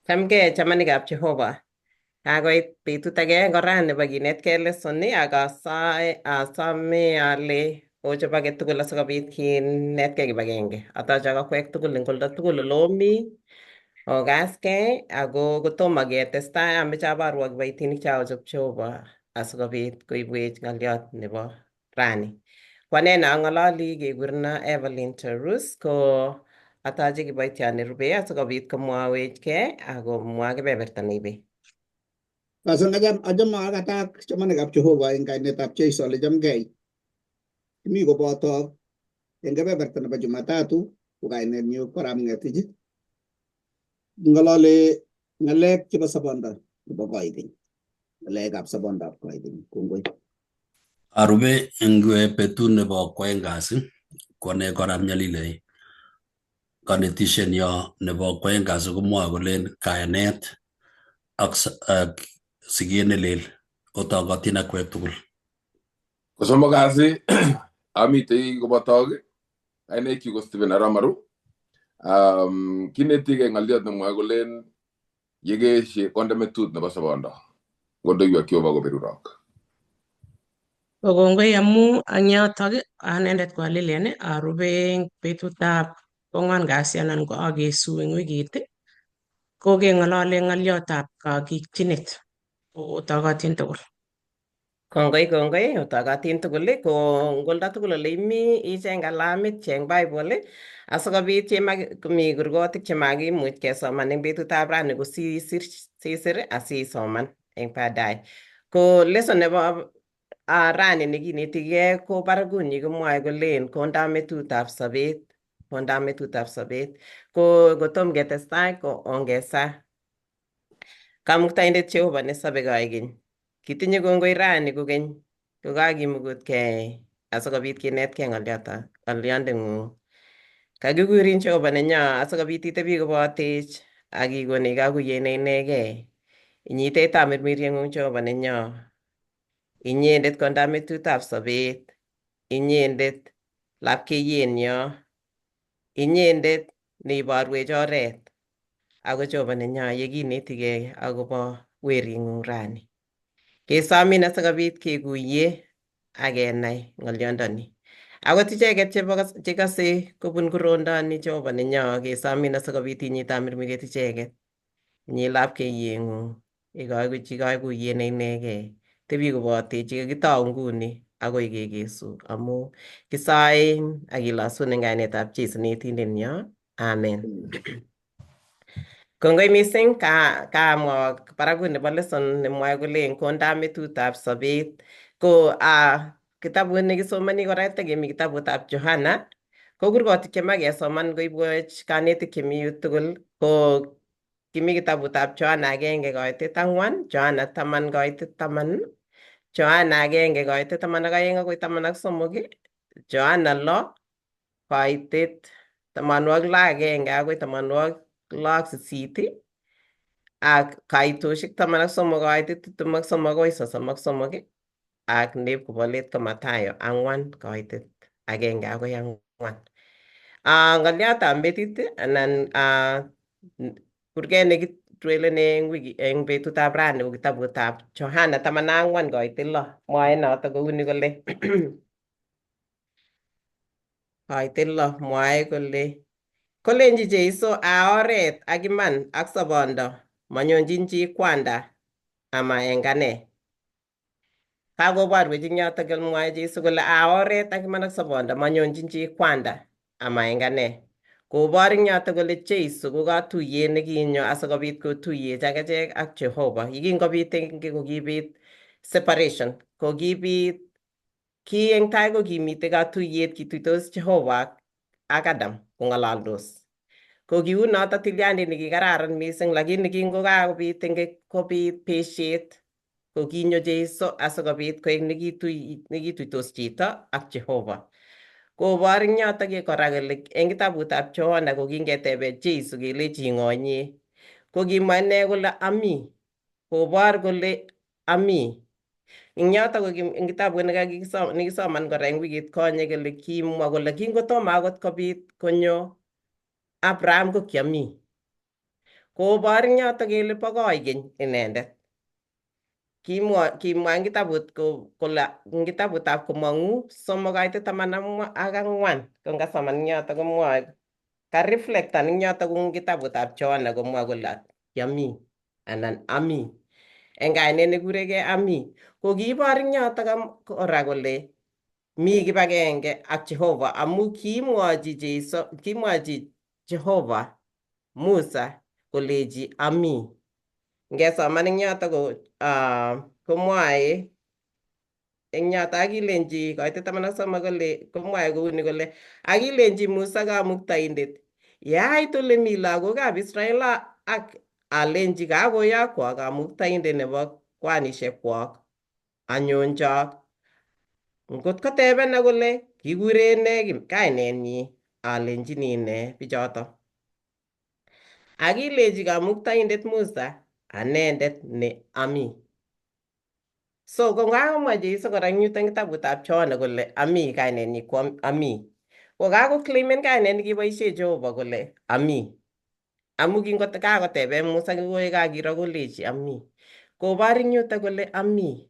Chamgei chamanikab Jehova. Kakoit betut age kora nebo kinetkei lesson ak asae asome ale ochop age tugul asikobit kinetkei kibagenge. Atoche ak akwek tugul eng olda tugul ole omi okaskei ako kotomo ketestai ameche aborwok kiboitinik chakochop Jehova asikobit koibwech ng'oliot nebo rani. Ko ane neang'ololi kekureno Evelyn Tarus ko atoche kiboitiot nerube asikobit komwawechkei akomwa kebeberta neibe. Bas achame akatak chamanikab Jehova eng kainetab Jesu ale chamgei. Kimi kobotok eng kebeberta nebo Jumatatu ko kainetnyu ko Arap Ngetich. Ng'alale ng'alek chebo sobondo nebo koikeny. Ng'alekab sobondab koikeny. Kongoi. Arube eng betut nebo kwoeng kasi ko ane korab Nyalilei. Kanetishenyo nebo kwoeng kasi komwoe kolen kayanet ak siket nelel otokotin akwek tugul. Kosomok kasi amitei kobotok kainaikchu ko Stephen Aramaru. Kinetigei ng'oliot nemwoe kolen yekeeshe konde metut nebo sobondo ngondoiwek Jehova koberurok. Ko kongoi amu eng yotok anendet ko a Lilian arube eng betutab kwangwan kasi anan ko akesu eng wikit ko keng'olole ng'oliotab kakikchinet otokotin tugul. Kongoi kongoi otokotin tugul ko ngolda tugul ole imi icheng kalamit cheng Bible asikobit komi kurgotik chemakimuch kesoman eng betutab rani ko sisir sisir asisoman eng baadaye. Ko lesson nebo rani nekinetigei ko barakunyi komwoe kolen konda metutab sobet konda metutab sobet ko kotom ketestai ko ongesa. Kamuktaindet Jehova nesobe koikeny. Kitinye kongoi rani kokeny kokakimugutkei asikobit kinetkei ng'olyondeng'ung. Kakikurin Jehova nenyo asikobit itebi kobotech ak ikonech kakuyet ne inegei. Inyitech tamirmirieng'ung Jehova nenyo. Inyendet konda metutab sobet. Inyendet lapkeiyenyo. Inyendet neiborwech oret. Ako Jehova nenyo yekinetigei akobo wering'ung rani. Kesomin asikobit kekuye ak kenai ng'olyondoni. Akot icheket chebo chekose kobun kurondoni Jehova nenyo kesomin asikobit inyit tamirmiriet icheket. Inyi lapkeiyeng'ung ikochi kakuyet ne inegei. Tebi kobotech yekitou nguni akoi kekesu amu kisoen ak kilosun eng kainetab Jesu netindenyo. Amen. Kongoi mising kaamwa barakut nebo lesson nemwoe kole konda metutab sobet ko kitabut nekisomoni kora tekemi kitabutab Johana ko kurgotik chema kesoman koibwech kanetik chemi yu tugul ko kimi kitabutab Johana 1:4, Johana 10:10, Johana 1:12 akoi 13, Johana 6:61 akoi 68 ak kaitoshek 13:23 akoi 33 ak neb kobolet ko Mathayo 4:1 akoi 4. Ng'oliotab metit anan kurget nekitwelene eng wiki eng betutab rani ko kitabutab Johana 14:6. Mwae noto kouni kole koitit 6 mwae kole kolenji Jeiso a oret ak iman ak sobondo manyonjin chi kwanda ama eng ane. Kakoborwech eng yotok kole mwae Jeiso kole a oret ak iman ak sobondo manyonjin chi kwanda ama eng ane. Kobor eng yotok kole Jeiso ko katuyet nekinyo asikobit kotuyech ak echek ak Jehova. Yekingobit eng kokibit separation, kokibit ki eng tai ko kimitei katuyet kituitos Jehova ak Adam kong'alaldos. Ko kiu noto tilyandit nekikararan mising lakini kingokakobit eng kobit besiet ko kinyo Jeiso asikobit koek nekituitos chito ak Jehova. Kobor eng yotok kora kole eng kitabutab Johana ko kingetebe Jeiso kelechi ng'o inye ko kimwa ine kole ami kobor kole ami. Eng yotok ko eng kitabut nekisoman kora eng wikit konye kole kimwa kole kingotomo akot kobit konyo Abraham ko kiami. Kobor eng yoto kele bo koikeny inendet. Kimwa eng kitabut kole eng kitabutab Komong'u 3:14, ko ngasoman eng yoto komwoe kareflectan eng yoto eng kitabutab Johana komwa kole kiami anan ami eng kainet nekurekei ami. Ko kiibor eng yoto kora kole mi kibagenge ak Jehova amu kimwochi Jesu, kimwochi Jehova Musa kolechi ami. Ngesoman eng yoto ko komwoe eng yoto akilenchi koitet 13 kole komwoe kouni kole akilenchi Musa kamuktaindet yait ole mi lagokab Israel ak alenchi kakoyokwo kamuktaindet nebo kwanishekwok anyonchok. Ngot kotebena kole kikuren nee kainenyi alenchini nee bichoto. Akilechi kamuktaindet Musa anendet ne ami. So ko kakomwa Jesu kora eng yuto eng kitabutab Johana kole ami kainenyi ko ami. Ko kakoclaimen kainet nekiboisie Jehova kole ami. Amu kingokakotebe Musa kakiro kolechi ami. Kobor eng yuto kole ami.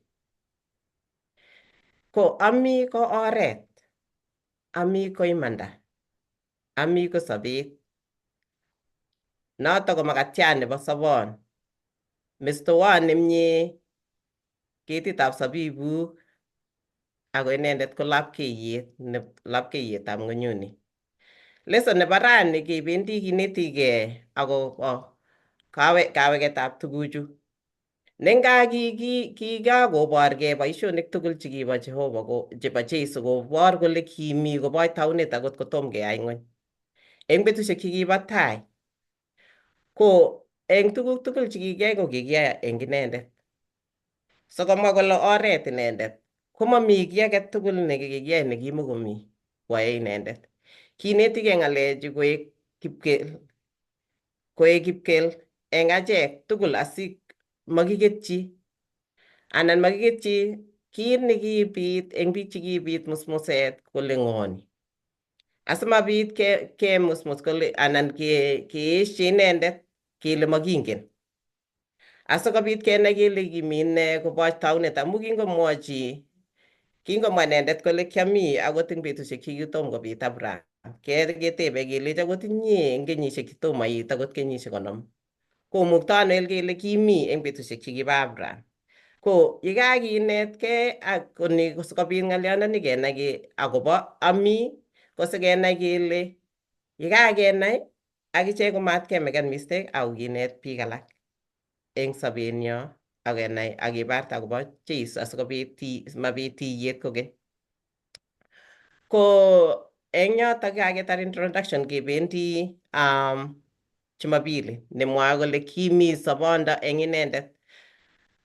Ko ami ko oret. Ami ko imanda. Ami ko sobet. Noto ko makatiat nebo sobon. Mestowot nemie ketitab sabibuk ako inendet ko lapkeiyet lapkeiyetab ng'wenyuni. Lesson nebo rani kebendi kinetigei akobo kaweketab tuguchu. Nenga kikakoborgei boisionik tugul chekibo Jehova ko chebo Jesu kobor kole kimi koboch taunet akot kotom keyai ng'weny. Eng betusiek chekibo tai ko eng tuguk tugul chekikiyai ko kikiyai eng inendet. So komwa kole oret inendet komomi kiy age tugul nekikiyai nekimokomi koyae inendet. Kinetigei ng'alechu koek kipkel eng achek tugul asi makiketchi anan makiketchi kit nekibit eng biik chekibit musmuset kole ng'o ni. Asimabit kemusmus kole anan keeshe inendet kele makingen. Asikobit kenai kele kimi nee koboch taunet amu kingomwa inendet kole kiami akot eng betusiek chekitom kobit Abraham. Ketebe kelech akot inye eng kenyisiek chetomo iit akot kenyisiek 50. Komukto ano kele kimi eng betusiek chekibo Abraham. Ko yekakinetkei ak koni sikobit ng'olyondoni kenai akobo ami ko sikenai kele yekakenai akichek komat kemeken mistake ako kinet biik alak eng sobenyo ak kenai ak kibarte akobo Jesu asikobit mabit tiyet kokeny. Ko eng yotok kaketar introduction kebendi Jumapili nemwoe kole kimi sobondo eng inendet.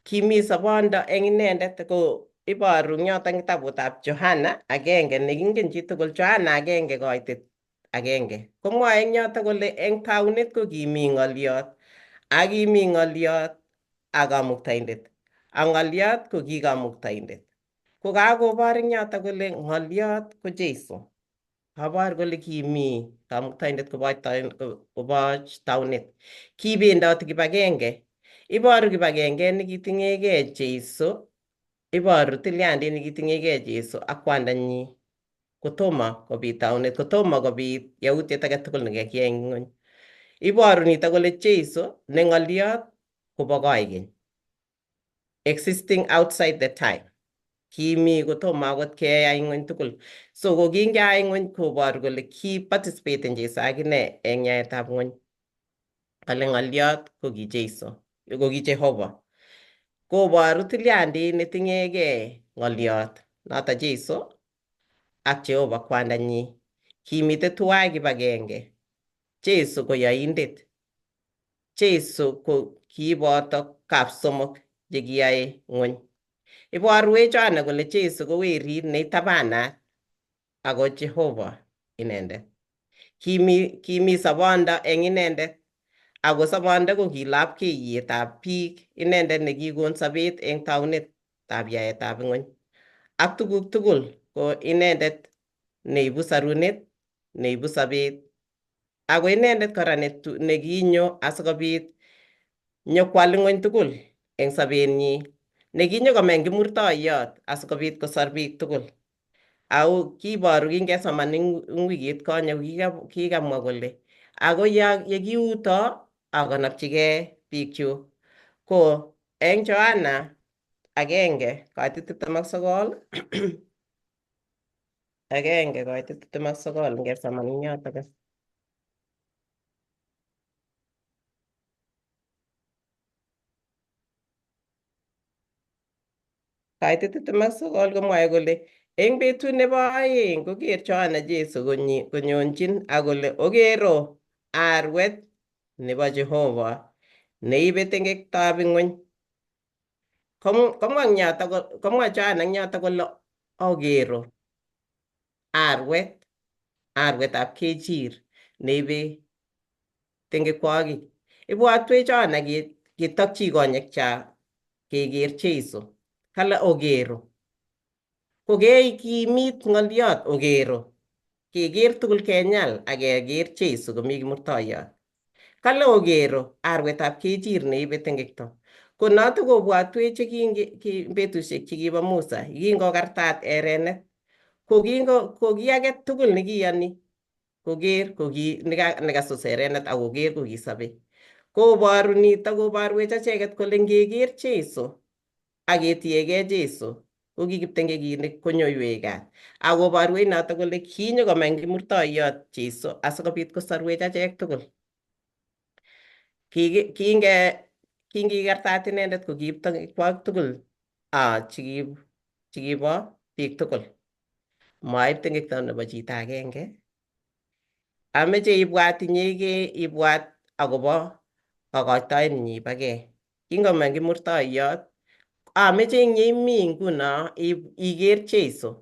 Kimi sobondo eng inendet ko iboru eng yotok kitabutab Johana 1 nekingen chitugul Johana 1:1. Komwoe eng yotok kole eng taunet ko kimi ng'oliot ak kimi ng'oliot ak kamuktaindet. Ak ng'oliot ko ki kamuktaindet. Ko kakobor eng yotok kole ng'oliot ko Jesu. Kabor kole kimi kamuktaindet koboch taunet. Kibendoti kibagenge. Iboru kibagenge nekiting'egei Jesu. Iboru tilyandit nekiting'egei Jesu ak kwandanyi. Kotomo kobit taunet, kotomo kobit yautiet age tugul nekakiyai eng ng'wony. Iboru nito kole Jesu ne ng'oliot kobo koikeny. Existing outside the time. Kimi kotomo akot keyai ng'wony tugul. So ko kingeyai ng'wony koboru kole ki participate Jesu akine eng yaetab ng'wony. Kale ng'oliot ko ki Jesu, ko ki Jehova. Koboru tilyandit neting'egei ng'oliot noto Jesu ak Jehova kwandanyi. Kimite tuwai kibagenge. Jesu ko yoindet. Jesu ko kiboto kapsomok chekiyoe ng'wony. Iborwech Johana kole Jesu ko werit neitabanat ako Jehova inendet. Kimi sobondo eng inendet ako sobondo ko ki lapkeiyetab biik inendet nekikon sobet eng taunetab yaetab ng'wony. Ak tuguk tugul ko inendet neibu sarunet, neibu sobet. Ako inendet kora nekinyo asikobit Nyokwal ng'weny tugul eng sobenyi nekinyokomeny kimurtoiyot asikobit kosor biik tugul. Au kiboru kingesoman eng wikit konye kikamwa kole ako yekiuto akonopchigei biikchuk. Ko eng Johana 1:29 1:29 ngesoman eng yotok. Kaitet 29 komwoe kole eng betut nebo aeng koker Johana Jesu konyonjin ak kole okero arwet nebo Jehova neibe tengektab ing'weny. Komwa eng yotok komwa Johana eng yotok kole okero arwet arwetab kechir neibe tengekwokik. Ibwatwech Johana kitokchi konyekchak keker Jesu. Kale okero. Kokekimit ng'oliot okero. Keker tugul kenyal ak keker Jesu komi kimurtoiyot. Kale okero arwetab kechir neibe tengekto. Ko notok kobwatwech chekin betusiek chekibo Musa yekingokartat erenet. Ko ki age tugul nekiyoni koker koki nekasus erenet ak koker kokisobe. Koboru nitok koborwech acheket kole ngeker Jesu ak ketiegei Jesu ko ki kiptengekinik konyoiwech kat. Ak koborwech notok kole kinyokomeny kimurtoiyot Jesu asikobit kosorwech achek tugul. Kingikartat inendet ko kiib tengekkwok tugul chekibo biik tugul. Maib tengekto nebo chito agenge. Ameche ibwat inyegei ibwat akobo kokoitoenyi bo gei. Kingomeny kimurtoiyot ameche eng yeimi nguno iker Jesu.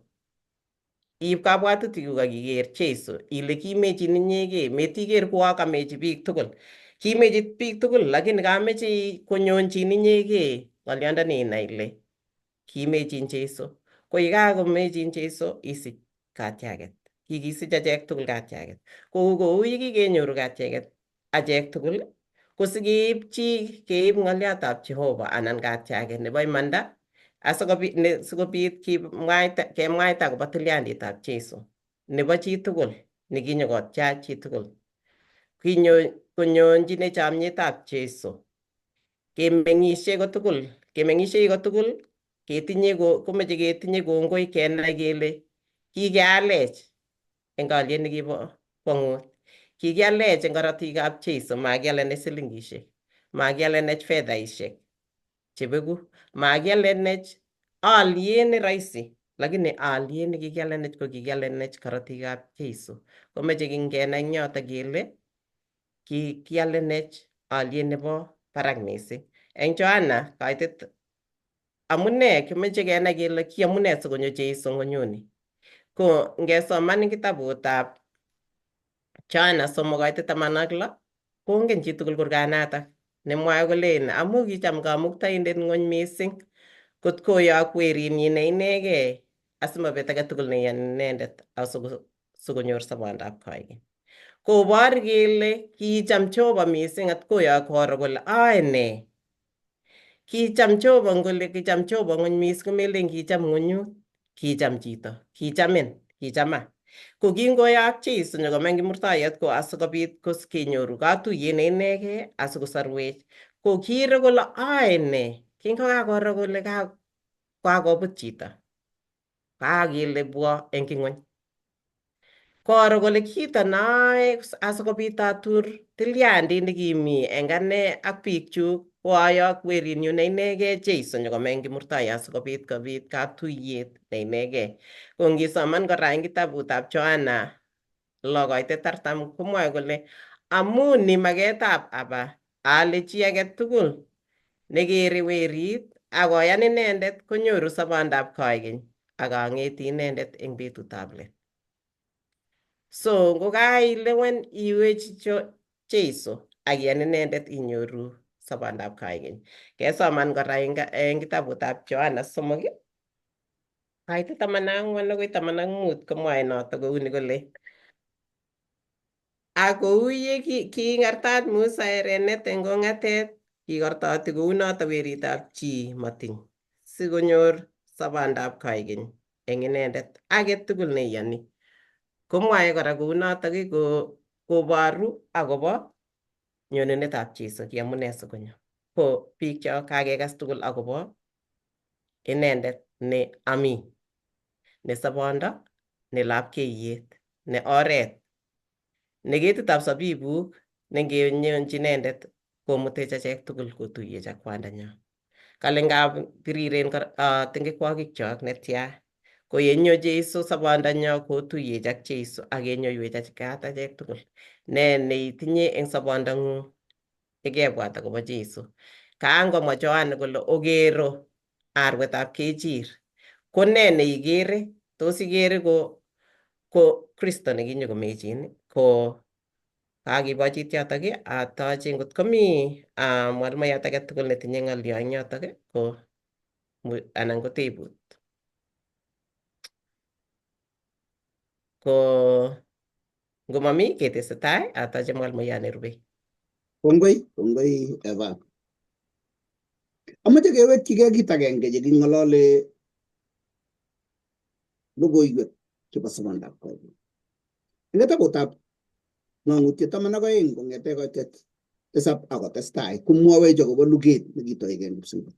Iib kabwatutikuk ak iker Jesu ile kimechin inyegei metiker kuo kamechi biik tugul. Kimechi biik tugul lakini kameche konyonjin inyegei ng'olyondoni inai ile kimechin Jesu. Ko yekakomechin Jesu isich katiaket. Kikisich achek tugul katiaket. Kou yekikenyoru katiaket achek tugul ko sikeib chi keib ng'oliotab Jehova anan katiaket nebo imanda asikobit kemwaita akobo tilyanditab Jesu nebo chitugul nekinyokotyach chitugul. Konyonjinech chamyetab Jesu. Kemeng'ishe kotugul, kemeng'ishei kotugul ketinye komeche ketinye kongoi kenai kele kikealech eng aliet nekibo kwong'ut. Kikialech eng korotikab Jesu, makialenech silingishek, makialenech fedhaishek chebeku, makialenech aliet ne rahisi, lakini aliet nekikialenech ko kikialenech korotikab Jesu. Komeche kingenai eng yotok kele kikialenech aliet nebo barak mising. Eng Johana kaitet amune kimeche kenai kele ki amune sikonyo Jesu ng'onyuni. Ko ngesoman eng kitabutab Johana 3:16 kongen chitugul kurganatak nemwoe kolen amu kicham kamuktaindet ng'wony mising kot koyok werinyi ne inegei asimabet age tugul neiyoni inendet asikonyor sobondab koigeny. Kobor kele kicham Jehova mising at koyok koro kole ae nee. Kicham Jehova ngole kicham Jehova ng'wony mising komelen kicham ng'wenyut, kicham chito, kichamin, kichama. Ko kingoyak Jesu nyokomeny kimurtoiyot ko asikobit kenyoru katuyet ne inegei asikosorwech. Ko kiro kole ae nee. Kingokakoro kole kakobut chito, kakele bwo eng ing'weny. Koro kole kito noe asikobit atur tilyandit nekimi eng ane ak biikchuk ko ayok werinyu ne inegei Jesu nyokomeny kimurtoiyot asikobit kobit katuyet ne inegei. Ko ngisoman kora eng kitabutab Johana 6:40 komwoe kole amu ni maketab Aba ale chi age tugul nekere werit ak koyan inendet konyoru sobondab koigeny ak ang'eti inendet eng betutab let. So ngokailewen iwechi Jesu ak iyan inendet inyoru sobondab koigeny. Kesoman kora eng kitabutab Johana 3:14 akoi 15 komwoe notok kouni kole ak kou ye kiingartat Musa erenet eng kong'atet Kikortoti kounoto weritab chi matiny sikonyor sobondab koikeny eng inendet age tugul neiyoni. Komwae kora kounotok koboru akobo nyonunetab Jesu kiamune sikonyo. Ko biikchok kakekas tugul akobo inendet ne ami, ne sobondo, ne lapkeiyet, ne oret, ne ketitab sabibuk ne ngenyonchi inendet komutech achek tugul kotuyech ak kwandanyo. Kale ngap biriren tingekwokikyok netya ko yenyo Jesu sobondanyo kotuyech ak Jesu ak kenyoiwech kat achek tugul. Ne neitinye eng sobondang'ung yekebwat akobo Jesu? Kaan komwa Yohana kole okero arwetab kechir. Ko ne neikere? Tos ikere ko Kristo nekinyokomechin? Ko kakibochit yotok atoche ngot komi mwalimuyaat age tugul netinye ng'olyo eng yotok ko anan ko tebut. Ko ngomami ketesetai atoche mwalimuyat nerubei. Kongoi, kongoi Eva. Amoche kewekchigei kit agenge yeking'olole logoiwek chebo sobondab koikeny. Eng kitabutab Ng'ang'utiet 12 kong'ete koitet 7 akotestai komwowech akobo luget nekitoigei eng kipsengwet.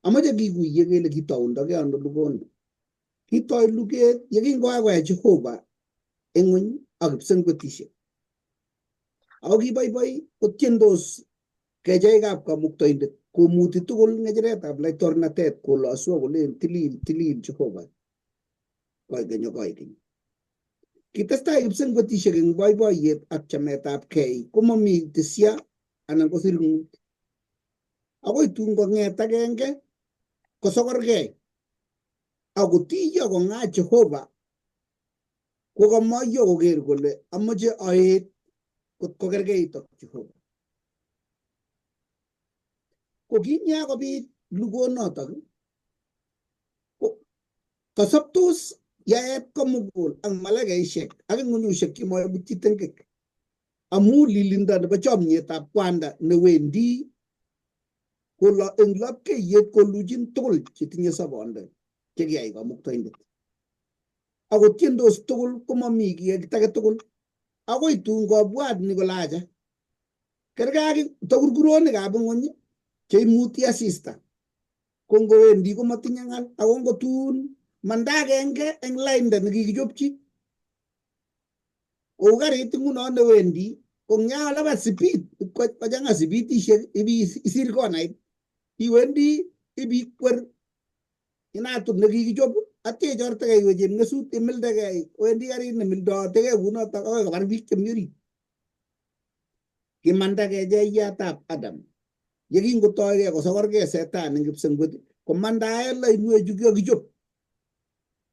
Amoche kikuye kele kitoundogei ano lugoni. Kitoi luget yekingoakoyai Jehova ing'uny ak kipsengwetisiek. Ako kiboiboi kotiendos kecheikab kamuktaindet komuti tugul ng'echeretab laitornatet kolosu akolen tilil tilil Jehova koikeny ak koikeny. Kitestai kipsengwetisiek eng boiboiyet ak chametabgei komomi tisia anan ko sirngut. Akoi tun kong'et agenge kosokorgei akotiyo kong'aa Jehova kokamoyo koker kole amoche aet kot kokergeit ak Jehova. Ko kinyakobit lugonotok ko kasoptos yaet komugul ak malaikaisiek ak ing'unyusiek chemoibutyi tengek amu lilindo nebo chomyetab kwanda newendi kolo eng lapkeiyet koluchin tugul chetinye sobondo chekiyai kamuktaindet. Ako tiendos tugul komomi kiy age tugul akoi tun kobwat ni kole acha kerkei ak takurkuronikab ing'uny cheimuti asista ko ngowendi komotinye ng'al ako ngotun manda agenge eng lainda nekikichopchi kou karit nguno newendi ko ng'yalabat sipit kochang'a sipitishek isir konait iwendi ibikwer inatut nekikichop atya ichortegei iwe chepngesut imildegei wendi karit nemildotegei kunotok akoi kobar biik chemi orit. Kimanda kecheyatab Adam yekingotoigei kosokorgei setan eng kipsengwet komandae lainwechu kikokichop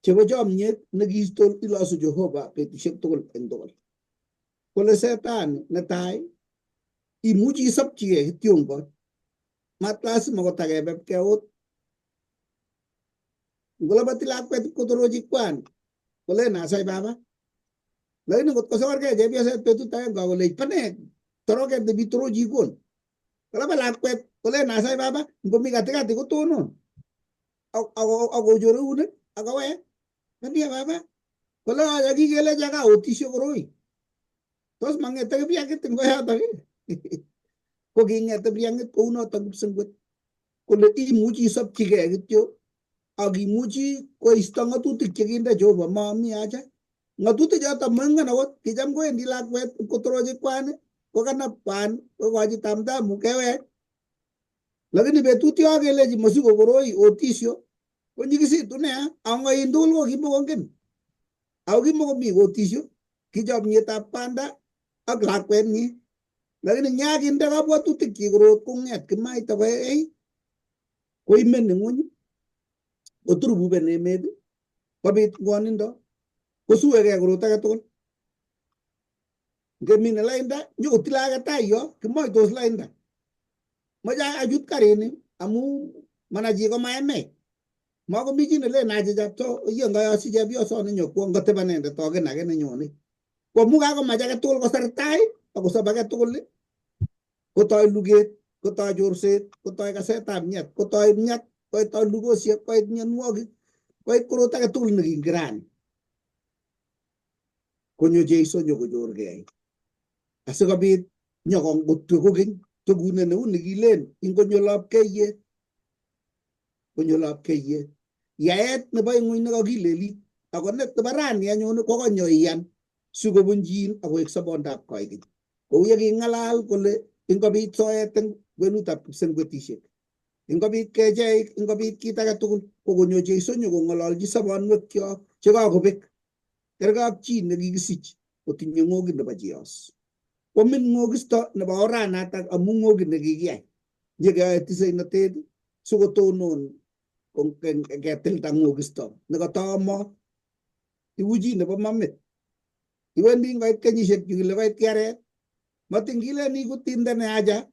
chebo chomyet nekiisto ilosu Jehova betusiek tugul eng tugul. Kole setan netai imuchi isopchigei kityongon mat lazima kotakebebkei ot. Ngoloboti lakwet kotorochi kwan kolen asai baba. Lakini ngot kosokorgei chepyoset betut agenge akolech pane toroket nebitorochi kon. Kolabat lakwet kolen asai baba ngomi katikati kotonon. Akochor eunek akowek. Kania baba. Kole acha kikelecha kaotisho koroi. Tos mang'ete kibyangit eng koyotok? Ko king'ete kibyangit kounotok kipsengwet. Kole imuchi isopchigei kityo ak imuchi koisto ng'atutik chekinde Jehova mami haja. Ng'atutik chotok moingen akot kicham kowendi lakwet kotorochi kwan kokanab kwan kokochi tamtamu kewek. Lakini betut yo kelechi mosiko koroi otisyo konyikisitu nea ako ain tugul ko kimokongen. Ako kimokomi kotisyo ki chomyetab kwanda ak lakwenyi. Lakini nyakinde kabwatutikchi korot kong'et kimaita koei koimen ing'uny koturbuben emet kobit ngwonindo kosuekei korot age tugul. Ngemine lainda nyokotile age tai yo kimoitos lainda. Moche achut karini amu mana chi komaemech. Makomi chi nelen achicha to iye ngoyosi chepyosoni nyokwo ngoteb anendet ogen age nenyone. Ko amu kakomach age tugul kosar tai akosob age tugul Kotoi luget, kotoi chorset, kotoi kasetab miat, kotoi miat, kotoi lugosiek, koit mionwogik, koit korot age tugul nekingirani. Konyo Jeiso nyokochorgei asikobit nyokongutwe kokeny tugune neu nekilen ingonyo lapkeiyet, konyo lapkeiyet. Yaet nebo ing'weny nekakilelit ako nebo rani anyun kokonyo iyan sikobunjin akoek sobondab koikeny. Kou ye king'alal kole ingobit soet eng kwenutab kipsengwetisiek, ingobit kecheik, ingobit kit age tugul ko konyo Jeiso nyokong'ololchi sobonwekyok chekakobek. Kerkei ak chi nekikisich kotinye ng'okit nebo Chios. Kwamin ng'okisto nebo oranatak amu ng'okit nekikiyai. Nyekeyoe tiseinotet sikotonon ketilda ng'okisto nekataamot. Iu chi nebo mamit. Iwendi ngoit kenyisiek chu kile koit kiaret, matin kilen iku tindene aja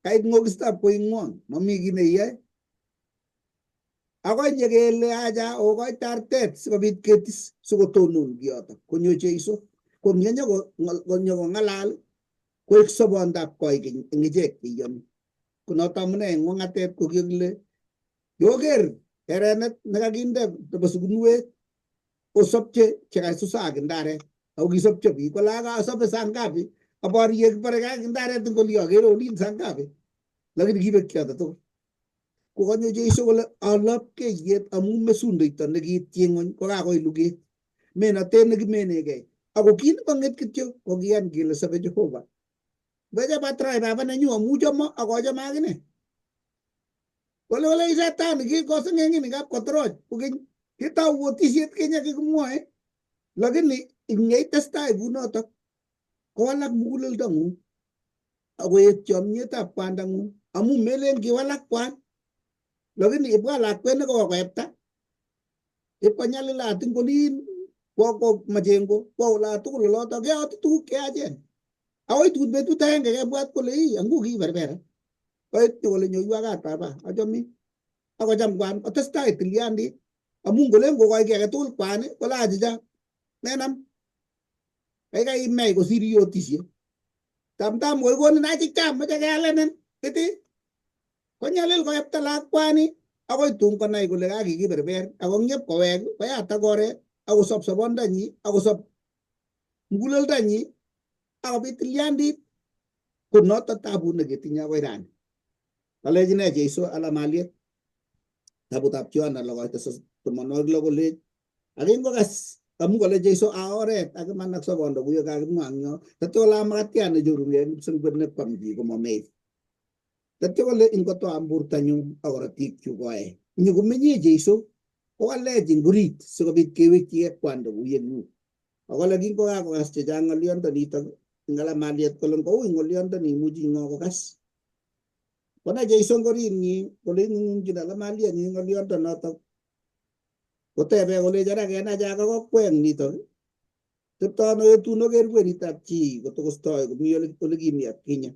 kait ng'okistab koing'wong, mami kiy neiyoe. Akoi nyekele aja okoite artet sikobit ketis sikotonon kiyoto konyo Jeiso. Ko kong'alal koek sobondab koikeny eng ichek cheiyoni. Ko noto amune eng wong'atet ko kikile yoker erenet nekakinde nebo sukunwet osopche chekasusak ndaret ako kisopcho biik kole aka asobe saa ngapi aborie kibore ak ndaret eng oli akere olin saa ngapi lakini kibek choto tugul. Kokanyo Jeiso kole alapkeiyet amu mesundoito nekiityi ng'weny kokakoit luget. Menotet nekimenegei. Ako kit nebo ng'et kityo ko kiyan kele sobe Jehova. Ngoja patrai baba nenyu amu chomo ak achome akine. Kole kole shetani kikoseng'eng'in ngap kotoroch kokeny kitou otisiet kenya kikimwoe lakini ingeitestai kunotok kowalak muguleldo ng'ung akoet chomyetab kwandang'ung amu melen kiwalak kwan lakini ibwa lakwet nekokoepta ipkonyalilat ing olin kwo ko majengo kwo olatugul oloto keoti tuguk cheyachen akoi tun betut agenge kebwat kole ii angu kiberbera koit kole nyoiwa kat baba achomin akocham kwan kotestai tilyandit amu ngolen kokoi kiy agetugul kwan kole achicha menam kaikai imei kosir iotisie tamtam koikonin achicha moche kealenen iti konyalil koepta lakwani akoi tun konai kole kakikiberber ako ngep kowek koyatak oret akosop sobondanyi akosop muguleldonyi akobit tilyandit ko noto tabut neketinye akoi rani. Kalech ine Jeiso ala maliet tabutab Yohana logoito 16 kolech ak kingokas amu kole Jeiso a oret ak iman ak sobondo kuyo kakimwa eng yo tatyo kole a makatiat nechorungei eng kipsengwet nekwam chi komamei. Tatyo kole ingotoam bortanyu ak korotikchu koe. Nyokomenye Jeiso kowalech eng orit sikobit kewekchigei kwanda kou ye kiu. Akole kingokakokas chechang ng'oliondo nitok eng alamaliet kole ngoui ng'oliondoni imuchi ng'o kokas. Konai Jeiso eng oritnyi kole ing'ung'ung'chin alamalietnyi ng'oliondo notok kotebe kolech ara kenai ak kokweng nitok tepto ano yetun oker kweritab chi kotokostoi komi ole kimi atkinye.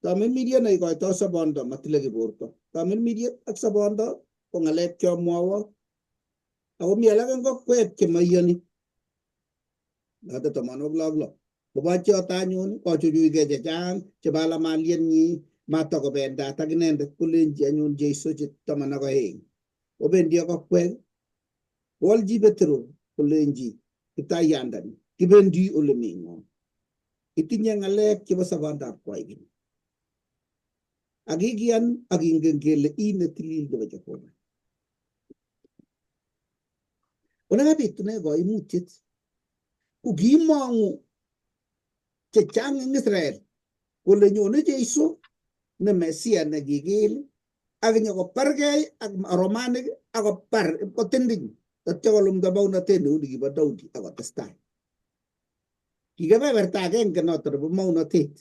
Tamirmiriet neikoitoi sobondo matile ki borto. Tamirmiriet ak sobondo ko ng'alek chomwowok. Ako mi alak eng kokwet chemaiyoni. Noto 66. Koboch choto anyun kochuchuchkei chechang chebo alamalietnyi matakobendat ak inendet kolenji anyun Jeiso che 12. Obendi ak okwek kowolchi Petro kolenji kiptaiyandani kibendi ole mi ng'o. Itinye ng'alek chebo sobondab koikeny. Ak kikiyan ak kingen kele i netilil nebo Jehova. Ole kabitune koimutiet ko kimong'u chechang eng Israel kole nyone Jeiso ne Mesia nekikil ak nyokobargei ak Romanik ak kobar ipkotindiny tatyo kolumda maunotet neu nikibo Daudi ak kotestai. Ki kebeberta agenge noto nebo maunotet.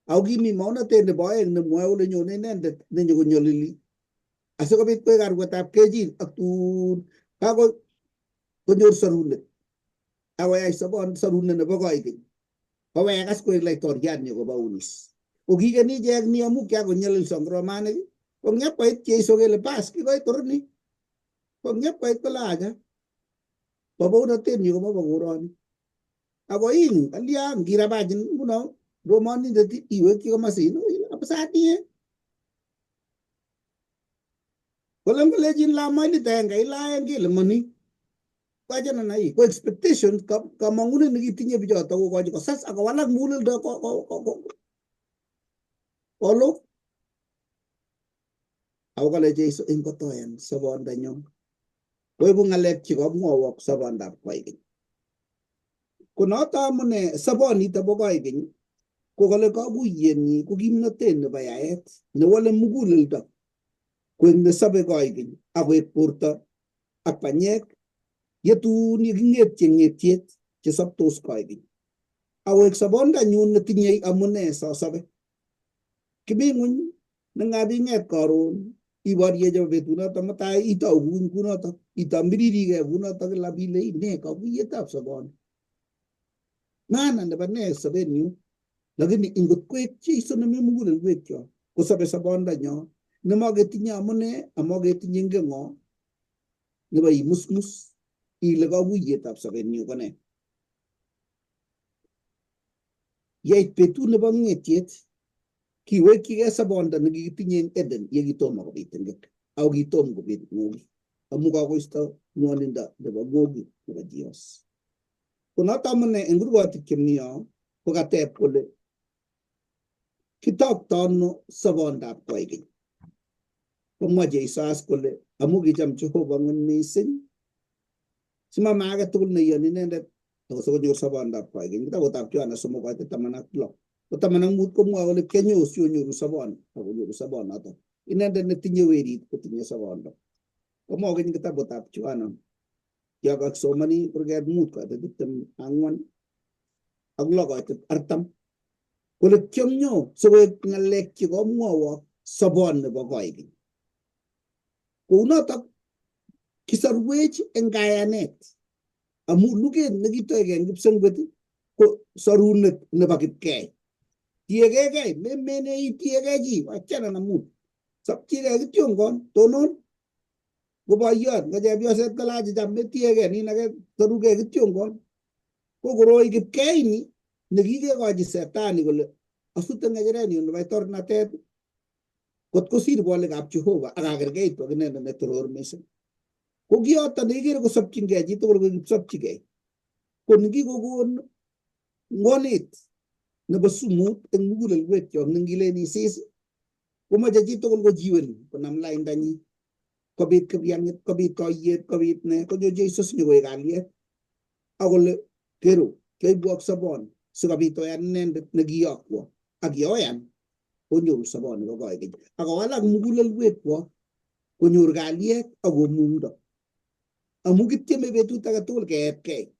Ako kimi maunotet nebo aeng nemwoe kole nyone inendet nenyokonyolili asikobit koek arwetab kechir ak tun kako konyor sorunet akoyai sobon sorunet nebo koikeny kowek as koek laitoriat nyokobaunis. Kokikeni ichek ni amu kiakonyolilso Romanik ko ngep koit Jeiso kele bas kikoit torni. Ko ngep koit kole acha bo bounotet nyu komobo koroni. Ako ing kalya ngirabachin nguno Romonindet iwekyi komosin ile kabisa atinye. Kole ngolechin la mailit agenge ilaen kele moni. Wachana na hii ko expectation kamang'unet nekitinye bichoto kokochi kosas akowalak muguleldo kolok. Ako kale Jeiso eng kotoyan sobondanyo koibu ng'alek chekomwowok sobondab koikeny. Ko noto amune sobonito bo koikeny ko kole kakuyenyi ko kimnotet nebo yaet newole muguleldo koek nesobe koikeny akoek borto ak banyek yetun yeking'etye ng'etyet chesobtos koikeny akoek sobondanyun netinyei amune sosobe. Kimi ng'weny nengap ing'et karon iborye chebo betunoto mutai itou kuny kunoto itomiririgei kunoto kila bile ne kakuyetab soboni maana nebo ne sobenyu lakini ingot koek Jeiso nemi mugulelwekyok kosobe sobondonyo nemoketinye amune amoketinye ngeng'o nebo imusmus ile kakuyetab sobenyu ko ne. Yeit betut nebo ng'etyet kiwekyigei sobondo nekikitinye en Eden yekitomo kobit ingek ako kitom kobit ng'oki amu kakoisto ng'wonindo nebo ng'oki nebo Dios. Ko noto amune en kurgotik chemi yo kokateb kole kitokto ano sobondab koikeny. Komwa Jeiso as kole amu kicham Jehova ng'weny mising simama age tugul neiyoni inendet sikonyor sobondab koikeny. Kitabutab Yohana 3:16. Ko 15 komwoe kole kianyo sionyoru sobon akonyoru sobonoto. Inendet netinye werit kotinye sobondo. Komwoe keny kitabutab Yohana yo kakisomoni kurget 5:24 ak 6:40 kole kiamnyo sikoek ng'alek chekomwowok sobon nebo koikeny. Kounotok kisorwech eng kayanet amu luget nekitoige eng kipsengwet ko sorunet nebo kipkei. Tiegekei, memene itiegei chi, wachana na Mungu. Sobchigei kityongon, tonon. Ngo boiyot, ngo chepyoset kolach cham metiegei nin age sorugei kityongon. Ko koroi kipkei ni nekikekochi setani kole asute ng'echerenyu nebo tornatet kot kosir bolikab Jehova ak akergeitu ak inendet netoror mising. Ko kioto nekikere kosobchingei chitugul ko kipsobchigei. Ko nikikokon ng'wonet nebo sumut eng mugulelwekyok nengilen isis komoche chitugul kochiwen konam laindanyi kobit kibyang'it kobit koiyet kobit ne konyo Jeiso sinyokoik kalyet akole kero kioibwok sobon sikobit oyan inendet nekiyokwo ak yeoyan onyoru sobon nebo koikeny akowalak mugulelwekwok konyor kalyet ak komungdo amu kityeme betut age tugul keetkei.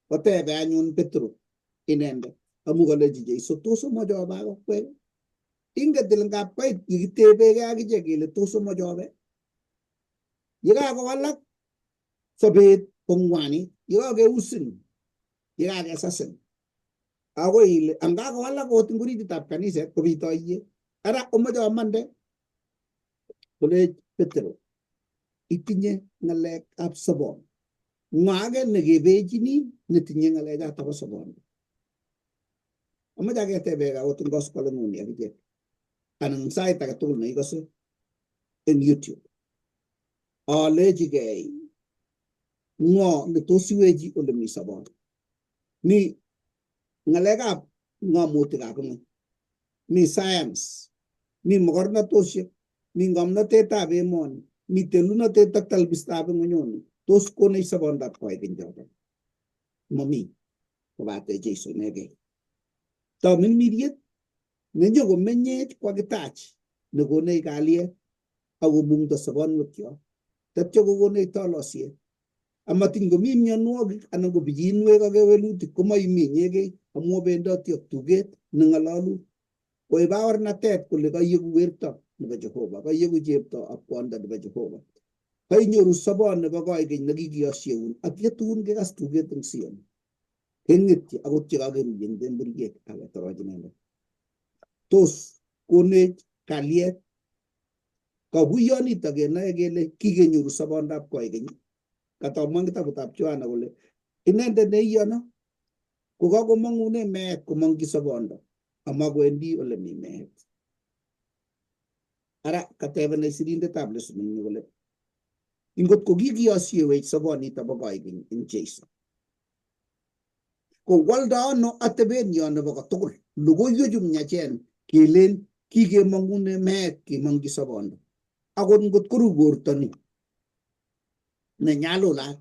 Kotebe anyun Petro inendet amu kalechi Jeiso tos omoche obe ak okwek? Inget ile ngap koit yekitebegei akichek kele tos omoche obe? Yekakowalak sobet kong'wanit, yekakeusin, yekakesasin akoi ile angakowalak ot eng orititab kaniset kobit oiyet. Ara omoche omande? Kolech Petro itinye ng'alekab sobon. Ng'o age nekebechini netinye ng'alechoto bo sobon? Amache aketebegei akot eng koskoleng'uni akichek anan sait age tugul neikose eng YouTube. Alechigei ng'o netos iwechi ole mi sobon? Mi ng'alekab ng'omutikab ng'weny, mi science, mi mokornatosiek, mi ng'omnotetab emoni, mi telunotet ak talbistab ng'wenyoni. Tos konech sobondab koikeny choto? Mami kobate Jeiso inegei. Tamirmiriet nenyokomenyech kwakitach nekonech kalyet ak komungto sobonwekyok tatyo kokonech tolosiet. Amatiny komi mionwogik anan ko pichinwek ak kewelutik komoimi inyegei amu obendoti ak tuget neng'ololun. Koib baornatet kole kaieku werto nebo Jehova, kaieku chepto ak kwondo nebo Jehova. Kainyoru sobon nebo koikeny nekikiyosieun ak yetun kekas tuget eng Sion. Keng'etyi akot chekakeruye eng temburiek ak ketoroch inendet. Tos konech kalyet kakuyonito kenoe kele kikenyoru sobondab koikeny. Katomwa eng kitabutab Yohana kole inendet neiyono Kokakomang'une meet komong'chi sobondo amakwendi ole mi meet. Ara katebenech sirindetab lesonini kole ingot ko kikiyosiewech sobonito bo koikeny eng Jeiso ko woldo ano atebenyo nebo kotugul logoiwechu myachen kelen kikemong'une meet kemong'chi sobondo akot ngot koru borto ni ne nyalulat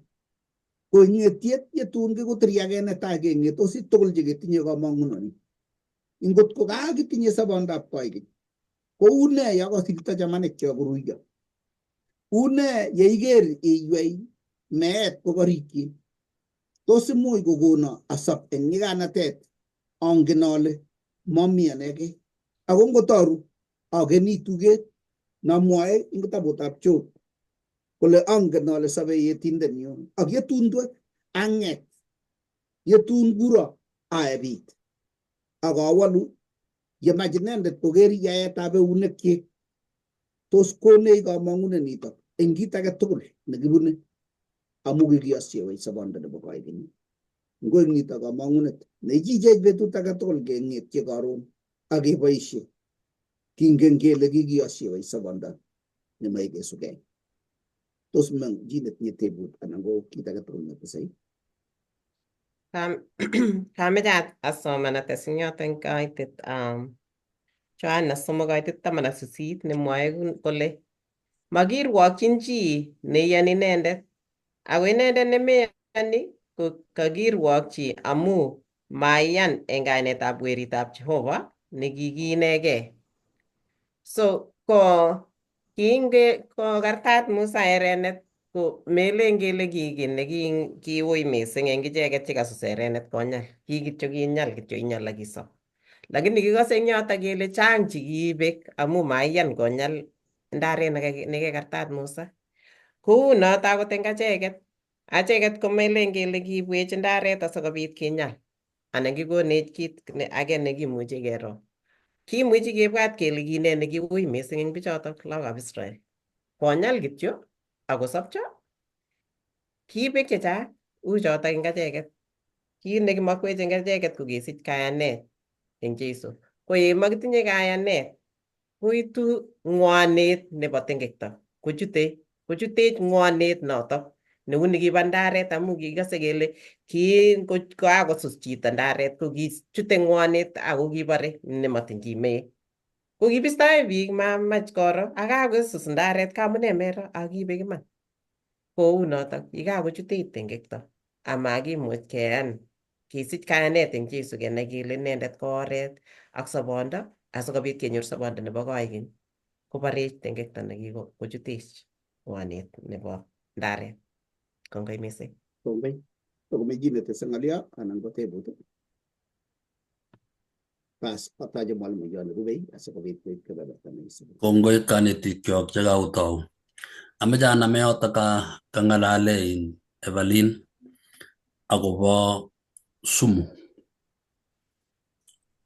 ko ng'etiet yetun kikotiryake netai keng'etosi tugul cheketinye komong'unoni ngot ko kakitinye sobondab koikeny ko une yo kosirto chamanikcho koruiyo une yeiker iywei meet kokorikyi tos imuch kokono asop eng nyikanatet angen ale mami anegei ako ngotoru akeni tuget nomwoe eng kitabutab Job kole angen ale sobei yetindenyu ak yetun twe ang'et yetun kuro aebit ak awalu yemach inendet koker yaetab eunekyik tos konech kamong'unet nitok eng kit age tugul nekibune amu kikiyosiewech sobondo nebo koikeny ngoek nitok kamong'unet neichichech betut age tugul keng'etye karon ak keboisie kingen kele kikiyosiewech sobondo nemaikesugei tos mong chi netinye tebut anan ko kit age tugul netesei. Kameche asoman ates eng yoto eng kaitet Yohana 3:18 nemwoe kole makirwokyin chi neiyoni inendet ako inendet nemeyoni ko kakirwokyi amu maiyan eng kainetab weritab Jehova nekikiinegei. So ko kinge kokartat Musa erenet ko melen kele ki kiy nekiui mising eng icheket chekasus erenet konyal ki kityo kinyal kityo inyal ak isob. Lakini kikose eng yoto kele chang chekiibek amu maiyan konyal ndaret nekekartat Musa. Kou noto akot eng acheket acheket komelen kele kiibwech ndaret asikobit kinyal anan kikonech kit age nekimuchi kero. Kimuchi kebwat kele kine nekiui mising eng bichotok lagokab Israel. Konyal kityo akosopcho kiibek chechang u chotok eng acheket. Kit nekimakwech eng acheket ko kesich kayanet eng Jeiso. Ko ye makitinye kayanet koitu ng'wanet nebo tengekto kochute kochutech ng'wanet notok neu nikibo ndaret amu kikase kele kakosus chito ndaret ko kichute ng'wanet ako kibore nematiny meet. Ko kibistoi biik mamach koro ak kakosus ndaret kamune mero ak kiibek iman. Kou notok kikakochutech tengekto amakimuch keyan kesich kayanet eng Jeiso kenai kele inendet ko oret ak sobondo asikobit kenyor sobondo nebo koikeny koborech tengekto nekikochutech ng'wanet nebo ndaret. Kongoi mising. Kongoi. Tokomi chi netese ng'olyo anan ko tebut. Bas atache mwalimuyon nerubei asikobit koib kebeberta neisubi. Kongoi kanetikyok chekautou. Amache aname yoto kang'alale Evelyn akobo sumu.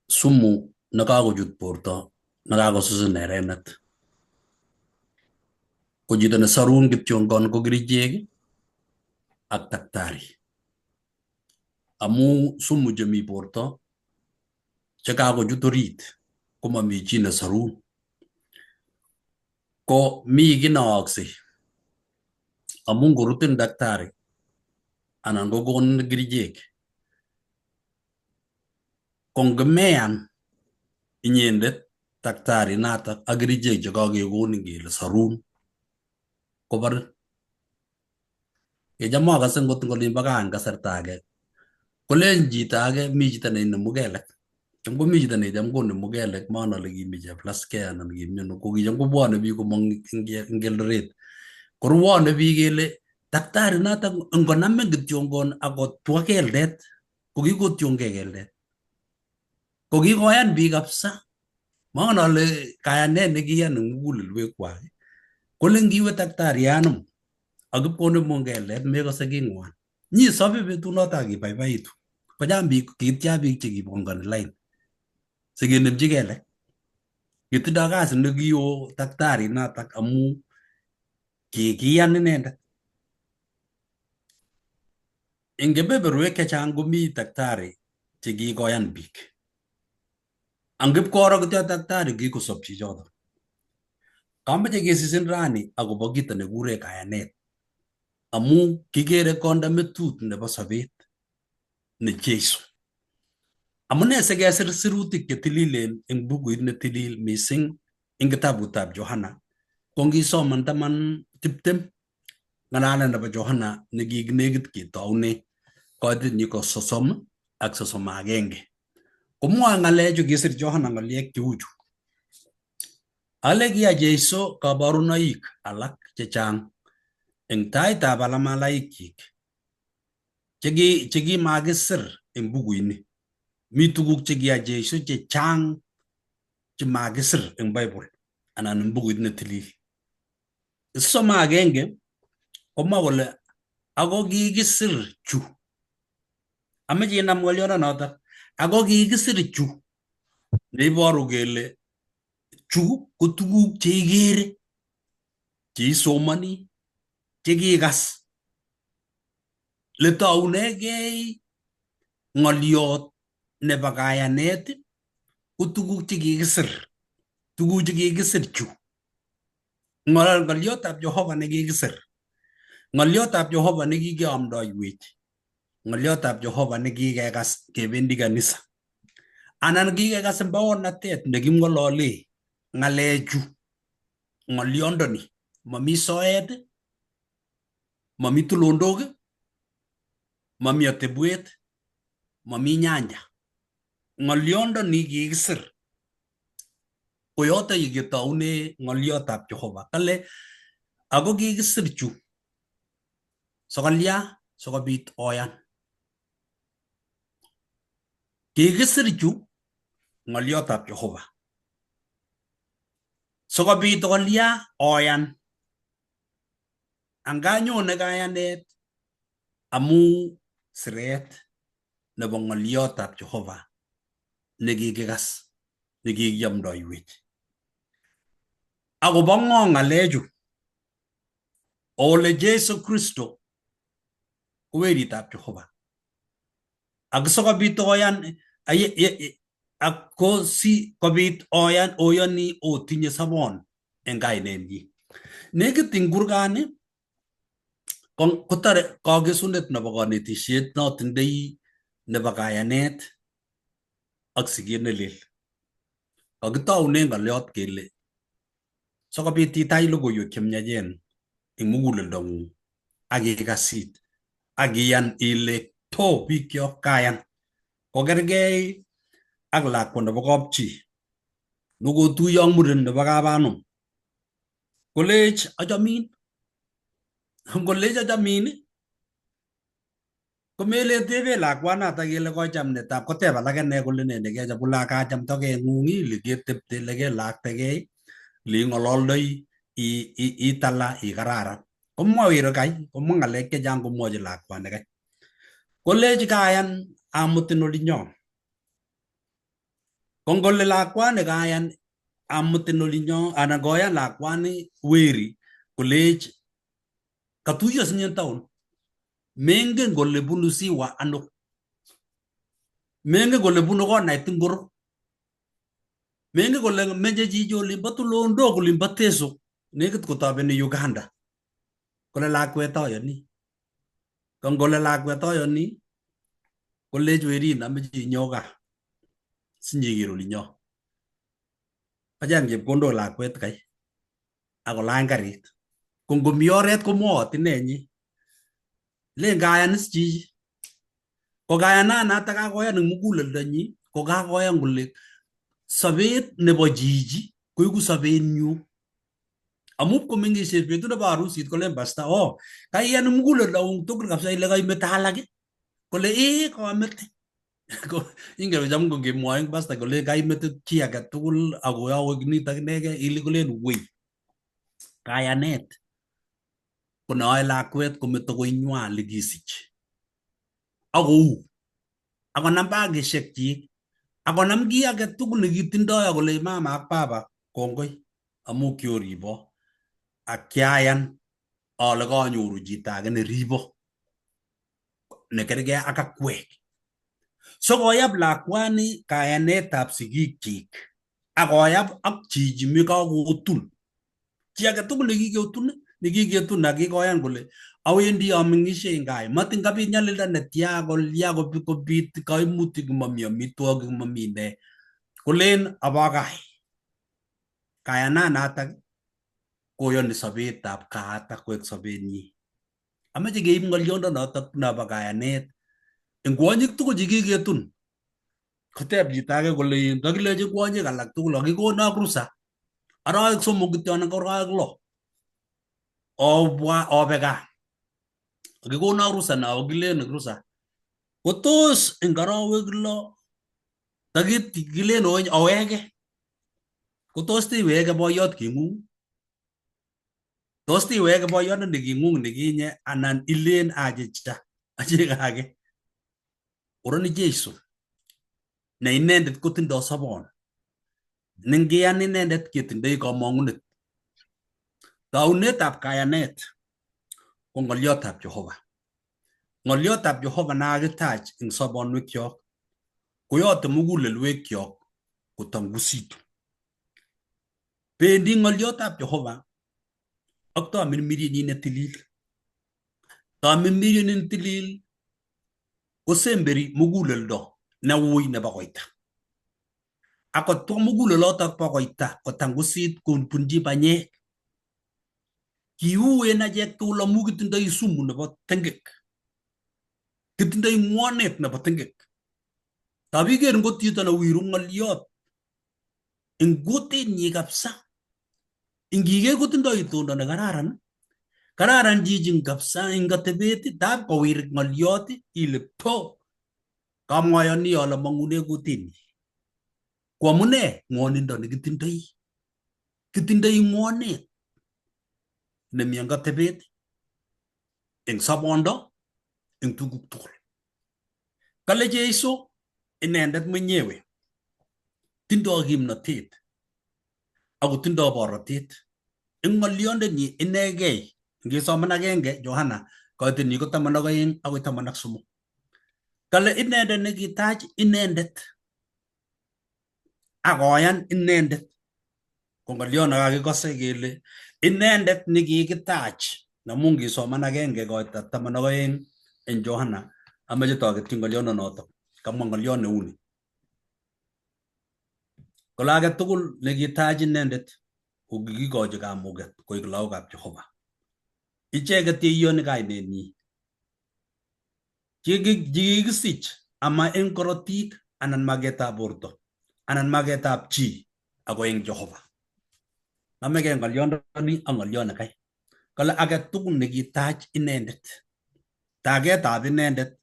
Sumu nekakochut borto nekakosusin erenet. Ko chito nesorun kityongon ko kerichek ak daktari. Amu sumu chemi borto chekakochut orit komomi chi nesorun. Ko mi kiy neooksei amu ngorutin daktari anan kokonin kerichek ko ngimeyan inyendet daktari natak ak kerichek chekakekonin kele sorun koborin. Kicham akase ngot eng olimbo gaa eng kasarta age kolen chito age mi chito neinemu kelek. Cham komi chito necham konemu kelek manai ale kimi cheplasket anan kimi ano ko kicham kobwone biik komong eng Eldoret. Korwone biik kele daktari notok ngonamin kityongon akotwa keldet ko kikotyongei keldet. Ko kikoyan biik kabisa. Mangen ale kayanet nekiyan eng mugulelwekwak kole ngiwe daktari anum ak ipkonemun keldet mekose king'wan. Nyisobe betunoto ak ibaibaitu. Kochang biik kitya biik chekipongoni lain sikenemchi kelek. Kitindoi kasi nekio daktari notok amu kikiyan inendet. Eng kebeberwek chechang komi daktari Chekikoyan biik. Angipkoro kityo daktari kikosop chichoto. Kameche kesisin rani akobo kito nekikure kayanet amu kikere konde metut nebo sobet ne Jesu. Amune sikesir sirutik chetililen eng bukuit netilil mising eng kitabutab Johana ko ngisoman 10:20 ng'alalet nebo Johana nekikinekit ketoune koitetnyi ko 30 ak 31 komwoe ng'alechu kisir Johana ng'oliek cheuchu. Ale kiyai Jesu kaborunoik alak chechang eng taitab alamalaikchik chekimakisir eng bukuini. Mi tuguk chekiyai Jesu chechang chemakisir eng Bible anan eng bukuit netilil. 31 komwa kole ako kikisir chu. Ameche inam ng'oliondonoto. Ako kikisir chu neiboru kele chu ko tuguk cheikere, cheisomoni, chekikas. Letounegei ng'oliot nebo kayanet ko tuguk chekikisir, tuguk chekikisir chu. Ng'oliotab Jehova nekikisir, ng'oliotab Jehova nekikeamdoiwech, ng'oliotab Jehova nekikekas kebendi kanisa anan kikekas eng baornatet neking'olole ng'alechu ng'oliondoni mami soet, mami tulondok, mami atebwet, mami nyanja. Ng'oliondoni kikisir ko yoto yekitoune ng'oliotab Jehova. Kale ako kikisir chu sokolya sikobit oyan. Kikisir chu ng'oliotab Jehova sikobit kolya oyan. Anganyone kayanet amu siret nebo ng'oliotab Jehova nekikikas nekikiamdoiwech. Akobo ng'o ng'alechu? Ole Jesu Kristo ko weritab Jehova. Ak sikobit oyan ak ko si kobit oyan oyoni otinye sobon eng kainenyi. Nekit ing kurgani kotore kakesunet nebo konetisiet notindoi nebo kayanet ak siket nelel. Kakitoune ng'oliot kele sikobit itach logoiwek chemiachen eng muguleldong'ung ak ikasit ak iyan ile to bikyok kayan kokergei ak lakwa nebo kapchi nokotuiyo ak muren nebo kapanum kolech achamin ngolech achamin komelen tebe lakwanata kele kocham netab koteb alake ne kole ne nekecham kole kacham tokeng'ung ile ketepte ile kelaktegei ile ing'ololdoi itala ikararan komwa weri kai komwa ng'alek chechang komwochi lakwani kai koleji kayan amutin olinyon ko ngole lakwani kayan amutin olinyon anan koyan lakwani weri kolech katuiyo sinye town mengen kole bunu siwa ano mengen kole bunu konait ngoro mengen kole menye chichi olimbo tulondok olimbo Teso nekit kotobeni Uganda kole lakwet ayoni ko ngole lakwet ayoni kolech werin ameche inyo gaa sinyeker olinyo kocheng chepkondok lakwet kai akolany karit ko ngomi oret komwoot inenyi len kayan is chichi ko kayananatak kakoyan eng muguleldonyi ko kakoyan kole sobet nebo chichi koiku sobenyu amu komeng'ishet betut nebo harusit kolen pasta oh kaiyan muguleldong'ung tugul kabisa ile kaimete alak kole ee kamete ingen cham ko ngemwoe eng pasta kole kaimete chi age tugul akoyawek nitok inegei ili kolen wei kayanet konoe lakwet kometo koinywa lekisich akou akonam bagishek chik akonam kiy age tugul nekitindoi akole mama ak baba kongoi amu kioribo ak kiayan ale kanyoru chito age neribo nekergei ak akwek. Sikoyap lakwani kayanetab sigikyik akoyap ak chichi mi kakotun. Chi age tugul nekiketun nekiketun ak kikoyan kole awendi ameng'ishei eng gaa matin kabit nyalilda netya kolya kobit kaimutik mami amitwogik mami ne kolen abakai. Kayananatak koyoni sobetab kaatak koek sobenyi. Amache keib ng'olyondo notok nobo kayanet eng kwonyik tugul chekiketun. Koteb chito age kole kakilechi kwonyik alak tugul akikonok rusa arawek 3 kityo anan ko arawek 6 obwa obe gaa. Kakikonok rusa na kilen rusa. Kotos eng arawek 6 takilen oweke. Kotos tiweke boyot king'ung? Tos tiweke boyot neking'ung nekinye anan ilen achicha achekake. Oroni Jesu ne inendet kotindo sobon. Nengiyan inendet ketindoi komong'unet. Taunetab kayanet ko ng'olyotab Jehova. Ng'olyotab Jehova nakakitach eng sobonwekyok koyote mugulelwekyok kotangusitu. Bendi ng'olyotab Jehova ak tamirmiryenyi netilil. Tamirmiryenyi netilil kosemberi muguleldo neui nebo koita. Akotwo mugulelotok bo koita kotangusit kobunji banyek. Kiuen achek tugul amu kitindoi sumu nebo tengek. Kitindoi ng'wonet nebo tengek. Tabiker ngot chito newiru ng'oliot eng kutinyi kabisa. Ingiker kotindoi itondo nekararan, kararan chichin kabisa eng atebet, tab kowir ng'oliot ile po kamwayoni ale mang'une kutinyi. Ko amune ng'wonindo nekitindoi. Kitindoi ng'wonet nemi eng atebet, eng sobondo, eng tuguk tugul. Kale Jesu inendet mwenyewe tindoi kimnatet ako tindoi borotet eng ng'olyondenyi inegei. Ngesoman 1 Yohana koitenyi ko 12 akoi 13. Kale inendet nekitach inendet akoyan inendet. Ko ng'olyon nekakikose kele inendet nekikitach namun ngesoman 1 koita 12 en Yohana amache toketyi ng'olyononotok. Kamwa ng'olyon neuni. Kole age tugul nekitach inendet ko kikikochi kamuget koik lagokab Jehova. Icheket cheiyoni kainenyi. Chekikisich ama eng korotik anan maketab borto anan maketab chi ako eng Jehova. Namekei ng'olyondoni ak ng'olyon nekai. Kale age tugul nekitach inendet. Tagetab inendet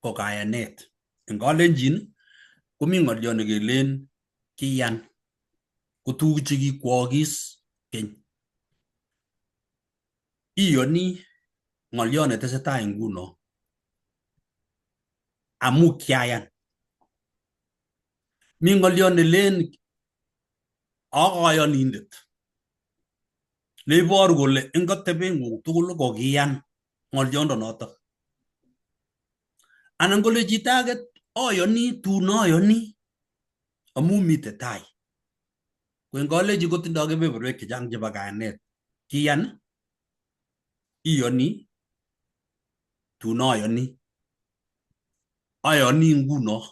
ko kayanet. Eng kalenjin komi ng'olyon nekelen kiyan ko tuguk chekikwokis keny. Iyoni ng'olyon netesetai nguno amu kiayan. Mi ng'olyon nelen akoyonindet neiboru kole eng atebeng'ung tugul kokiyan ng'olyondo notok. Anan kole chito age ayoni tun ayoni amu mitei tai. Ko eng kalenjin kotindoi kebeberwek chechang chebo kayanet. Kiyan, iyoni, tun ayoni. Ayoni nguno.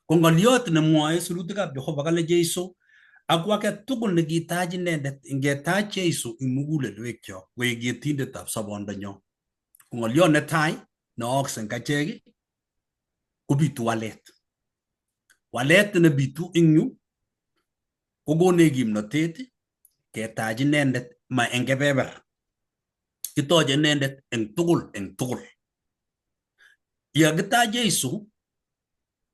Ko ng'oliot nemwoe sirutikab Jehova kale Jesu ako age tugul nekitach inendet ingetach Jesu eng mugulelwekyok koek yetindetab sobondonyo. Ko ng'oliot netai neookse eng achek kobitu walet. Walet nebitu eng yu kokonech kimnotet ketach inendet ma eng kebeber. Kitoche inendet eng tugul eng tugul. Yekakitach Jesu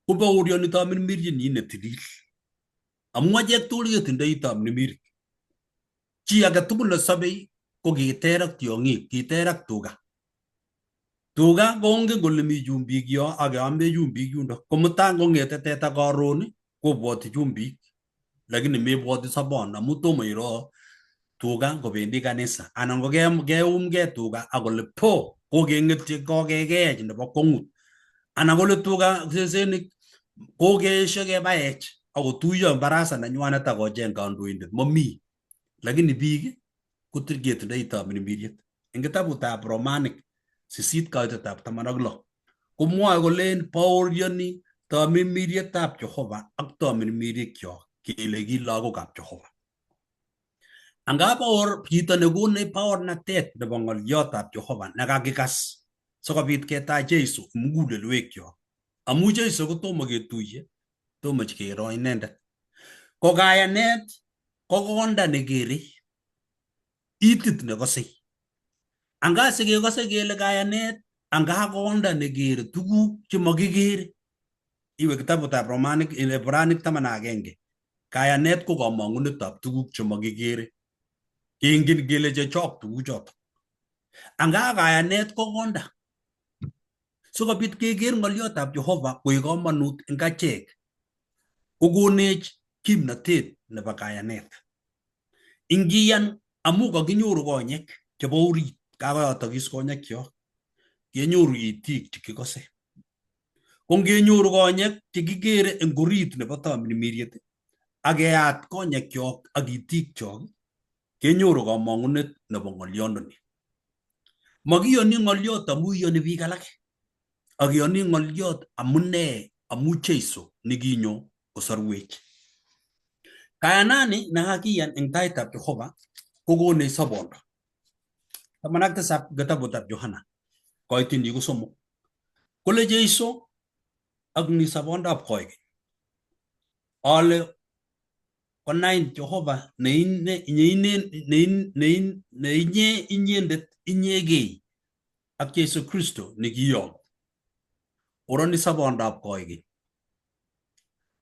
kobaorioni tamirmiryenyi netilil. Amu achek tugul ketindoi tamirmirik. Chi age tugul nesobei ko kiter ak tiong'ik, kiter ak tuga. Tuga kongen kole mi chumbik yo ak keame chumbik yundo. Komutai ngong'ete teta karon kobwoti chumbik lakini mebwoti sobon amu tomo iro tuga kobendi kanisa anan ko keumgei tuga ak kole po kokeng'etyi kokekech nebo kwong'ut. Anan kole tuga sesenik kokeesho kebaech akotuiyo eng barasa nenywanet akocheng kandoindet momi. Lakini biik ketindoi tamirmiriet. Eng kitabutab Romanik 8:16 komwoe kolen baorioni tamirmirietab Jehova ak tamirmirikyok kele ki lagokab Jehova. Angap baor chito nekonech baornatet nebo ng'olyotab Jehova nekakikas sikobit ketach Jesu mugulelwekyok. Amu Jesu kotomo ketuiye, tomo kero inendet. Ko kayanet ko konda nekere, itit nekosei. Anga sikekose kele kayanet, anga konda nekere tuguk chemokikere. Iwe kitabutab Romanik, Ibranic 11. Kayanet ko kamang'unetab tuguk chemokikere. Kengen kele chechok tuguchoto. Anga kayanet ko konda. Sikobit keker ng'olyotab Jehova koik komonut eng achek, kokonech kimnatet nebo kayanet. Ingiyan amu kakinyoru konyek chebo orit, kakoyotokis konyekyok, kenyoru itik chekikose. Ko ngenyoru konyek chekikere eng orit nebo tamirmiriet ak keyat konyekyok ak itikchok, kenyoru kamang'unet nebo ng'olyondoni. Makiyoni ng'olyot amu iyoni biik alak, akiyoni ng'olyot amune amu Jesu nekinyo kosorwech. Kayanani nekakiyan eng taitab Jehova kokonech sobondo. 17 kitabutab Yohana koitini ko 3. Kole Jesu ak ni sobondab koikeny. Ale konain Jehova neinye inyendet inyegei ak Jesu Kristo nekiyoku. Oroni sobondab koikeny.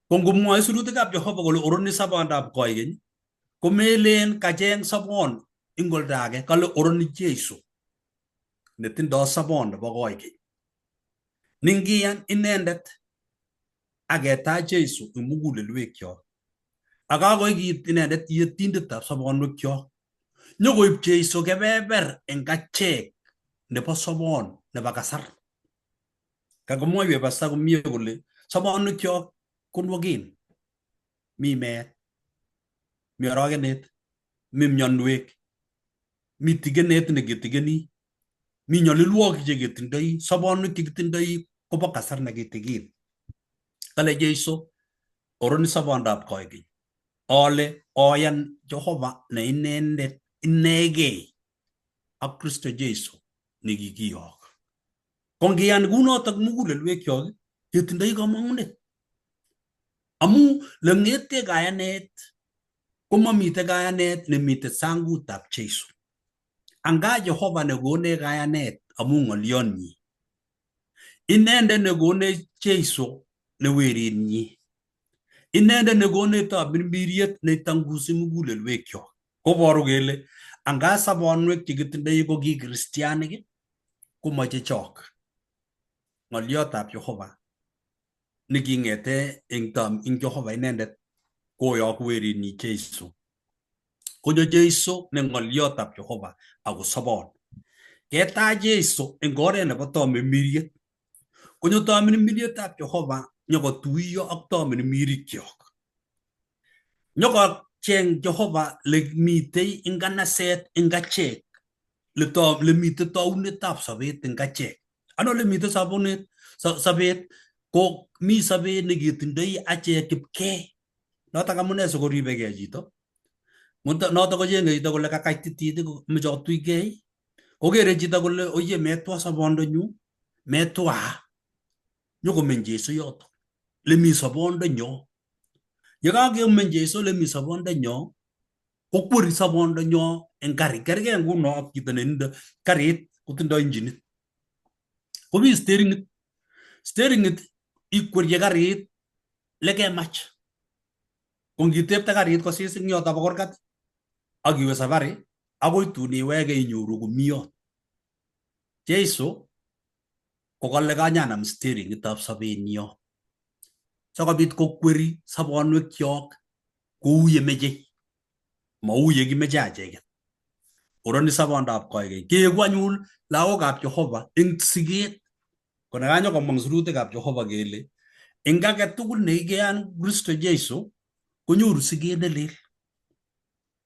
Ko ngomwoe sirutikab Jehova kole oroni sobondab koikeny, komelen kacheng sobon ing oldo age, kale oroni Jesu netindo sobon nebo koikeny. Ningiyan inendet ak ketach Jesu eng mugulelwekyok ak kakoik inendet yetindetab sobonwekyok, nyokoib Jesu kebeber eng achek nebo sobon nebo kasar. Kakomwoiwech pasta komie kole sobonwekyok konwoken. Mi meet, mi orogenet, mi mionwek, mi tigenet neketigeni, mi nyolilwogik cheketindoi, sobonwek chekitindoi kobo kasar nekitikin. Kale Jesu, oroni sobondab koikeny. Ale oyan Jehova ne inendet inegei ak Kristo Jesu nekikiyok. Ko ngiyan kunotok mugulelwekyok ketindoi kamang'unet. Amu leng'ete kayanet komamite kayanet nemite sangutab Jesu. Anga Jehova nekonech kayanet amu ng'olyonyi. Inendet nekonech Jesu ne werinyi. Inendet nekonech tamirmiriet netangusi mugulelwekyok. Koboru kele anga sobonwek chekitindoi ko ki kristianik komoche chok. Ng'olyotab Jehova neking'ete eng Jehova inendet koyok werinyi Jesu. Konyo Jesu ne ng'olyotab Jehova ako sobon. Ketach Jesu eng oret nebo tamirmiriet. Konyo tamirmirietab Jehova nyokotuiyo ak tamirmirikyok. Nyokocheng Jehova lemitei eng kanaset eng achek, lemitei tounetab sobet eng achek. Ano lemite sobonet sobet ko mi sobet neketindoi achek kipkee. Notok amune sikoribegei chito. Notok kochenge chito kole kakaititit komeche kotuikei. Kokere chito kole oye metwa sobondonyu, metwa. Nyokomeny Jesu yoto. Lemi sobondonyo. Yekakemeny Jesu lemi sobondonyo, kokweri sobondonyo eng karit. Kerkei nguno ak chito netindo karit kotindoi injinit. Komi steringit. Steringit ikwerie karit lekemach. Ko ngitepte karit kosis eng yoto bo kurgat ak iwe safari akoi tun iwege inyoru komi yot. Jesu kokale kanyanam steeringitab sobenyo sikobit kokweri sobonwekyok kou yemeche, mou yekimeche acheket. Oroni sobondab koikeny. Keeku anyun lagokab Jehova eng siket. Ko nekanyo komong sirutikab Jehova kele eng age tugul neikeyan Kristo Jesu konyoru siket nelel.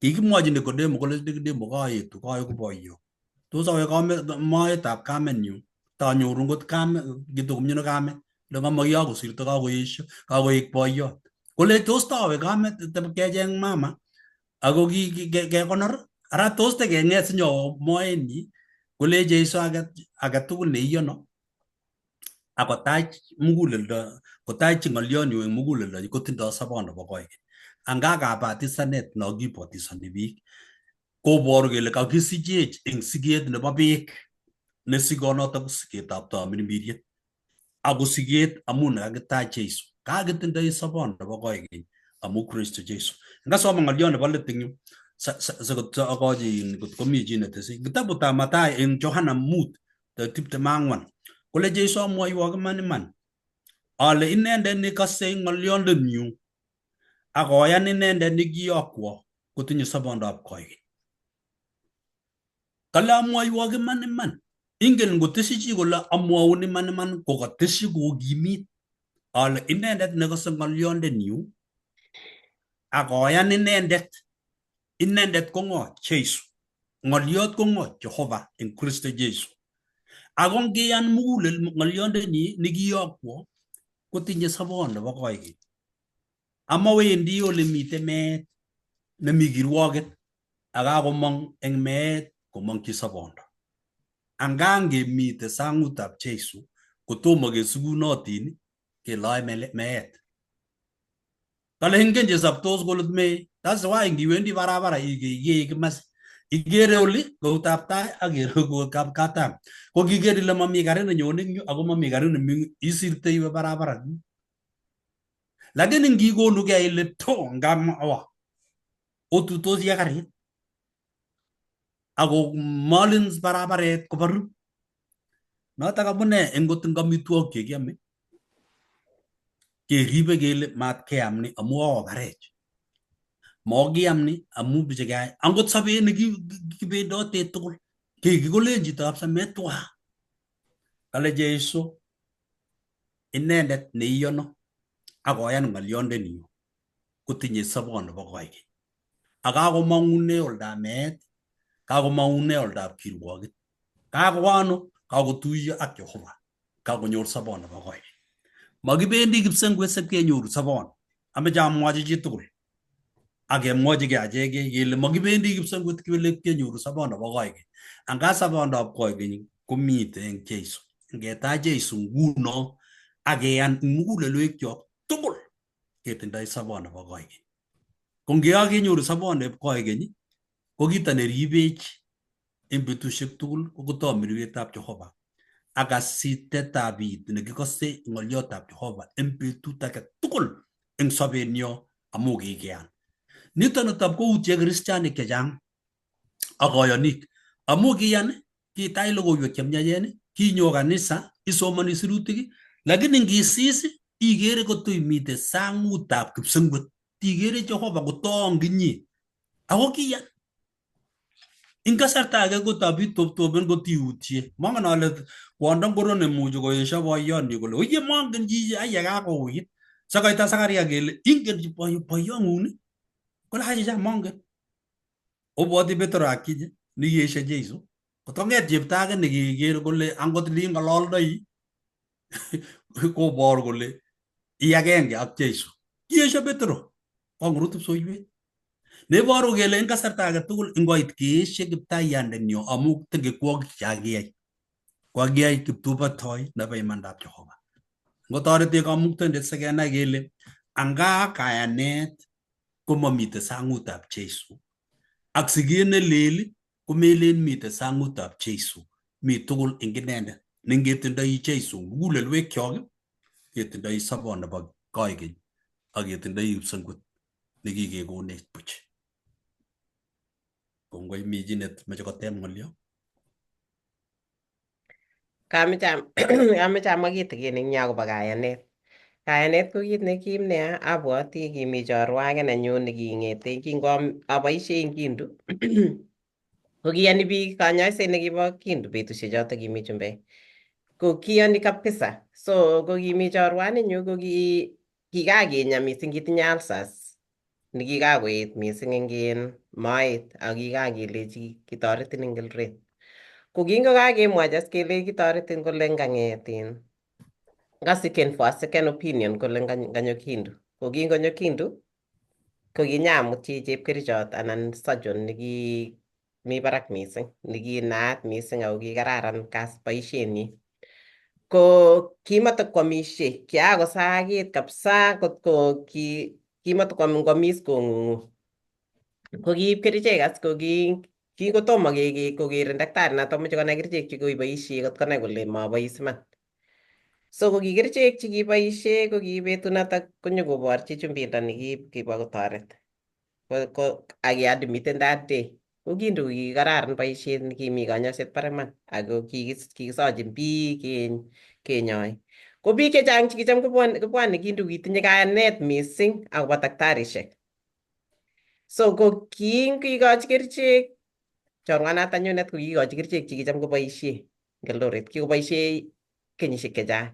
Kikimwochi Nikodemo kole Nikodemo kaetu kaeku boiyo. Tos awe kame moet kamenyu tanyoru ngot kame kitokomyono kamet le ngama kikakosirto kakoesio kakoek boiyot. Kole tos tawe kamet kecheng mama ako kekonor ara tos tekeng'et sinyowo moenyi kole Jeiso age tugul neiyono akotach muguleldo kotach ng'olyonyu eng muguleldo kotindoi sobon nebo koikeny. Anga kabatisanet no kibotisoni biik koboru kele kakisichech eng siket nebo beek ne sikonoto ko siketab tamirmiriet ako siket amu nekakitach Jesu kakitindoi sobon nebo koikeny amu Kristo Jesu. Ngasoman ng'olyon nebo let eng yu sikotokochi kot komi chi netese kitabutab Mathayo eng Johana 5:24 kole Jesu amwoiwok iman iman ale inendet nekase ng'olyondenyu akoyan inendet nekiyokwo kotinye sobondab koikeny. Kale amwoiwok iman iman ingen ngoteshi chi kole amwoun iman iman kokateshi kokimit ale inendet nekase ng'olyondenyu akoyan inendet inendet ko ng'o Jesu ng'olyot ko ng'o Jehova eng Kristo Jesu ako ngiyan mugulel ng'olyondenyi nekiyokwo kotinye sobon nebo koikeny amawendi ole mite meet nemi kirwoket akakomong eng meet komongchi sobondo. Anga ngemite sangutab Jesu kotomo kesikunotin keloe meet. Kale ingen chesoptos kolut mee. That's why ngiwendi barabara ikee kimasi ikere oli koutab tai ak ikere koutab katam. Ko kiker ile mami karit nenyone eng yu ako mami karit nemi isirte iwe barabara. Lakini ngikonugei ile to ngam awa otutosi ak karit ako malin barabaret kobaru. Notok amune eng ot eng amitwogik chekiame keribe kele mat keam ni amu kokobarech. Mokiam ni amu biche keai. Angot sobet nekibendote tugul kikolen chito kabisa metwa. Kale Jesu inendet neiyono akoyan ng'olyondenyu kotinye sobon nebo koikeny. Ak kakomong'une oldab meet, kakomong'une oldab kirwoket. Kakowo ano? Kakotuiyo ak Jehova. Kakonyor sobon nebo koikeny. Makibendi kipsengwet sipkenyoru sobon. Ameche amwochi chitugul. Ak kemwochigei achekei kele makibendi kipsengwet kele kenyoru sobon nebo koikeny. Anga sobondab koikeny komite eng Jesu. Ngetach Jesu nguno ak keyan eng mugulelwekyok tugul ketindoi sobon nebo koikeny. Ko ngekakenyoru sobon nebo koikeny ko kito neribech eng betusiek tugul ko kotomirwetab Jehova ak kasitetab it nekikose ng'olyotab Jehova eng betut age tugul eng sobenyo amu kikeyan. Niton nitok koutie kristianik chechang ak koyonik amu kiyan kitach logoiwek chemiachen kinyo kanisa isomoni sirutik lakini ngisis ikere kotoimite sangutab kipsengwet ikere Jehova kotoong inye ako kiyan. Ing kasarta age ko tabitoptopen kotiutye. Mongen ale kwondo ngoro nemuchi koesio boiyoni kole oye mongen chichi aiya kakouit. Sakaita Sakaria kele ingen boiyong'ung kole achicha mongen. Obwoti Petro akinye nikiesio Jesu. Kotong'et chepto age nekiker kole angot ling'ololdoi kobor kole i agenge ak Jesu. Kiesio Petro kong'urut kipsoiwet. Neboru kele eng kasarta age tugul ingoit keeshe kiptaiyandenyo amu tengekwokik chakiyai. Kwakiyai kiptupatoi nebo imandab Jehova. Ngotoretech kamuktaindet sikenai kele anga kayanet komamite sangutab Jesu. Ak siket nelel komelen mite sangutab Jesu. Mi tugul eng inendet. Nengetindoi Jesu mugulelwekyok ketindoi sobon nebo koikeny ak ketindoi kipsengwet nekikekonech buch. Kongoi mi chi nemoche koteb ng'olyo. Kameche amwa kitikin eng yu akobo kayanet. Kayanet ko kit nekim nea abwoti kimi chorwa age nenyu neking'ete kingo aboisie eng Kindu ko kiyoni biik kanyoiset nekibo Kindu betusiek chotok kimi chumbek. Ko kiyoni kabisa. So ko kimi chorwaninyu ko kikakinya mising, kitinye ulcers nikikakoet mising eng moet ak kikakelechi kitoretin eng Eldoret. Ko kingokakemwochi as kelechi kitoretin kole ngang'et ngasiken for a second opinion kole nganyo Kindu. Ko kingonyo Kindu ko kinyamut chi chepkerichot anan surgeon nekimi barak mising, nekinaat mising ako kikararan boisienyi. Ko kimatakwamisie, kiakosakit kabisa kotko kimatakwam ngwamis kong'ung'u. Ko kiib kerichek as ko kingotomo kokerin daktari noto moche konai kerichek chekoiboisie kot konai kole mabois iman. So ko ki kerichek chekiboisie ko ki betunotok konyokoborchi chumbindo nekibo kotoret. Ko ak keadmiten that day. Ko kindu kikararan boisiet nekimi konyoiset barak iman ako kikisochin biik kenyoi. Ko biik chechang chekicham kobwone Kindu kitinye kayanet mising akobo daktarishek. So ko kingikochi kerichek chorwanatanyunet ko kikochi kerichek chekicham koboisie eng Eldoret. Kikoboisie kenyisiek chechang.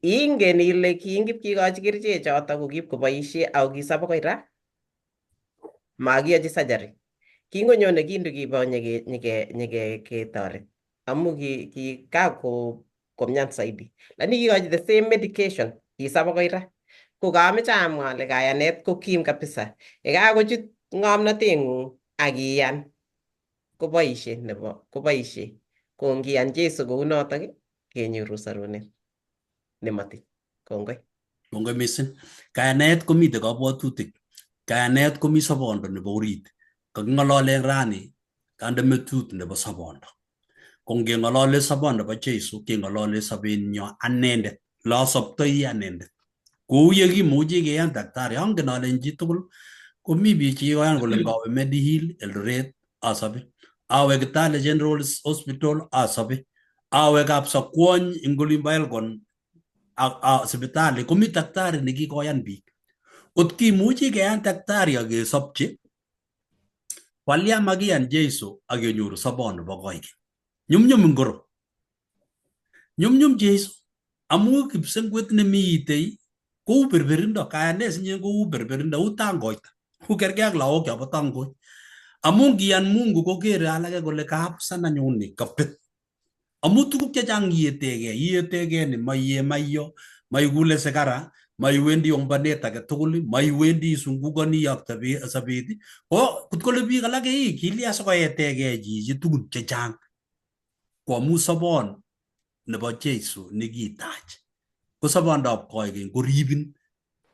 Ingen ile kingipkikochi kerichek choto ko kipkoboisie ako kisob akoi ra makiyochi surgery. Kingonyone Kindu kibo nyeketoret amu ki kakomian zaidi. Lakini kikochi the same medication kisob akoi ra. Ko kameche amwa ale kayanet ko kim kabisa. Yekakochut ng'omnoteng'ung ak iyan koboisie nebo koboisie. Ko ngiyan Jesu kounotok kenyoru sorunet nemotiny. Kongoi. Kongoi mising. Kayanet komitei kabwatutik. Kayanet komi sobondo nebo orit. Kaking'olole rani kande metut nebo sobondo. Ko ngeng'olole sobondo nebo Jesu keng'olole sobenyo anendet. Lasobtoi anendet. Kou ye kimuchi keyan daktari, angen ale en chitugul komi biik chekikoyan kole ngawe Mediheal Eldoret asobe. Awe Kitale General Hospital asobe. Awe Kapsakwony eng olimbo Elgon sipitali komi daktari nekikoyan biik. Kot kimuchi keyan daktari ak kesobchi, walya makiyan Jesu ak kenyoru sobon nebo koikeny. Nyumnyum ingoro. Nyumnyum Jesu amu kipsengwet nemiitei kou berberindo, kayanet sinye kou berberindo, uu tangoita. Uu kerkei ak lagok chobo tangoit. Amu ngiyan Mungu kokere alake kole kabusan anyun ni kabet. Amu tuguk chechang ietegei, ietegei ni maiye maiyo, maikule sigara, maiwendi ombanet age tugul, maiwendi isungukoni ak sobet. Ko kot kole biik alake ii kilya sikoetegei chichi tugun chechang. Ko amu sobon nebo Jesu nekitach. Ko sobondab koikeny koribin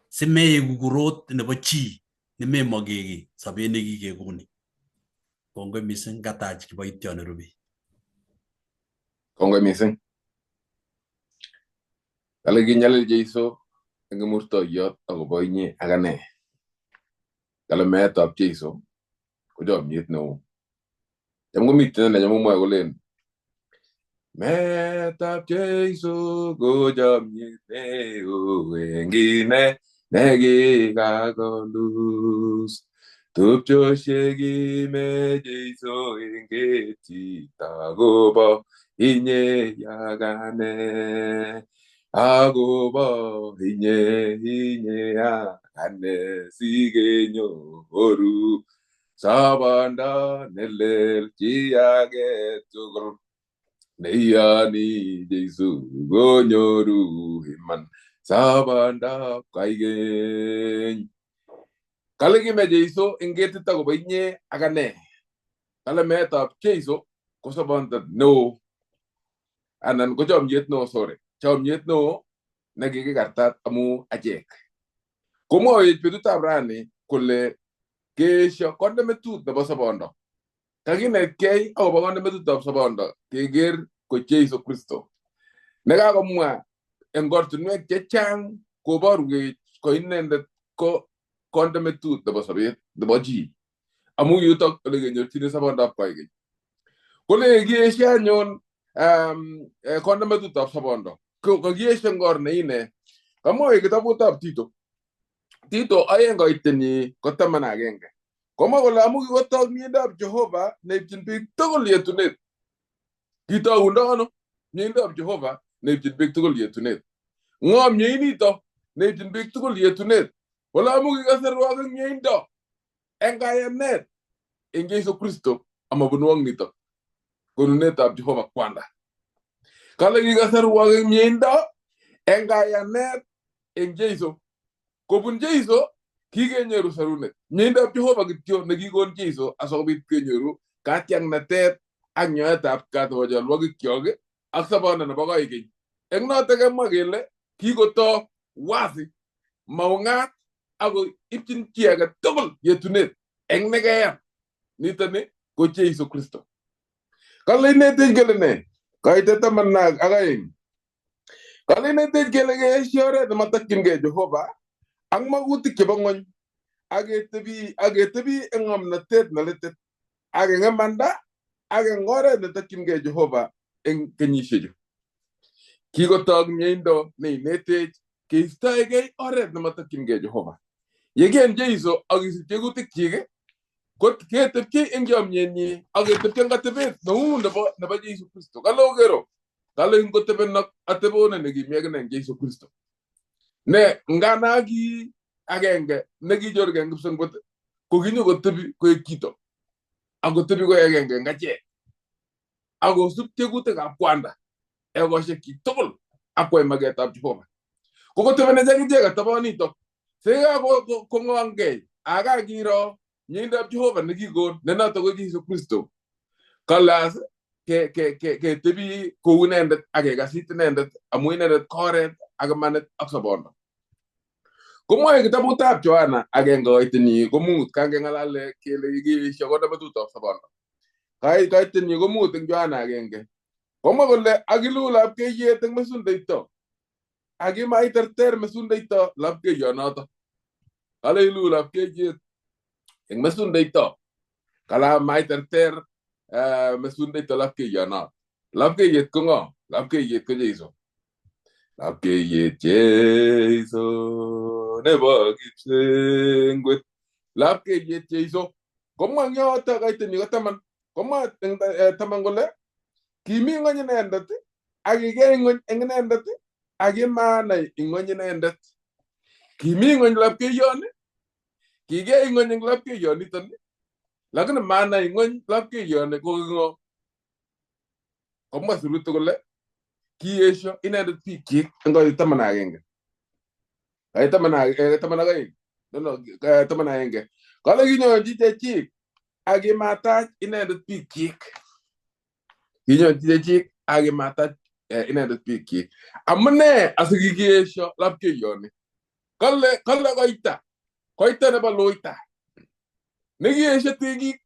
simeigu korot nebo chi nememokeki sobet nekikekonin. Kongoi mising katach kiboitiot nerube. Kongoi mising. Kale kinyalil Jesu eng kimurtoiyot akobo inye ak ane. Kale meetab Jesu ko chomiet neo. Cham komi tiendo necham komwoe kolen meetab Jesu ko chomiet neo eng ine nekikakolus. Tupchosiek kime Jesu eng ketit akobo inye ak ane. Akobo inye ak ane sikenyoru sobondo nelel chi age tugul neiyoni Jesu konyoru iman sobondab koikeny. Kale kime Jesu eng ketit akobo inye ak ane. Kale meetab Jesu ko sobondo neo anan ko chomiet neo, sorry. Chomiet neo nekikikartat amu achek. Komwowech betutab rani kole keesho konde metut nebo sobondo. Kakinetkei akobo konde metutab sobondo keker ko Jesu Kristo. Nekakomwa eng ortinwek chechang koborwech ko inendet ko konde metut nebo sobet nebo chi. Amu yutok ole kenyorchini sobondab koikeny. Kole kiesho anyun konde metutab sobondo. Kakiesho eng or neine. Kamwoe kitabutab Tito. Tito 2 koitenyi ko 11. Komwa kole amu kikotok miendab Jehova neipchin biik tugul yetunet. Kitoundo ano? Mieindab Jehova neipchin biik tugul yetunet. Ng'o mieinito neipchin biik tugul yetunet? Kole amu kikaserwok eng mieindo eng kayanet eng Jesu Kristo amabunwok nito konunetab Jehova Kwanda. Kale kikaserwok eng mieindo eng kayanet eng Jesu. Kobun Jesu kikenyoru sarunet. Mieindab Jehova kityo nekikon Jesu asikobit kenyoru katiaknatet ak nyoetab kat nebo cholwokikyok ak sobondo nebo koikeny. Eng notok kemwa kele kikotok wasi maung'at ako ipchin chi age tugul yetunet eng nekeyan. Nitoni ko Jesu Kristo. Kale inetech kele ne? Kaitet 12. Kale inetech kele keesio oret nematokchingei Jehova ak makutik chebo ng'ony ak ketebi eng ng'omnotet nelitit ak eng imanda ak eng oret netokchingei Jehova eng kenyisiechu. Kikotok mieindo neinetech keistoegei oret nematokchingei Jehova. Yekiyan Jesu ak isub tiemutikchik ko ketepchei eng chomyenyi ak ketepchei eng atebet neu nebo Jesu Kristo. Kale okero, kale ngotebenok ateboni nekimi akine eng Jesu Kristo. Ne ngana ki agenge nekichorgei eng kipsengwet ko kinyokotebi koek chito ak kotebi koek agenge eng achek ak kosub tiemutikab Kwanda ekosiekchik tugul ak kwai maketab Jehova. Ko kotebenech akichek atebonitok sikakong'ongei akakiro mieindab Jehova nekikon ne notok ko Jesu Kristo. Kalas ketebi kou inendet ak kekasit inendet amu inendet ko oret ak imanit ak sobondo. Komwoe kitabutab Yohana 1:5 kangeng'alale kele kiesio konde betutab sobondo. 5 eng Yohana 1. Komwa kole akilu lapkeiyet eng mesundeito ak imaiterter mesundeito lapkeiyonoto. Kale ilu lapkeiyet eng mesundeito kala maiterter mesundeito lapkeiyonoto. Lapkeiyet ko ng'o? Lapkeiyet ko Jesu. Lapkeiyet Jesu nebo kipsengwet. Lapkeiyet Jesu. Komwa eng yoto kaitenyi ko 10. Komwa eng 10 kole kimi ng'ony inendet ak kikei ng'ony eng inendet ak kimanai ng'ony inendet. Kimi ng'ony lapkeiyoni, kikei ng'ony eng lapkeiyoniton, lakini manai ng'ony lapkeiyoni ko ng'o. Komwa sirutik kole kiesio inendet biikchik eng kaitet 11. Kaitet 12. No, 11. Kale kinyonchi chechik ak kimatach inendet biikchik. Kinyonchi chechik ak kimatach inendet biikchik. Amune asikikiesio lapkeiyoni? Kale koita nebo loita nekiesio tigik.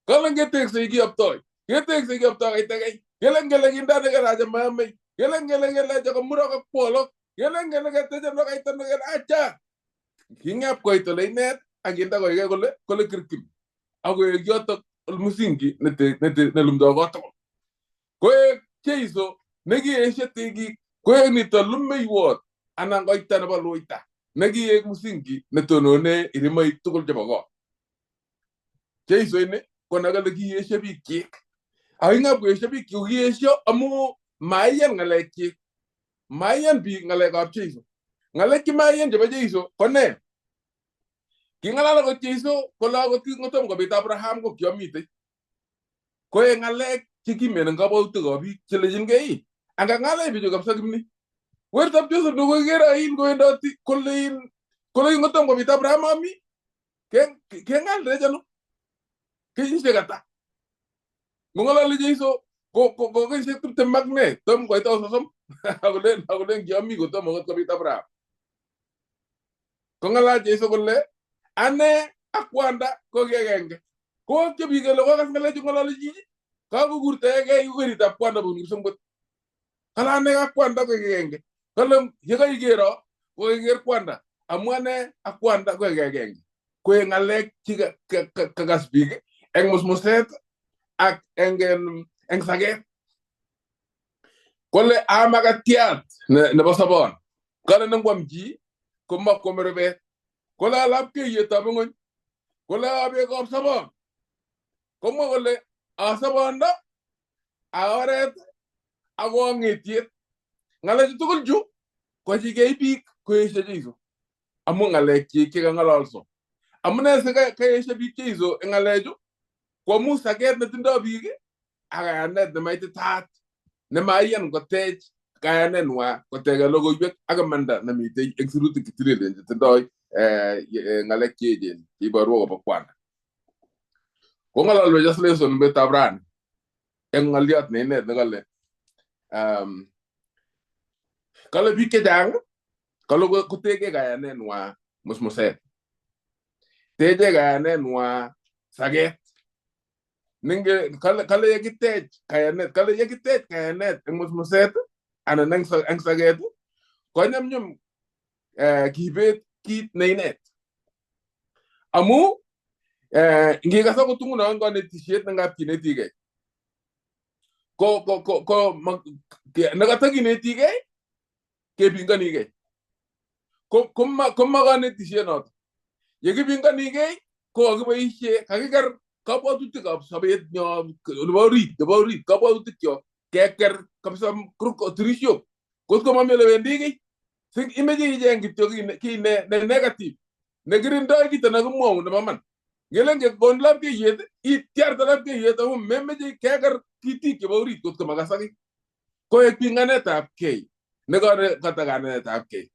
Kale ngeteksei kiyoptoi, keteksei kiyoptoi kaitakei. Kele ngele kindane kelache mayamei, kele ngele kelache komurok ak kwolok, kele ngele keteche no kaita no kele acha. King'ep koit ole inet ak kinde koikei kole kirkim ak koek yotok msingi nelumdoi kot tugul. Koek Jesu nekiesio tigik, koek nito lumeiwot anan koita nebo loita nekiek msingi netonone irimoik tugul chebo kot. Jesu ini ko nekale kiesio biikchik. Ak ingap koesio biikchik ko kiesio amu maiyan ng'alekchik. Maiyan biik ng'alekab Jesu. Ng'alek chemaiyan chebo Jesu ko ne? King'alal akot Jesu kole akot kingotom kobit Abraham ko kiomitei. Koek ng'alek chekimen eng kabwatutikab biik chelechinkei. Angang'alech bichu kabisa kimni. Wertab Joseph nekokikere ain kowendoti kole kingotom kobit Abraham ami keng'al ano? Kenyisiek ata? Ngong'alali Jesu ko kenyisiek 20 ak ne tom koit akoi 30 akolen kiomi kotom akot kobit Abraham. Kong'alal Jesu kole ane ak Kwanda ko ki agenge. Kokye biik kele kokas ng'alechu ng'ololi chichi kakokurtaegei weritab Kwanda bun kipsengwet. Kale ane ak Kwanda ko ki agenge. Kale yekaikero ko kiker Kwanda amu ane ak Kwanda ko ki agenge. Koek ng'alek chekakas biik eng musmuset ak eng saket. Kole amakatiat nebo sobon. Kale nengwam chi komakwome rubet. Kole alapkeiyetab ng'ony. Kole abekab sobon. Komwa kole asobondo, a oret, ako ang'etiet. Ng'alechu tugul chu kochigei biik koesio Jeiso amu ng'alekchik chekang'ololso. Amune si kaesio biik Jeiso eng ng'alechu ko amu saket netindoi biik ak kayanet nemaititaat nemaiyan kotech kayanenwa koteke logoiwek ak imanda nemitei eng sirutik chetililen chetindoi ng'alek cheechen cheiboru akobo Kwanda. Kong'ololwech as lesson betutab rani eng ng'oliot ne inet nekale kale biik chechang kale koteke kayanenwa musmuset, teche kayanenwa saket. Ninge kale yekitech kayanet, kale yekitech kayanet eng musmuset anan eng saket konyumnyum kibet kit ne inet. Amu ngikas akot nguno eng konetisiet nengap kinetigei ko nekatakinetigei kepingonigei koma konetisiet noto. Yekipingonigei ko kakiboisie kakiker kabwatutikab sobet nyo nebo orit kabwatutik kyok keker kabisa tirishok kot ko mami olewendi kiy imeche icheng kityo kiy ne negative nekirindoi kito nekimwoun nebo man. Ngelen kekon lapkeiyet ityarte lapkeiyet amu memeche keker kitik chebo orit kot ko makasak koek pinganetab kei nekata kanetab kei.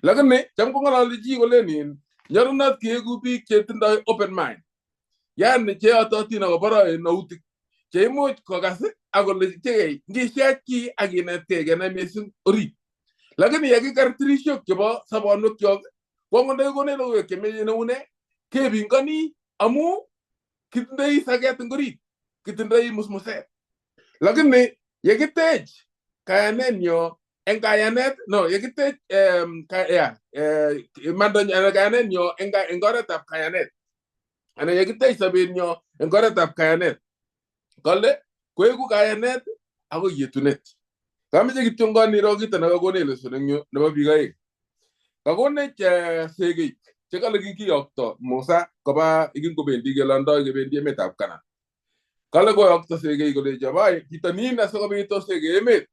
Lakini cham kong'ololi chi kolen in nyolunot keeku biik chetindoi open mind, yani cheyototin akobo nautik cheimuch kokas ak kole chekei ngisiach ki ak kinetkei kenai missing orit. Lakini yekiker tirishok chebo sobonwekyok ko angot ndakikonech logoiwek chemeche neune kepingoni amu kitindoi saket eng orit, kitindoi musmuset. Lakini yekitech kayanenyo eng kayanet no yekitech imanda kayanenyo eng oretab kayanet anan yekitech sobenyo eng oretab kayanet kale koeku kayanet akoi yetunet. Kameche kityo ngoniro kito nekakonech lesson eng yu nebo biik aeng. Kakonech sekeik chekale kikiyokto Musa koba ikingobendi kelondoi kebendi emetab Canaan. Kale koyokto sekeik kolechi abai bitonin asikobit oseke emet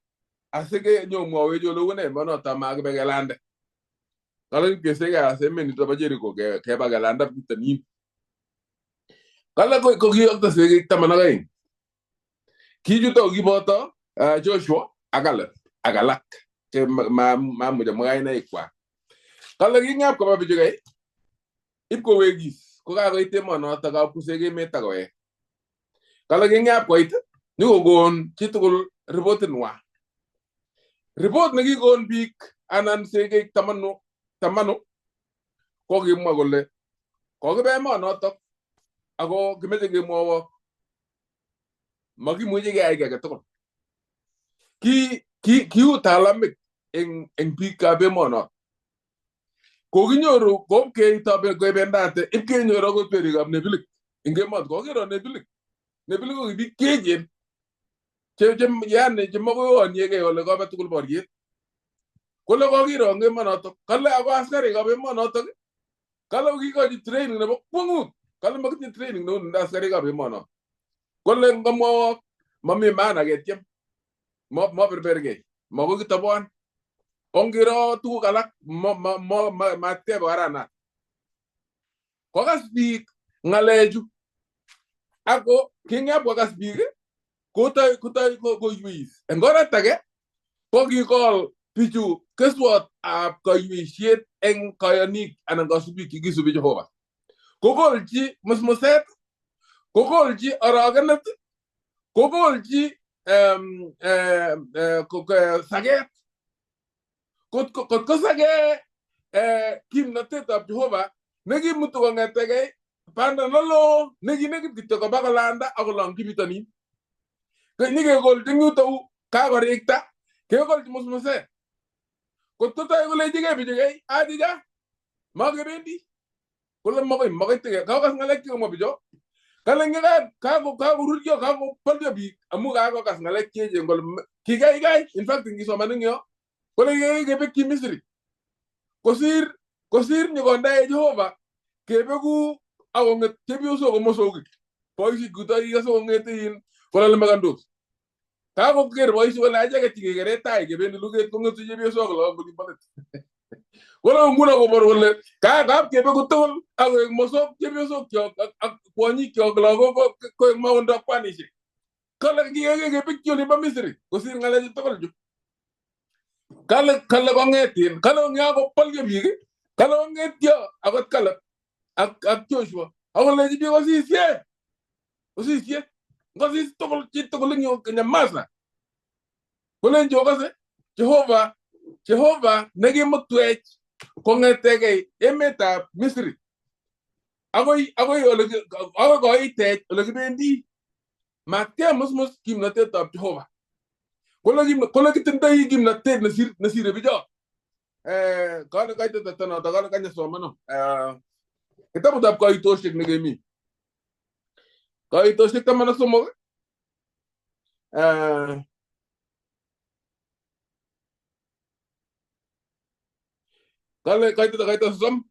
asikenyomwowech ole une emonoto makibe kelande. Kale keseke as emet nito bo Jericho keba kelanda bitonin. Kale kokiyokto sekeik 12. Kichuto kiboto Joshua ak Caleb ak alak che mamuch amwa kainaikwak. Kale king'ap koba bichu kai ipkowekis kokakoit emonoto kakusek emet akowek. Kale king'ap koit nyokokon chitugul ripotit ng'wa. Ripot nekikon biik anan sekeik tamanu kokimwa kole kokibe emonotok ako kimeche kemwowok makimuchi keyai kiy agetugul. Kiu talamik eng biikab emonoto. Kokinyoru kopkeibendate ipkenyoru akot werikab Nepilik eng emot kokiro Nepilik. Nepilik ko ki biik cheechen yani chemakoi oonyekei ole kobe tugul boriet. Kole kokiro eng emonotok kale ako askarikab emonotok kale kokikochi training nebo kwong'ut. Kale makitinye training neu nindo askarikab emonotok. Kole ngomwowok mami maana ketyem maberberkei makoi kitobon ongiro tuguk alak matkebe oranat. Kokas biik ng'alechu ako king'ap kokas biik kotoi koiwis. Eng oret age kokikol bichu keswotab kaiweisiet eng kayonik anan kasubik chekisubi Jehova. Kokolchi musmuset, kokolchi orogenet, kokolchi saket. Kot kosake kimnotetab Jehova nekimutu kong'etegei banda neloo nekinekit kityo koba kolanda akolong'chi bitonin. Nyikekolchi eng yutou kakorikta kekolchi musmuset. Kot kotoi kolechigei bichu achicha makebendi kole makoi kakokas ng'alek chekamwa bicho. Kale kakoruryo kakobolyo biik amu kakokas ng'alek cheechen kole kikaikai in fact ngisoman eng yo kole kikaikai kebekyi Misri kosir nyokondae Jehova kebeku akong'et chepyosok ko mosogik boisiek kuto ikose kong'ete in kolale makandos. Kakoker boisiek kole acheket chekekere tai kebendi luget kong'etu chepyosok ak lagok olimbo let. Kole nguno kobor kole kap kebeku tugul ak koek mosok chepyosok kyok ak kwonyik kyok lagok koek maondok kwanishek. Kale kikekebekyi olimbo Misri kosir ng'alechu tugul chu. Kale kong'etin kale ya kobolyo biik kale kong'etyo akot Caleb ak Joshua akolechi biik osisye osisye ngosis tugul chitugul eng yu nyamaza kolenchi okose Jehova Jehova nekimutwech kong'etegei emetab Misri akoi ole akoi koitech ole kibendi matkemusmus kimnotetab Jehova kole kitindoi kimnotet nesire bichot kale kaitata noto kale kanya somano kitabutab Koitosiek nekemi Koitosiek 13 kale kaitata kaita 30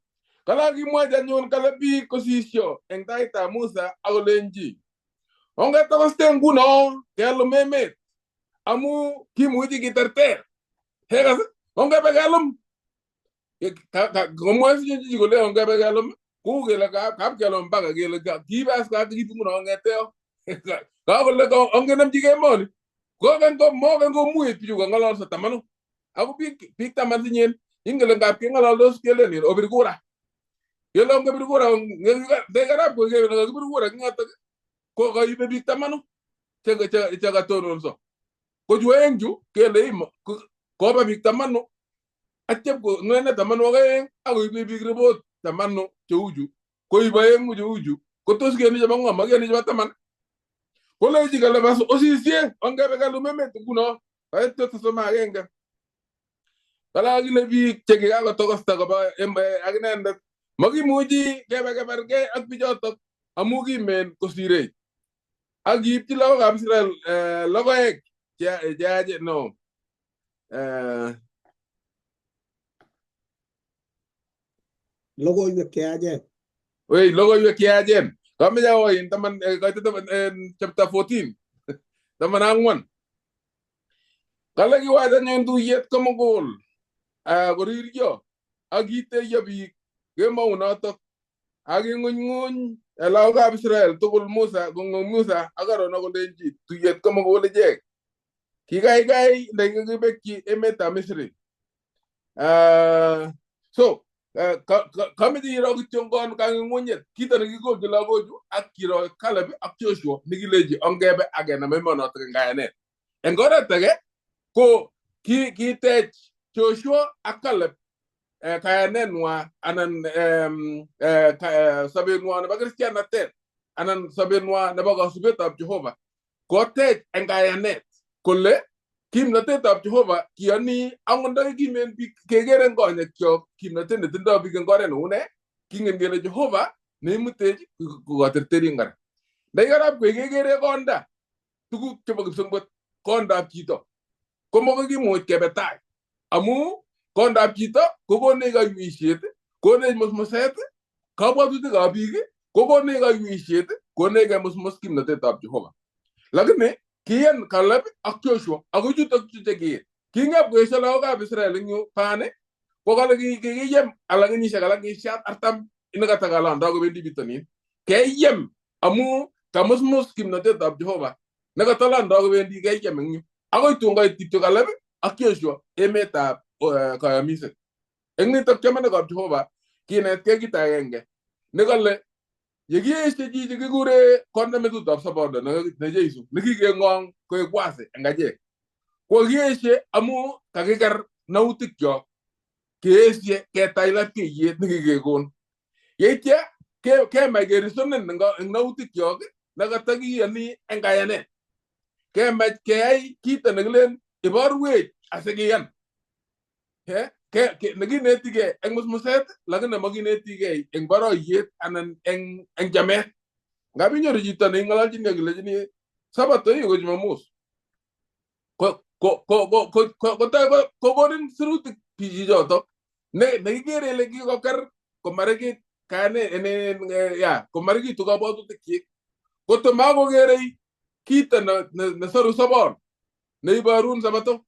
kale kimwachi anyun kale biik kosisyo eng taitab Musa akolenji ongetokoste nguno kelum emet amu kimuchi kiterter hekas ongebe kelum komwoe chichi kole ongebe kelum kou kele kapkelum mpaka kele kibas kakikitu nguno ongeteo kakole ongenemchigei emoni koken moken komuech bichu kong'ololso 10 ako biik 10 sinyen ingen ngap keng'ololdos kelen obir kura kele ongebir kura tekarap kakibir kura eng yotok ko kaibe biik 10 chekatononso ko chu aeng chu kele koba biik 10 atyep ng'ene 12 akoibe biik ripot 10 cheuchu koib aeng'u cheuchu kotos kiyoni chebo ng'o makiyoni chebo 10 kolechi kale bas osisye ongebe kelum emet nguno kaityo 31 kale akile biik chekikakotokosta koba ak inendet makimuchi kebe kebargei ak bichotok amu kimen kosirech ak kiipchi lagokab Israel logoek cheyachen no logoiwek cheyachen wei logoiwek cheyachen kameche awo in taman kaita taman chapter 14 14 kale kiwach anyun tuyet komugul koriryo ak kiteyo biik kemounotok ak king'unyng'uny lagokab Israel tugul Musa kong'ung Musa ak Aaron akolenchi tuyet komugul ichek kikaikai ndakikibekyi emetab Misri so kameche iro kityongon kang'ung'unyet kito nekikolchi lagochu ak kiro Caleb ak Joshua nekilechi ongebe ak kenam emonotok eng kayanet eng oret age ko kitech Joshua ak Caleb kayanenwa anan sobenwa nebo kristianatet anan sobenwa nebo kasubetab Jehova kotech eng kayanet kole kimnotetab Jehova kiyoni angot ndakikimen biik keker eng konyekyok kimnotet netindoi biik eng oret neu ne kingen kele Jehova neimutech kokaterterin kora ndakikarap kwe kekere konda tuguk chebo kipsengwet kondab chito komokoi kimuch kebe tai amu kondab chito kokonech kaiweisiet konech musmuset kabwatutikab biik kokonech kaiweisiet konech kemusmus kimnotetab Jehova lakini kiyan Caleb ak Joshua ako chutok chu chekiit king'ep koesio lagokab Israel eng yu pane ko kale kikiyem alak kenyisiek alak kenyisiek 40 nekatakalando kobendi bitonin keyem amu kamusmus kimnotetab Jehova nekatalando kobendi keyem eng yu akoi tun koit kityo Caleb ak Joshua emetab kayamiset eng nitok chamanikab Jehova kinetkei kit agenge nekale yekieshe chichi kikure konda metutab sobondo ne Jesu nekikeng'ong koek wasi eng achek ko kieshe amu kakiker nautikyok keeshe ketach lapkeiyet nekikekon yeitya kemach kerisonen eng nautikyok nekatakiyoni eng kayanet kemach keyai kito nekilen iborwech asikiyan nekinetigei eng musmuset lakini makinetigei eng boroiyet anan eng chamet ngap inyoru chito neing'ololchini akilechini sabato hii ko Jumamosi kokonin sirutik chichotok nekikere ile kikoker komarikit kayanet ya komarikitu kabwatutikyik koto makokerei kito nesoru sobon Neibarun sabato.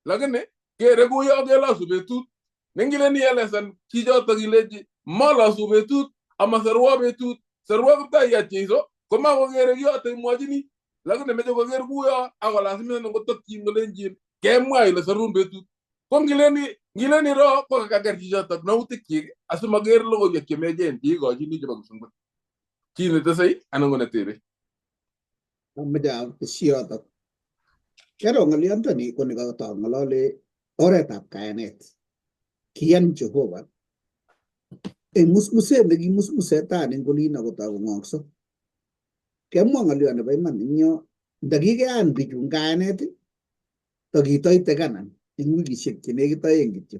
Lakini kere kuyo kelosu betut. Nengilen ielesan chichotok ilechi malosu betut ama serwo betut. Serwo kiptayat Jeiso komakokere kiyoto imwochini. Lakini meche koker kuyo akolazimisan kotokyin kolenjin kemwa ile serun betut. Ko ngileni ro ko kakaker chichotok nautikyik asimaker logoiwek chemechen cheikochini chebo kipsengwet. Chi netesei anan ko netebe. Amache atesyi yotok. Kero ng'olyondoni ko nikatang'olole oretab kayanet. Kiyan Jehova eng musmuset nekimusmusetan eng olin akotou kong'okso. Kemwa ng'olyo nebo iman eng yo, ndakikeyan bichu eng kayanet, takitoite Kanan eng wikishek chenekit 2 kityo.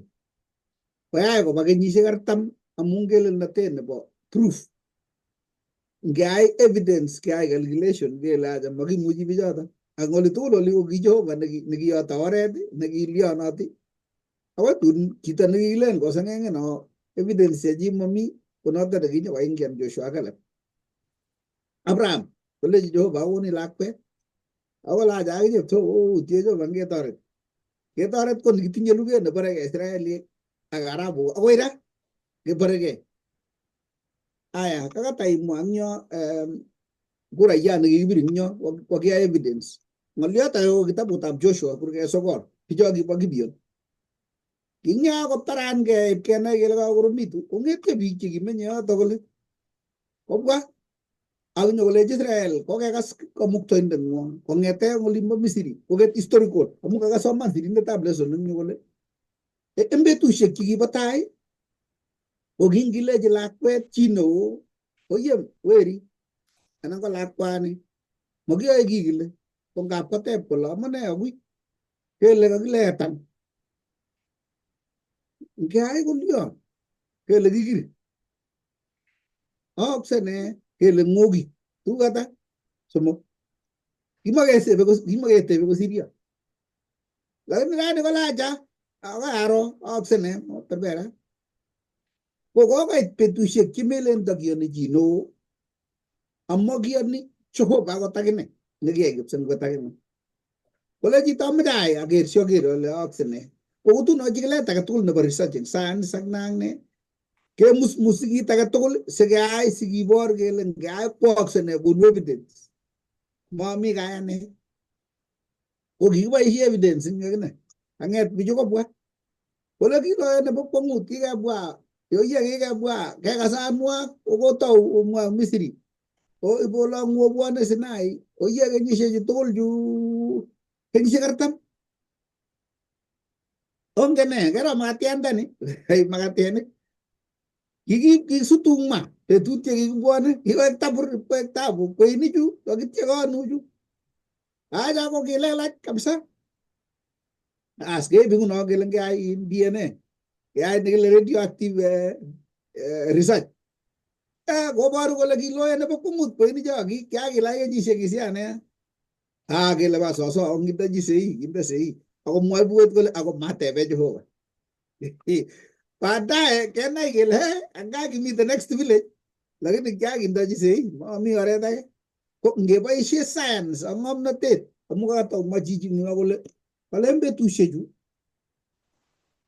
Koyai koba kenyisiek 40 amu ngelelnatet nebo proof. Ngeai evidence, keai calculation kele acha makimuchi bichoto. Ak oli tugul oli ko ki Jehova nekiyota oret, nekilionoti. Akoi tun chito nekikilen koseng'eng'en no evidence chechi mami konoto nekinyokoingian Joshua Caleb. Abraham kolechi Jehova akonin lakwet. Ako lacha akichek to outie Jehova ngetoret. Ketoret ko nikitinye luget neboreke Israeliek ak Arabu akoi ra keboreke. Aya kakata imwa eng yo kurayat nekikibir eng yo kokiyai evidence. Ng'olyot age ko kitabutab Joshua kurget 9 bicho kibo Gibeon. Kingya kotaran kenai kele kakokoromitu kong'etyo biik chekimenye yoto kole kobwa ak nyokolechi Israel kokekas kamuktoindeng'wong kong'ete olimbo Misri koket historical amu kakasoman sirindetab lesson eng yu kole eng betusiek chekibo tai ko kingilechi lakwet chi neo oye weri anan ko lakwani makiyoe kiy kile ko ngap koteb kole amune akui kele kakiletan ngeai kolyon kele kikiri aokse ne kele ng'oki tuguk ata 3 kimakesebe kimaketebe kosiryo lakini rani kolacha akoi aro aokse ne berbera ko kokoit betusiek chemelen takiyoni chi neo amakiyoni Jehova akot akine nekiyai kipsengwet akine kole chito amoche ai aker sioker ale aokse ne kokutuno chikilet agetugul nebo research eng science ak ne ak ne kemusmusi kit agetugul sikeai sikibor kele ngeai kwookse ne konu evidence mami kayanet ko kikiboisie evidence eng akine ang'et bichu kobwa kole kiloe nebo kwong'ut kikebwa yoiye kikebwa kekasanwa kokotou omwa Misri o ibolong'u obwone Sinai oiye kenyisiechu tugul chu kenyisiek 40 ongen ne kero makatiandani makatienik kikisutung ma betut chekikibwone kikoek tabur koek tabu kweinichu kakityekonu chu acha ko kilelach kabisa as keib nguno kele ngeai in DNA keai nekile radioactive research koboru kole kiloe nebo kwong'ut kweinicho kiakilach kenyisiek kisiane kele ba soso ongindechi sei kinde sei ako mwoe bukuit kole ako matebe Jehova baadaye kenai kele anga kimi the next village lakini kiakindochi sei mami oret age ko ngeboisie science ak ng'omnotet amu katou mwa chichi kole kalen betusiechu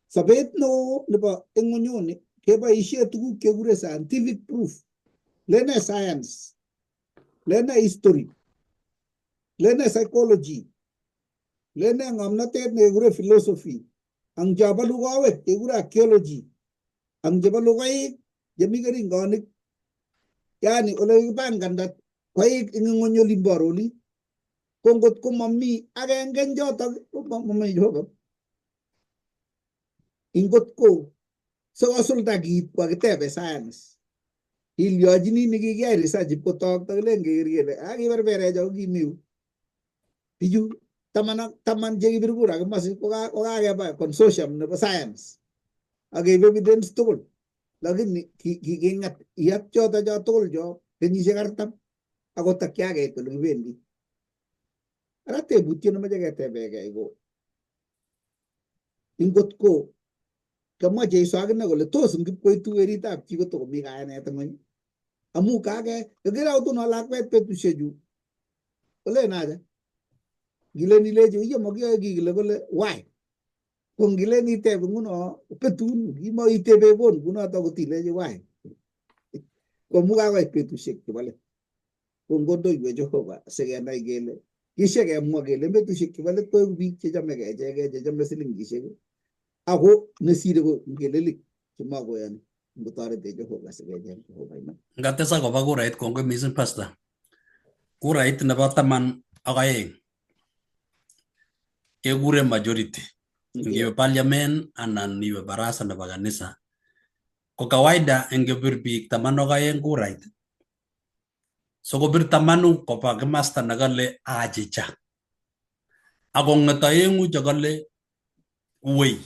sobet neo nebo ing'unyuni keboisie tuguk chekure scientific proof lene science lene history lene psychology lene ng'omnotet nekekure philosophy ang chobolu kowek kekure archaeology ang chebolu koik chemi keringonik yani ole kikipanganda koik eng ing'wony olimbo oli ko ngot ko mami agenge eng chotok ko mami Jehova ingot ko sikosulda kit kokakitebe science ilyochini nikikiyai research ipkotok takilen keker kele akiberberech ako kimi yu bichu 10 ak 10 chekibir kura komosi kokakeba consortium nebo science akeib evidence tugul lakini king'at iyat choto cho tugul cho kenyisiek 40 akot takiakeit ole kibendi ara tebutiet nemoche ketebekei ko ingot ko kamwa Jeiso akine kole tos ngipkoitu weritab chi kotokomi kayanet ng'weny amu kake kakere akot uno lakwet betusiechu kolen acha Ngilen ilechi iyo mokiyoe kii kile kole why? Ko ngilen iteb nguno betun kimoitebe kon kunoto kotilechi why? Ko mu kakoit betusiek chebo let. Ko ngondoiwech Jehova sikenai kele kishe kemwa kele betusiek chebo let koeku biik chechomegei ichegei chechome silingisiek ako nesire ko ngelelik chemakoyoni ngotoretech Jehova sikecheng Jehova iman. Ngatesak koba kurait kongoi missing pastor. Kurait nebo 12 kekure majority. Ngiwe parliament anan iwe baraza nebo kanisa ko kawaida ingepir biik 12 kurait so kobir 10 koba kimasta nekale achicha akong'et 2 chekale wei.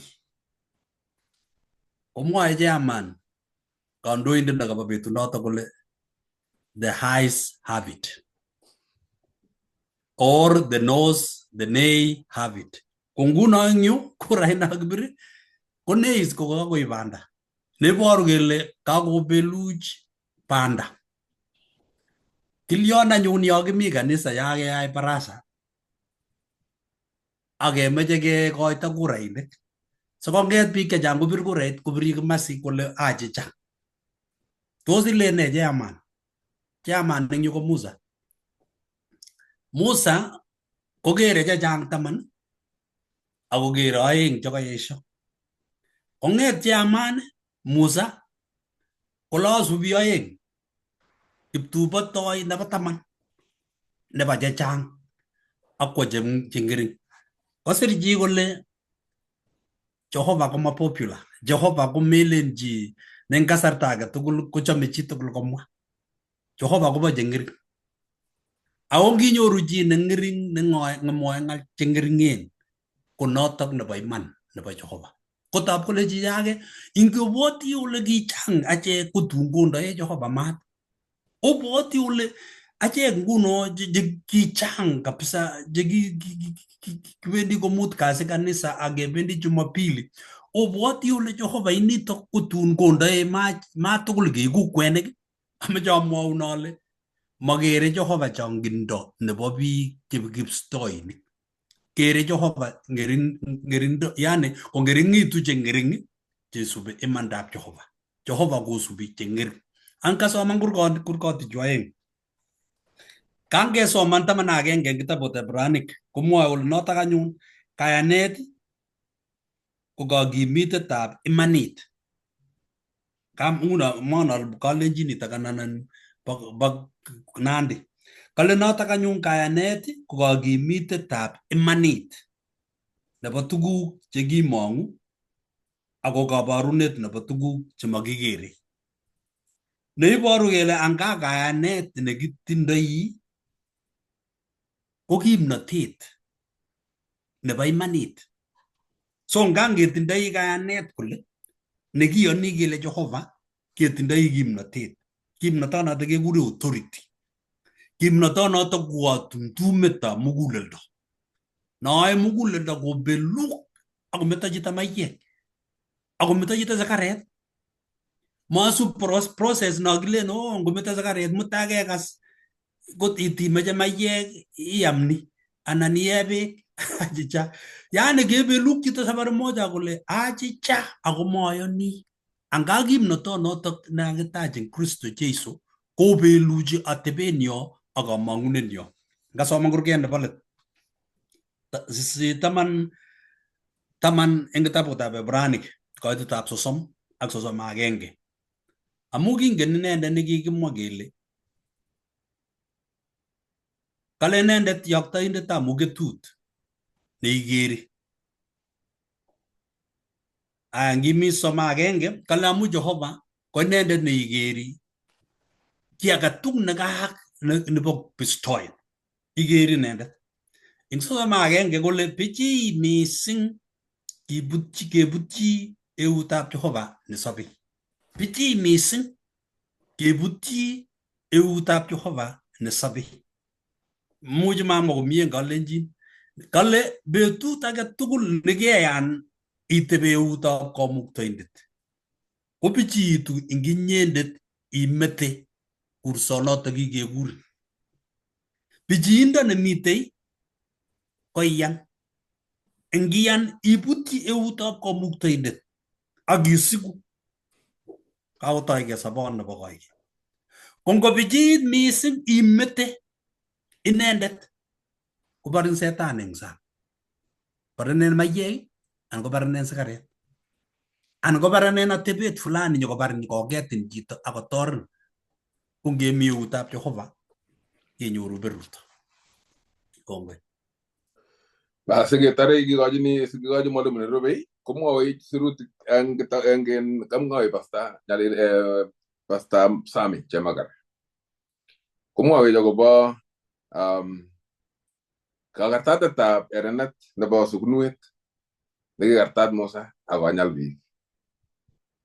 Komwoe chairman kandoindet nekabo betunoto kole the highs have it or the nose the nay have it. Ko nguno eng yu kurait nekakibir ko nays ko kakoib banda neiboru kele kakobeluch banda. Kilyon anyun yo kimi kanisa ya keyai barasa ak kemeche kekoito kurainik sikong'et biik chechang kobir kurait kobiri kimasi kole achicha. Tos ilen nee chairman? Chairman eng yu ko Musa. Musa kokere chechang 10 akokere 2 chekaesho. Kong'et chairman Musa kole asubi 2 kiptubotoi nebo 10 nebo chechang akwo cheng'ering. Kosir chi kole Jehova koma popular. Jehova komelen chi neng kasarta age tugul kochome chitugul komwa. Jehova kobo cheng'ering. Ako nginyoru chi neng'ering nemwoe ng'al cheng'eringen ko notok nebo iman nebo Jehova. Kotab kole chi age ingobwoti ole kichang achek kotun kondoe Jehova maat. Obwoti ole achek nguno che kichang kabisa che kiwendi komut kasi kanisa ak kebendi Jumapili. Obwoti ole Jehova initok kotun kondoe maat tugul keiku kwenik. Ameche amwaun ale makere Jehova chongindo nebo biik chekipstoinik. Kere Jehova ng'erindo, yani kong'ering'itu che ng'ering chesubi imandab Jehova. Jehova kosubi che ng'ering. Angasoman kurgotichu 2. Kangesoman 11 eng kitabutab Ibranic komwoe kole notok anyun kayanet ko kakimitetab imanit. Nguno mon kalenjin nitok anan bo Nandi. Kale notok anyun kayanet ko kakimitetab imanit nebo tuguk chekimong'u ako kabarunet nebo tuguk chemakikere. Neiboru kele anga kayanet nekitindoi ko kimnotet nebo imanit. So ngangetindoi kayanet kole nekiyoni kele Jehova ketindoi kimnotet. Kimnotonoto kekure authority. Kimnotonoto ko katumtumetab muguleldo. Noe muguleldo kobeluk akometo chito maiyek akometo chito sikaret. Masub process no kilen oh ngometo sikaret mutai kekas kot itimeche maiyek iam ni anan iye beek achicha. Yani kebeluk chito safari moja kole achicha ako mayoni. Anga kimnotonotok nekakitach eng Kristo Jesu kobeluchi atebenyo ak kamang'unenyo. Ngasoman kurget nebo let. 10 eng kitabutab Ibranic koitetab 30 ak 31. Amu kingen inendet nekikimwa kele kale inendet yoktoindetab muketut neikere. Aya ngimi 31 kale amu Jehova ko inendet neikeri ki agetugul nekaak nebo bistoet. Ikeri inendet. Eng 31 kole pichii mising kebutyi eutab Jehova nesobei. Pichii mising kebutyi eutab Jehova nesobei. Much mamwa komie eng kalenjin. Kale betut age tugul nekeyan itebe eutab kamuktaindet. Ko pichiitu eng inyendet imete kursonoto kikekurin. Pichiindo nemitei Koiyan. Ngiyan ibutyi eutab Kamuktaindet ak isiku kakotoige sobon nebo koikeny. Ko ngopichiit mising imete inendet kobarin setan eng sang. Barenen maiyek anan kobarenen sigaret anan kobarenen atebet fulani nyokobarin koketin chito akotorin. Ko ngemi eutab Jehova kenyoru berurto. Kongoi. Siketare kikochini sikikochi mwalimu nerubei komwowech sirutik eng eng kamwoe Pasta Nyalil Pasta Sami Chemakar. Komwowech akobo kakartatetab erenet nebo sukunwet nekikartat Musa akonyal biik.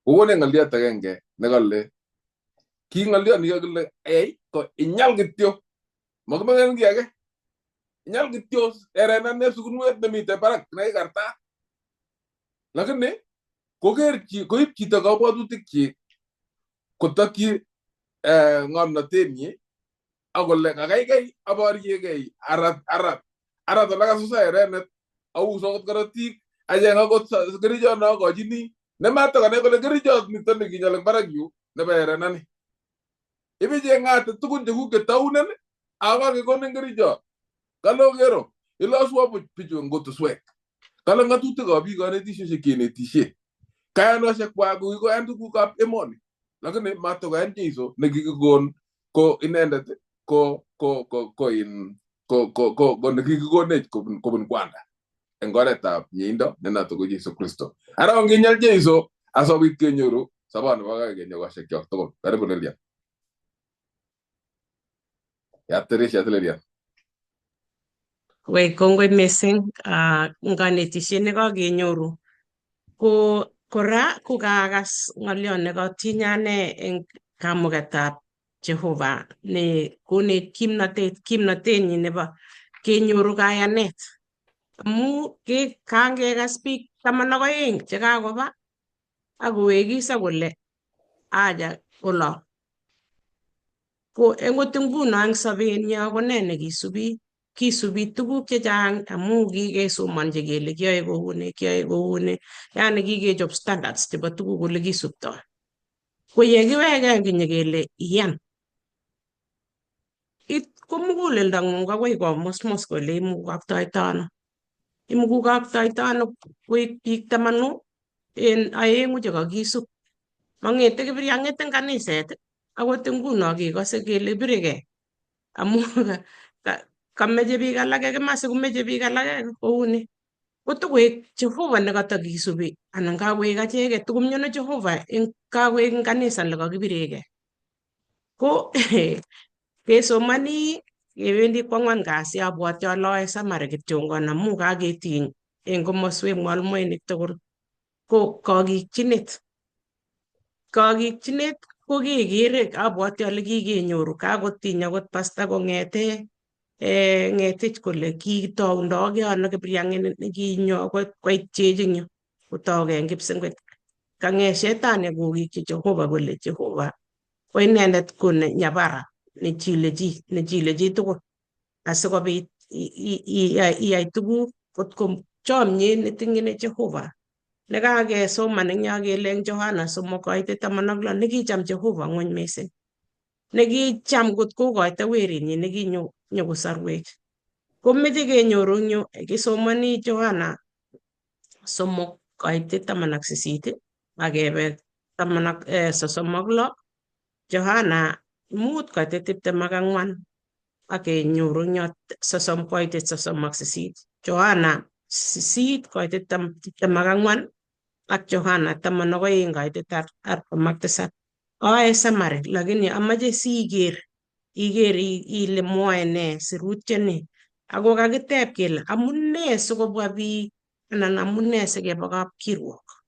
Kokonech ng'oliot agenge nekale ki ng'oliot nekakile ei ko inyal kityo makimeken kiy age. Inyal kityo erenet ne sukunwet nemiten barak nekikartat. Lakini koker koib chito kabwatutikyik kotokyi ng'omnotenyi akole kakaikai aboryekei arat arat arat ole kasusa erenet aus akot korotik acheng akot kerichot neakochini nematakonai kole kerichot nito nekinyol eng barak yu nebo erenani. Ibicheng'ate tukun chekuk chetaunen akakekonin kerichot. Kale okero iloswo buch bichu eng kutuswek. Kale ng'atutikab biik konetisiosiek kenetishe. Kayanosiek kwak kokikoyan tugukab emoni. Lakini matokoyan Jeiso nekikikon ko inendet ko ko ko ko in ko ko ko ko nekikikonech kobun Kwanda eng oretab mieindo ne noto ko Jesu Kristo. Ara ongenyal Jeiso asikobit kenyoru sobon nebo koikeny ekosiek tugul. Karibu Lilian. Yat tirishet Lilian. Wei kongoi mising eng konetisiet nekokenyoru. Ko kora kokakas ng'oliot nekotinye ane eng kamuketab Jehova ne konech kimnatet, kimnatenyi nebo kenyoru kayanet. Amu kangekas biik 12 chekakoba akowekis akole aja olo. Ko engot nguno eng sobenyo ko ne nekisubi? Kisubi tuguk chechang amu kikesomonji kele kiyoe kouni, kiyoe kouni, yani kikechop standards chebo tuguk ole kisubtoi. Ko yekiweke kinye kele iyan. It ko muguleldang'ung akoi komusmus kole imukaktoito ano. Imukaktoito ano koik biik 10 en 2 chekakisub. Mang'ete kipryang'it eng kaniset akot nguno kekose kele birekei amu kameche biik alake kimasi komeche biik alake kouni. Kotokoek Jehova nekatokisubi anan kakoek acheket tokomyono Jehova eng kakoek eng kanisa lekakibirekei. Ko kesomani kewendi kwang'wan kasi abwati ale aoe summary kityongon amu kaketiny eng komoswek mwalimuinik tugul. Ko kakikchinet. Kakikchinet ko kekere abwati ale kikenyoru kakotiny akot pasta kong'ete ng'etich kole kitoundokei ano kipryang'it nekinyo koit chech eng yu kotougei eng kipsengwet. Kang'et shetani akokikyi Jehova kole Jehova ko inendet ko ne nyabara nechile chi nechile chitugul asikobit iyai tuguk kotko chomyet netinye Jehova nekakesoman eng yo kele eng Johana 3:16 nekicham Jehova ng'wony mising nekicham kot kokoito werinyi nekinyo nyokosarwech. Komeche kenyoru eng yu kisomoni Johana 3:18 akebe 36 Johana 5:24 akenyoru eng yo 30:38 Johana 8:24 ak Johana 12:47. Aoe summary lakini amache siker iker ile mwoe ne sirutyoni ako kakiteb kele amune sikobwa biik anan amune sikeba kapkirwok.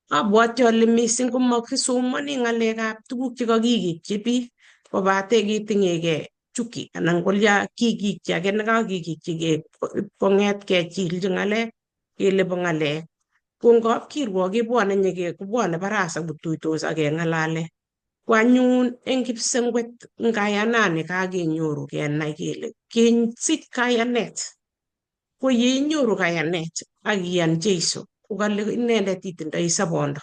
Abwati ale mising komakisomoni ng'alekab tuguk chekakikikyi biik kobate kitinyekei chuki anan kolya kikikyi age nekakikikyi kong'et kechilchi ng'alek kele bo ng'alek. Ko eng kapkirwok kebwone kobwone barasa kotuitos ak keng'alale. Ko anyun eng kipsengwet eng kayanani kakenyoru kenai kele kesich kayanet. Ko yeinyoru kayanet ak iyan Jeiso kokale inendet itindoi sobondo.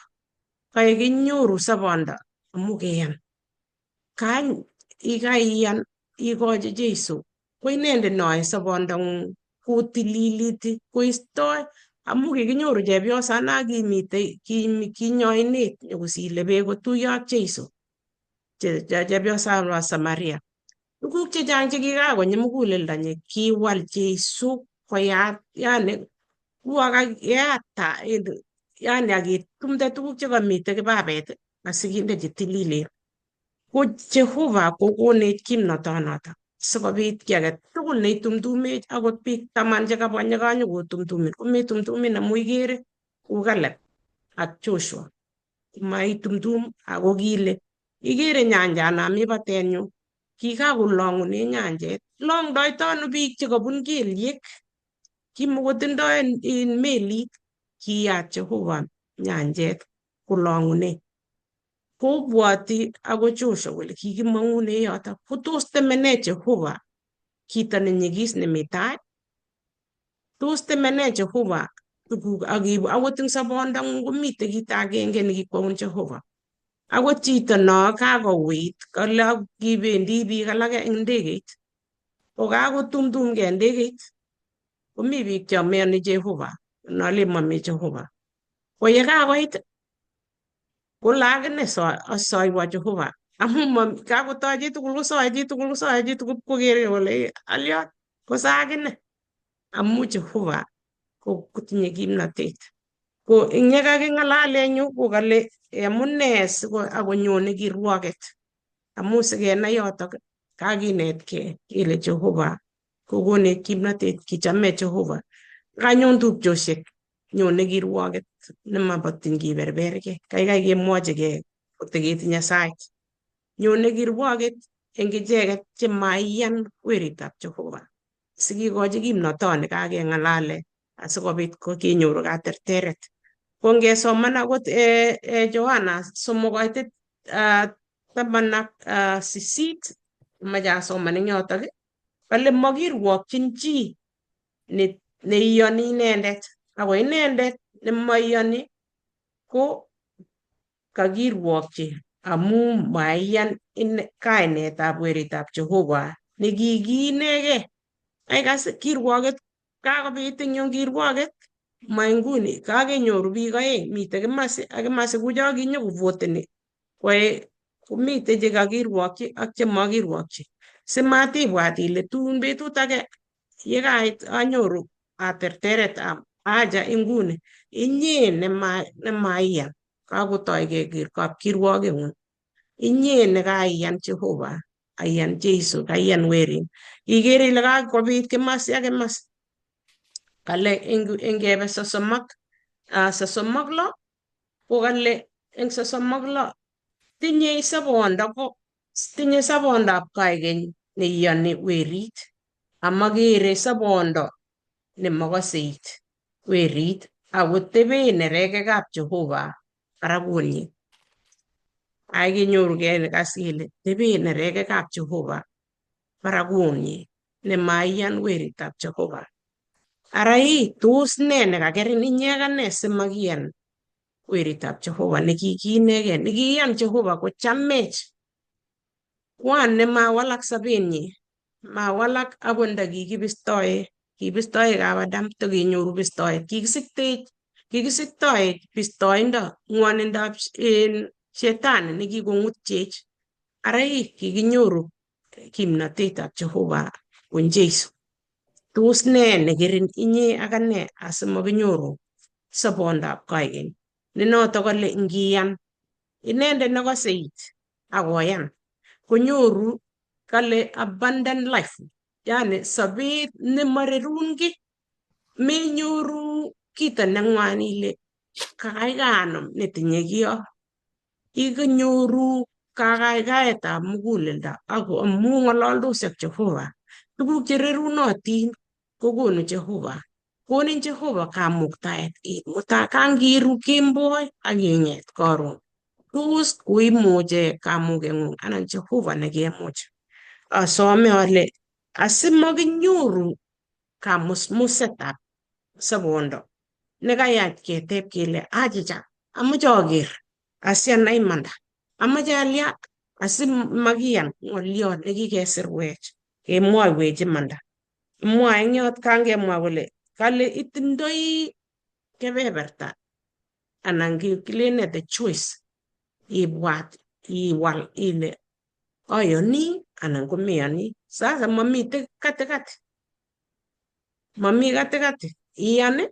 Kaek inyoru sobondo amu keyan. Kaiyan ikochi Jeiso ko inendet noe sobondong'ung kotililiti koistoi amu kikinyoru chepyosana kimitei kinyo oinet nyokosile beek kotuiyo ak Jeiso chepyosana Samaria. Tuguk chechang chekikakonyi muguleldonyi kiwal Jeiso koyat yani uo kakiyat yani akitumde tuguk chekamite kibabet asikinde chetililen. Ko Jehova kokonech kimnotonoto sikobit ki age tugul neitumtumech akot biik taman chekabwa nyekanyokotumtumin kometumtumin amu ikere kou Caleb ak Joshua maitumtum ako kile ikere nyanjana mi batenyu kikakolong'une nyanjet longdoito ano biik chekabun kelyek kimokotindoi melit kiyat Jehova nyanjet kolong'une kobwoti ako Joshua kole kikimong'une yoto ko tos temene Jehova kito nenyigis nemi tai tos temene Jehova tuguk akiibu akot eng sobondong'ung komite kito agenge nekikwoun Jehova akot chito no kakowit kole kibendi biik alake eng ndegeit kokakotumtumgei ndegeit komi biik chemeyoni Jehova nole mami Jehova ko yekakoit kole akine asoiwo Jehova amu kakotoi chitugul kosoe chitugul kosoe chitugul kokere kole aliot kosa akine amu Jehova kotinye kimnatet ko eng yekaking'alale eng yu ko kale amune siko akonyone kirwoket amu sikenai yotok kakinetkei kele Jehova kokonech kimnatet kichame Jehova kanyon tupchosiek nyone kirwoket nemabotin kiberberkei kaikai kemwochigei koteketinye sait nyone kirwoket eng icheket chemaiyan weritab Jehova sikikochi kimnotoni kakeng'alale asikobit kenyoru katerteret ko ngesoman akot Johana 3:18 amache asoman eng yotok kale makirwokchin chi neiyoni inendet ako inendet nemoiyoni ko kakirwokchi amu maiyan kainetab weritab Jehova nekikiinegei. Aikas kirwoket kakobit eng yu kirwoket ma inguni kakenyoru biik oeng mitei kimasi ak kimasi kucho kinyokovoteni komitei chekakirwokchi ak chemakirwokchi simatibwat ile tun betut age yekait anyoru katerteret aja inguni inye nemaiyan kakotoi keker kapkirwokeng'ung inye nekaiyan Jehova aiyan Jeiso kaiyan werin ikere ile kakobit kimasi ak kimasi kale eng kebe 36 ko kale eng 36 tinyei sobondo ko tinye sobondab koikeny neiyoni werit amakere sobondo nemokoseit werit akotebe nerekekab Jehova barakunyi. Akinyorugei kas kele tebe nerekekab Jehova barakunyi nemaiyan weritab Jehova. Ara ii tos ne nekakerin inye ak ane simakiyan weritab Jehova nekikiinegei nekiiyan Jehova kochamech kwan nemawalak sobenyi mawalak akot nda kikibistoe kibistoe kap Adam tokenyoru bistoet kikisiktech kikisiktoech bistoindo ng'wonindab shetani nekikong'utyech ara ii kikinyoru kimnatetab Jehova bun Jeiso. Tos ne nekerin inye ak ane asimakinyoru sobondab koikeny ne noto kole ngiyan inendet nekose it akoyan konyoru kale abundant life yani sobet nemarerun kiy menyoru kito neng'wan ile kakaikaanum netinye kiyo ikonyoru kakaikaetab muguleldo ako amu ng'ololdos ak Jehova tuguk chererunotin kokonu Jehova konin Jehova kamuktaet iit mutai kangiru kemboi ak ing'et karon tos koimuche kamugeng'ung anan Jehova nekemuch asome ale asimakinyoru Kamusmusetab sobondo nekayach keteb kele achicha amoche oker asianai imanda amoche alya asimakiyan ng'oliot nekikesirwech kemwoiwech imanda. Mwae eng yot kangemwa kole kale itindoi kebeberta anan kilene the choice ibwat iwal ile ayoni anan komeyoni. Sasa mamite katikati, mami katikati, iyan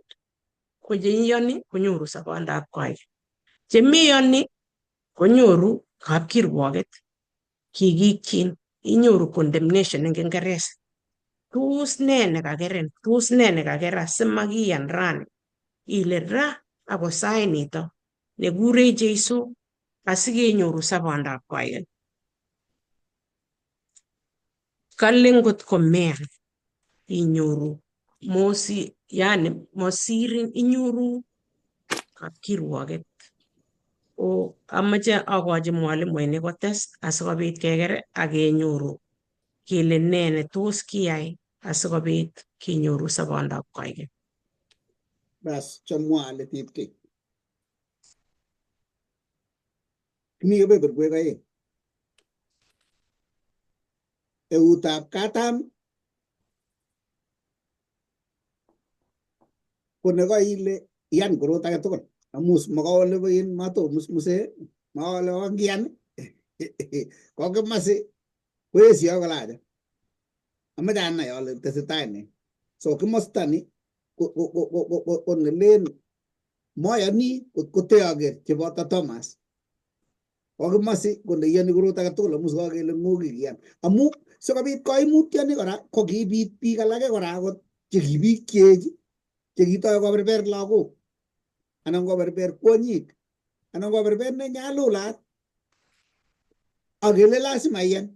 ko cheiyoni konyoru sobondab koikeny, chemeyoni konyoru kapkirwoket kikikyin, inyoru condemnation eng Kiingereza. Tos nee nekakerin, tos nee nekakera simakiyan rani ile ra ako sait nito nekurech Jeiso asikenyoru sobondab koikeny. Kale ngot komeyan inyoru mosi yani mosirin inyoru kapkirwoket. O amache akochi mwalimuinik kotes asikobit keker ak kenyoru kele nee netos kiyai asikobit kenyoru sobondab koikeny. Bas chamwa ale tepkei. Kimi kebeberwek aeng. Eutab katam ko nekaile iyan korot age tugul amu makole in matomusmuse makole kokian kokimasi koesio kole acha amache anai ale tesetai ne. So kimosta ni ko nelen moyoni kot ko cheboto Thomas. Kokimasi ko neiyoni korot age tugul amu sikokele ng'okik iyan amu sikobit koimutyoni kora ko kibit biik alake kora akot che ki biik cheech chekitoi koberber lagok anan koberber kwonyik anan koberber ne nyalulat ak kele lazima iyan.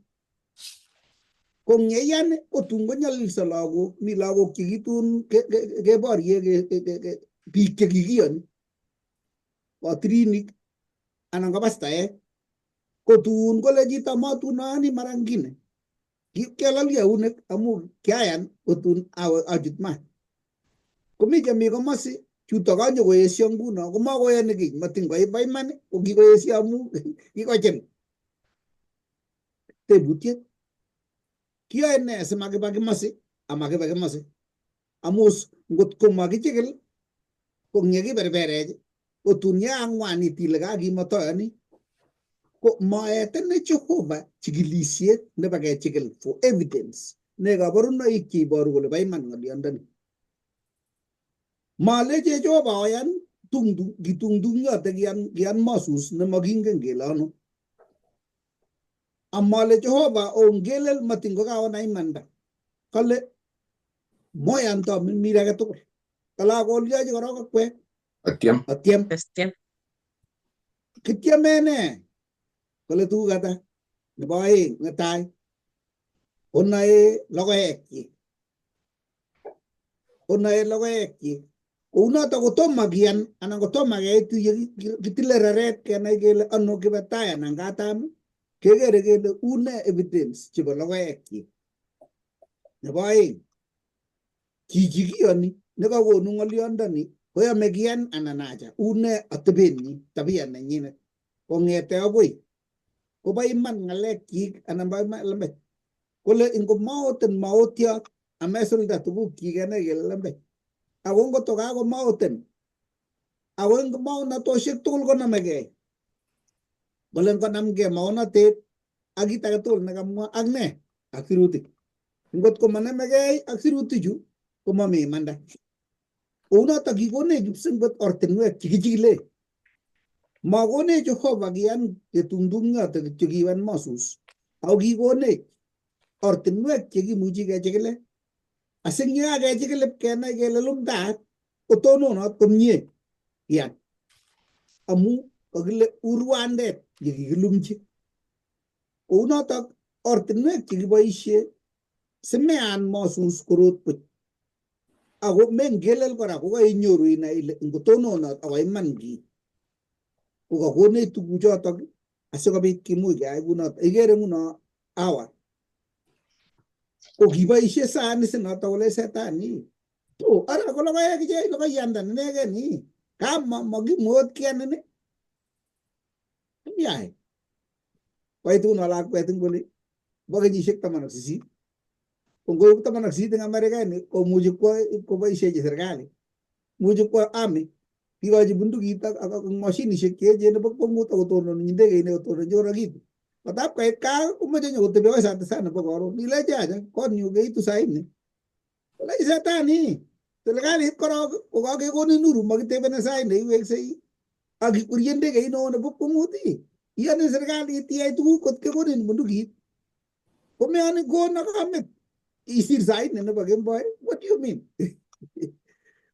Ko ngeiyan ko tun konyolilso lagok, mi lagok chekitun keborye biik chekikiyoni patirinik anan ko pastaek ko tun kole chito matun ayoni mara ngine kialolchi eunek amu kiayan kotun achut maat. Komi chemi komosi chuto kanyokoesio nguno komakoyoni kiy matin koiba iman ko kikoesio amu kikochil. Tebutiet kiyoe nee simakiba kimosi amakiba kimosi amu ngot ko makichikil ko ng yekiberberech ko tun yeang'wanit ile kakimotoyoni ko maetenech Jehova chikilisiet nebo kechikil for evidence ne kaborunoik cheiboru kole bo iman ng'olyondoni. Malechech Jehova oyan kitungtungyote kian Moses nemakingen kele ano. Amale Jehova ongelel matin kokaonai imanda. Kale moyan tamirmir age tugul. Kale akolyochi korok akwek Atiem. Atiem. Atiem. Kityeme ne? Kale tuguk ata? Nebo aeng netai onoe logoekchik. Onoe logoekchik. Kounoto kotomo kiyan anan kotomo keit ye kitile reret kenai kele ano kibe tai anan katam kekere kele une evidence chebo logoekchik. Nebo aeng chichi kiyoni nekakonu ng'olyondoni koyome kiyan anan acha une atebenyi tabia nenyinet kong'ete agoi kobo iman ng'alekchik anan bo iman lembech kole ingomaoten maotiot amesulda tugukchik kenai kele lembech ako ngot kakomaoten ako eng maonatosiek tugul konomegei kole ngonamgei maonatet ak kit age tugul nekamwa ak ne ak sirutik ngot komanomegei ak sirutichu komami imanda. Kounotok kikonech kipsengwet ortinwek chekichikile. Makonech Jehova kiyan ketungtungyote kityo kiwan Moses ako kikonech ortinwek chekimuchi kechikile asing'yekakechikil ipkenai kele lumdaat kotononot komie kiyan amu kakile urwandet yekikilumchi. Kounotok ortinwek chekiboisie simean Moses korot buch ako mengelel kora kokainyoru inai ile ngotononot ako iman kii kokakonech tuguchotok asikobit kimuch keyai kunotok. Ikere nguno awa Ko kiboishe saanisi noto kole setani. To ara ko logoek ichek logoiyandani inegen ii. Kama makimwot kianin Yai. Koit nguno lakwet ing oli bo kenyisiek 18. Ko ngoib 18 eng Amerika ini komuchi kwo koboishechi serikali. Muchi kwo army. Kikochi bundukit ak mashinishek cheechen nebo kwongut ak kotononchi ndegeit kotononchi korakitu. Kotap koit gaa komoche nyokotebi akoi saa tisa nebo karon. Ilechi acha konyu keitu saa nne. Kolechi setani serikalit korok kokakekonin uru makitebenen sait neiweksei ak ikwerie ndegeit neo nebo kwongut ii. Iyoni serikalit iyai tuguk kot kekonin bundukit. Komeyoni kon ak kamit isir sait nne nebo kemboi. What do you mean?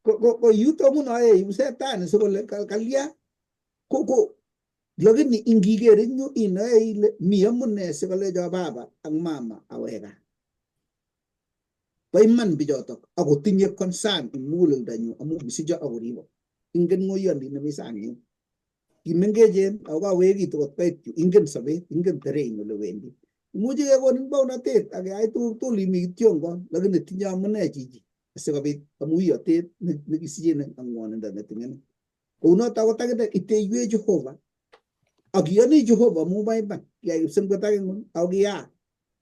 Ko yuto nguno ibu setani sikole kalya ko lakini ingiker eng yu inoe ile mi amune sikolecho baba ak mama awek gaa. Bo iman bichotok akotinye concern eng muguleldonyu amu kisicho akoribo. Ingen ng'oyondit nemi sang yun. Kimengechen ako kawekitu kot koit yu, ingen sobet, ingen terrain ole wendi. Imuchi kekonin baunatet ak keyai tuguk tugul imi kityongon, lakini tinye amune chichi asikobit amu iyotet nekisichen ak ng'wonindo neting'enin. Kounoto akot akine iteiywei Jehova ak iyoni Jehova amu bo iman kiyai kipsengwet ake ng'ung ako kiyaak.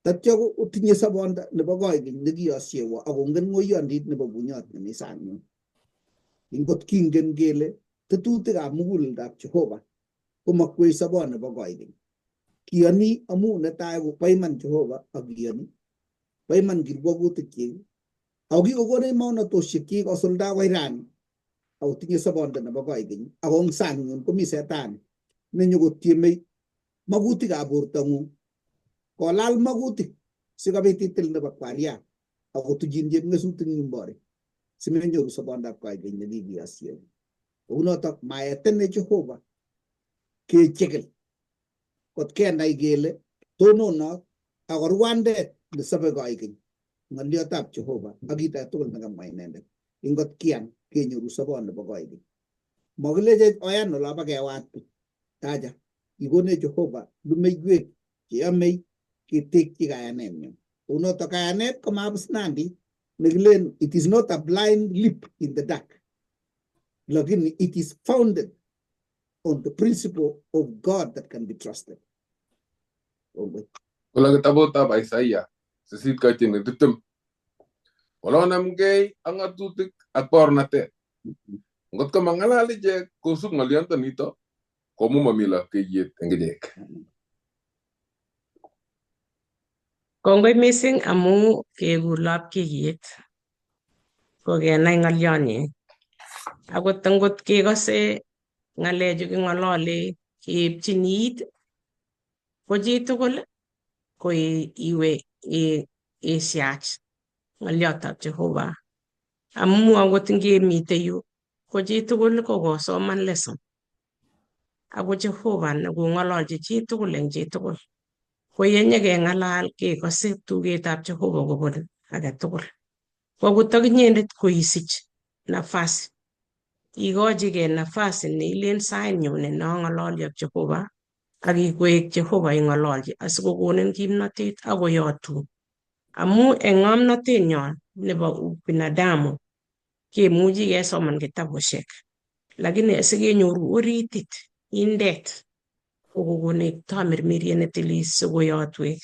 Tatyo kotinye sobondo nebo koikeny nekiyosiewo akongen ng'oyondit nebo bunyot nemi sang yun. Ngot kingen kele tetutikab muguleldab Jehova komakwei sobon nebo koikeny. Kiyoni amu netai ko bo iman Jehova ak kiyoni bo iman kirwokutikyik ako kikokonech maonatosiekyik kosulda akoi rani akotinye sobondo nebo koikeny ako eng sang yun komi setani nenyokotiemei makutikab bortong'ung kolal makutik sikobit itil nebo kwariat akotuchin chepng'esutik eng simenyoru sobondab koikeny nekikiyosieun. Kounotok maetenech Jehova kechikil kot kenai kele tononot ako rwandet nesobe koikeny ng'oliotab Jehova ak kit age tugul nekamwa inendet. Ingot kian kenyoru sobon nebo koikeny. Makilechech oyan olobo kewat buch. Acha, kikonech Jehova lumeiywek cheyomei ketekyi kayanenyon. Kounotok kayanet komabusnandit nekilen it is not a blind leap in the dark. Lakini it is founded on the principle of God that can be trusted. Kongoi. Kole kitabutab Isaiah 8:20. Kole onamgei ak ng'atutik ak baornatet. Ngot ko mang'alal ichek kosub ng'olyondonito, komu mami lapkeiyet eng ichek. Kongoi mising amu kekur lapkeiyet ko kenai ng'olyonyi. Akot angot kekose ng'alechu king'olole keepchin it ko chitugul ko iwe isiach ng'olyotab Jehova. Amu akot ngemite yu ko chitugul ko kosoman lesson. Ako Jehova nekong'ololchi chitugul eng chitugul. Ko yenyekeng'alal kekose tugetab Jehova kobun age tugul. Ko akot akinyendet koisich nafasi. Ikochigei nafasi neilen sainyu ne nong'ololi ak Jehova ak ikwek Jehova ing'ololchi asikokonin kimnotet ak koyotun. Amu eng ng'omnotenyon nebo binadamu kemuchi kesoman kitabushek lakini asikenyoru oritit indet kokokonech tamirmiriet netilil sikoyotwech.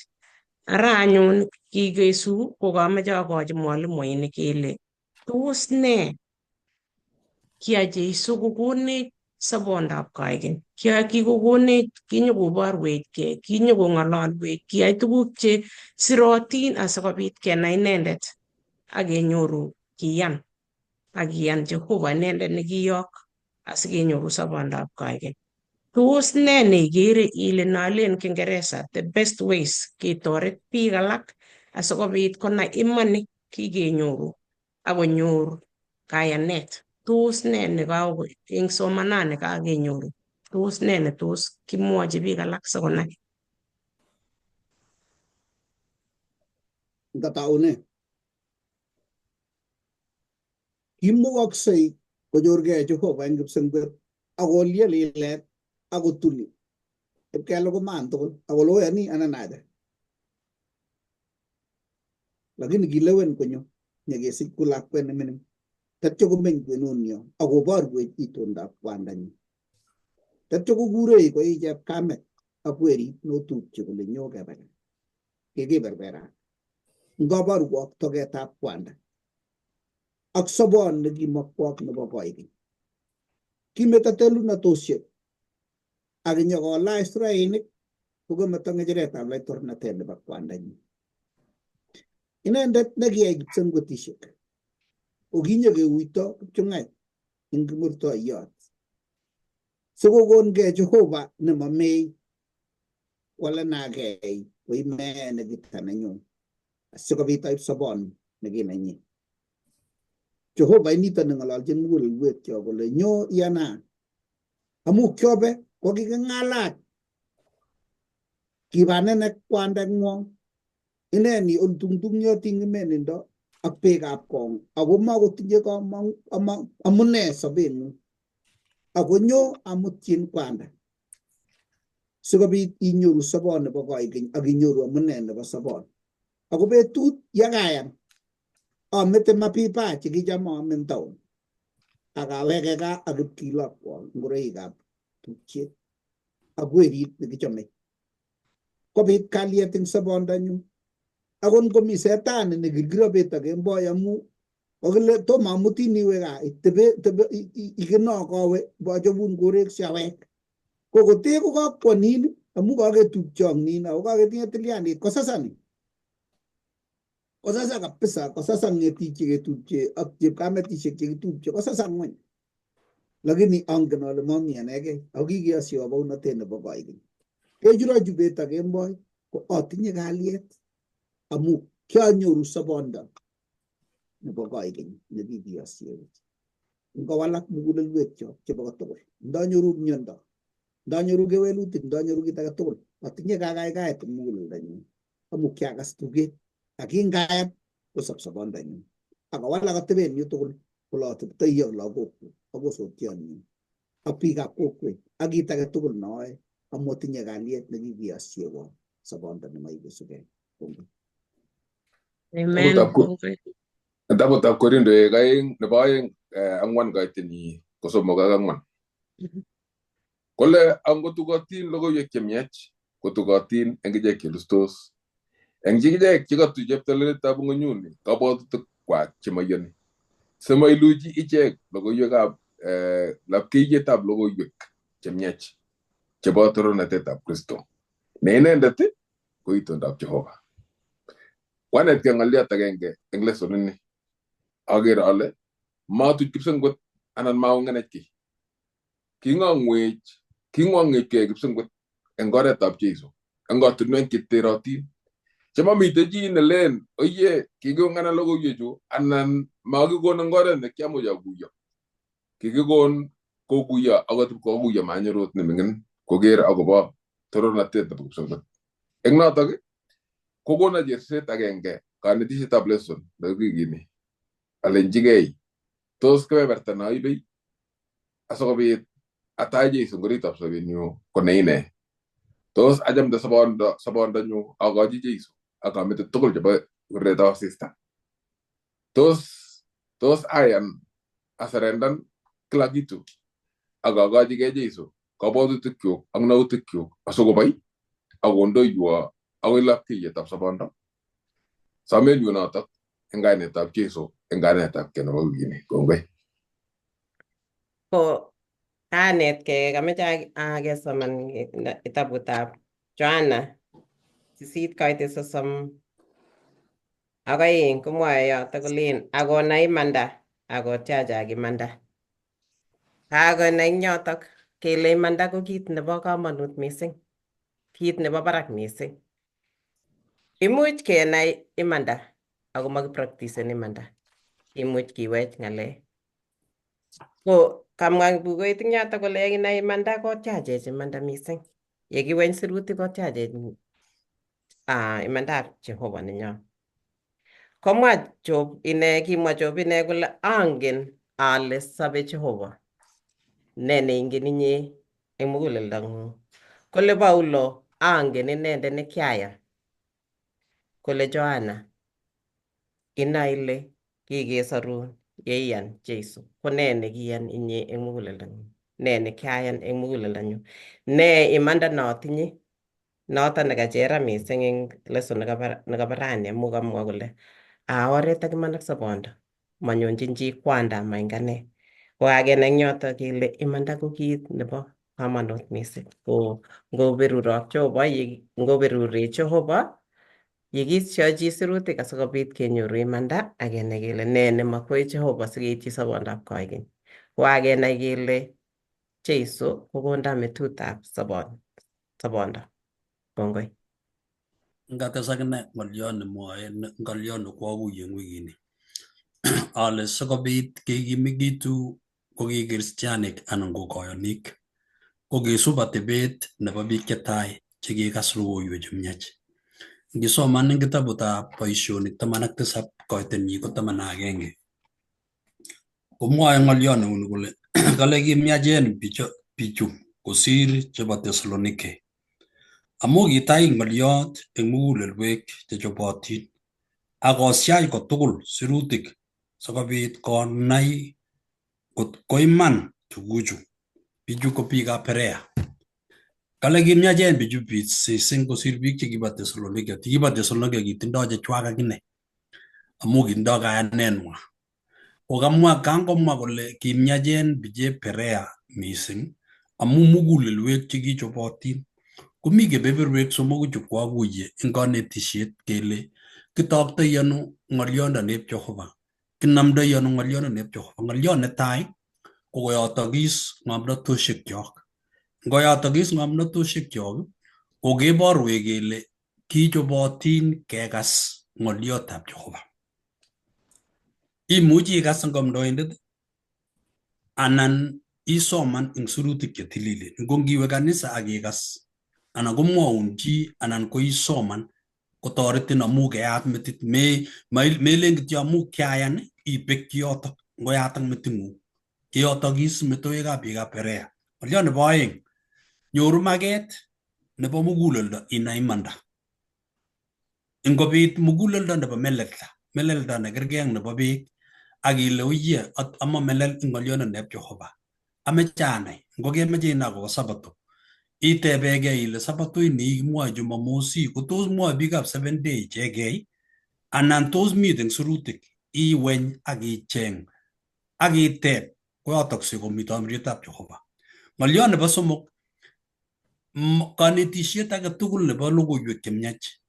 Ara anyun kikesu kokameche akochi mwalimuinik kele tos ne kiyai Jeiso kokonech sobondab koikeny. Kikokonech kinyokoborwechkei, kinyokong'ololwech, kiyai tuguk che sirotin asikobit kenai inendet ak kenyoru kiyan ak kiyan Jehova inendet nekiyok asikenyoru sobondab koikeny. Tos ne neikere ile nolen Kiingereza the best ways ketoret biik alak asikobit konai imanit kikenyoru akonyor kayanet. Tos ne eng somanani kakenyoru? Tos ne netos kimwochi biik alak sikonai? Ngataune. Kimukoksei konyorgei Jehova eng kipsengwet akolye lilet akotuli ipkelukuman tugul akole oyoni anan acha. Lakini kilewen konyo nyekesich ku lakwet nemining. Tatyo komeny kwenunyo akoborwech itondab kwandanyi. Tatyo kokurech koi chepkamet ak werit notupche kole nyo kebe gaa. Kikiberberat. Ngoborwok toketab kwanda ak sobon nekimokwok nebo koikeny. Kimeto telunatosiek ak inyokolach sirainik kokometo ng'echeretab laitornatet nebo kwandanyi. Inendet nekiyai kipsengwetisiek kokinyokeuito kipchung'ait eng kimurtoiyot sikokongei Jehova nemamei kwalenagei koi meet nekita nenyu asikobit aib sobon nekinenyi. Jehova inito neng'ololjin mugulelwekyok kole nyo iyana amu kiobe kokiking'alach kibanenek kwandeng'wong ineni oltungtungyotin imenindo ak beekab kong ako makotinye amune sobeng'ung ako nyo amutyin kwanda sikobit inyoru sobon nebo koikeny ak inyoru amune nebo sobon. Ako betut yekayan amete mapipa chekicham aame en town ak aweke gaa ak ipkilokwon ngoroikab tupchet ak werit nekichome. Kobit kalyet eng sobondonyu. Akot ngomi setani nekirkiro bet ak kemboi amu kokile tomo amutin iwe gaa itebe tebe ikeno kowe bochobun korek siawek. Ko kotee kokakwo nin amu kaketupcho ak nin ako kaketinye tilyandit kosasani. Kosasa kabisa kosasa ng'etik cheketupche ak chepkametishek chekitupche kosasa ng'weny. Lakini angen ale mami anegei ako kikeyosyo bounotet nebo koikeny. Kechurochu bet ak kemboi ko atinye kalyet amu kianyoru sobondo nebo koikeny nekikiyosiewech. Ngowalak mugulelwekyok chebo kotugul, ndanyoru miondo, ndanyoru kewelutik, ndanyoru kit age tugul, atinye kakaikaet eng muguleldonyu amu kiakas tuget ak kingayan kosop sobondonyu akowalak atebenyu tugul kole ateptoi ak lagokyuk ak osotionyu ak biikab kokwet ak kit age tugul neoe amu atinye kalyet nekikiyosiewo sobondo nemaibesugei. Kongoi. Amen. Kongoi. Kitabutab Korindoek aeng nebo aeng ang'wan kaitenyi ko somok ak ang'wan. Kole angotukotin logoiwek chemiach kotukotin eng ichek chelustos eng ichek chekatuch cheptolelitab ng'onyuni kabwatutik kwak chemaiyoni simailuchi ichek logoiwekab lapkeiyetab logoiwek chemiach chebo torornatetab Kristo ne inendet ko itondab Jehova. Kwanetkei ng'olyot agenge eng lesson ini. Aker ale matuch kipsengwet anan maunganech kiy. King'ong'wech king'wong'echkei kipsengwet eng oretab Jeiso eng ortinwek cheterotin chemamite chi nelen oye kikiung'ana logoiwechu anan makikon eng oret nekiamuch akuyo. Kikikon kokuyo akot kokuyo manyorot neming'in koker akobo torornatet nebo kipsengwet. Eng notok kokono cherset agenge kanetishetab lesson nekikini alenjigei tos kebeberta neoibei asikobit atach Jeiso eng oritab sobenyu ko ne ine. Tos achamde sobondonyu akochi Jeiso ak amete tugul chebo kuretab asista. Tos ayan asarendan kila kitu ak akochigei Jeiso kabwatutikyuk ak nautikyuk asikobai ak kondoiwo akoi lapkeiyetab sobondo. Somenyu notok eng kainetab Jeiso eng kainetab kei nebo wikini. Kongoi. Ko kanetkei kameche kesoman kitabutab Yohana 8:32 komwoe yoto kolen akonai imanda akotiachak imanda. Kakonai eng yotok kele imanda ko kit nebo komonut mising, kit nebo barak mising. Imuch kenai imanda ako makipractisen imanda. Imuch kiwech ng'alek. Ko kamwa bukuit eng yotok kole yekinai imanda kotiachech imanda mising. Yekiweny sirutik kotiachech imandab Jehova nenyo. Komwa Job ine kimwa Job ine kole angen ale sobe Jehova. Ne neingen inye eng muguleldong'ung. Kole Paulo angen inendet nekiayan. Kole Johana Inai ile kikesorun yeiyan Jesu. Ko nee nekiyan inye eng muguleldang'ung? Nee nekiayan eng muguleldanyun? Nee imanda notinye? Noton nekachera mising eng lesson nekabo rani amu kamwa kole a oret ak iman ak sobondo manyonjin chi kwanda ama eng ane. Ko kakenai eng yoto kele imanda ko kit nebo kamanut mising. Ko ngoberurok Jehova, ngoberurech Jehova, yekisyochi sirutik asikobit kenyoru imanda ak kenai kele nee nemakwech Jehova sikeityi sobondab koikeny. Ko kakenai kele Jesu ko konda metutab sobondo. Kongoi. Ngates akine ng'oliot nemwoe ng'oliot nekwakuye eng wikini ale sikobit kekimikitu ko ki kristianik anan ko koyonik ko kisub atebet nebo biik chetai chekikas logoiwek chemiach. Ngisoman eng kitabutab Boisionik 17 koitenyi ko 11 komwoe ng'oliot neuni kole kale kimiachen bichu kosir chebo Thessalonike amu kitai ng'oliot eng mugulelwek chechobotin ak kosiach kotugul sirutik sikobit konai kot ko iman tuguchu. Bichu ko biikab Perea. Kale kimiachen bichu mising kosir biik chekibo Thessalonike. Kibo Thessalonike kitindoi chechwak akine amu kitindoi kayanenwa. Kokamwa kangomwa kole kimiachen bichep Perea mising amu mugulelwek chekichobotin. Komi kebeberwek somoku chu kwakuye eng konetisiet kele kitoktoi ano ng'olyondoneb Jehova, kinomdoi ano ng'olyondoneb Jehova. Ng'olyot netai ko koyotokis ng'omnotosiekyok. Ngoyotokis ng'omnotosiekyok ko keborwech kele kichobotin kekas ng'olyotab Jehova. Imuchi ikas eng amdoindet anan isoman eng sirutik chetililen. Ngo ngiwe kanisa ak ikas anan komwoun chi anan ko isoman kotoretin amu keyat metit. Melen kityo amu kiayan ibekyi yotok ngoyatak meting'ung. Kiyotokis metowekab biikab Perea. Ng'olyot nebo oeng, nyoru maket nebo muguleldo inai imanda. Ingobit muguleldo nebo melelda, melelda nekerkei ak nebo beek ak ile uye amo melel eng ng'olyondoneb Jehova. Ameche anai, ngokemeche inai akobo sabato, itebekei ile sabato ini kimwoe Jumamosi ko tos mwoe biikab seven day ichegei anan tos miten sirutik iweny ak icheng ak iteb koyotokse komito amrietab Jehova. Ng'olyot nebo somok, konetisiet age tugul nebo logoiwek chemiach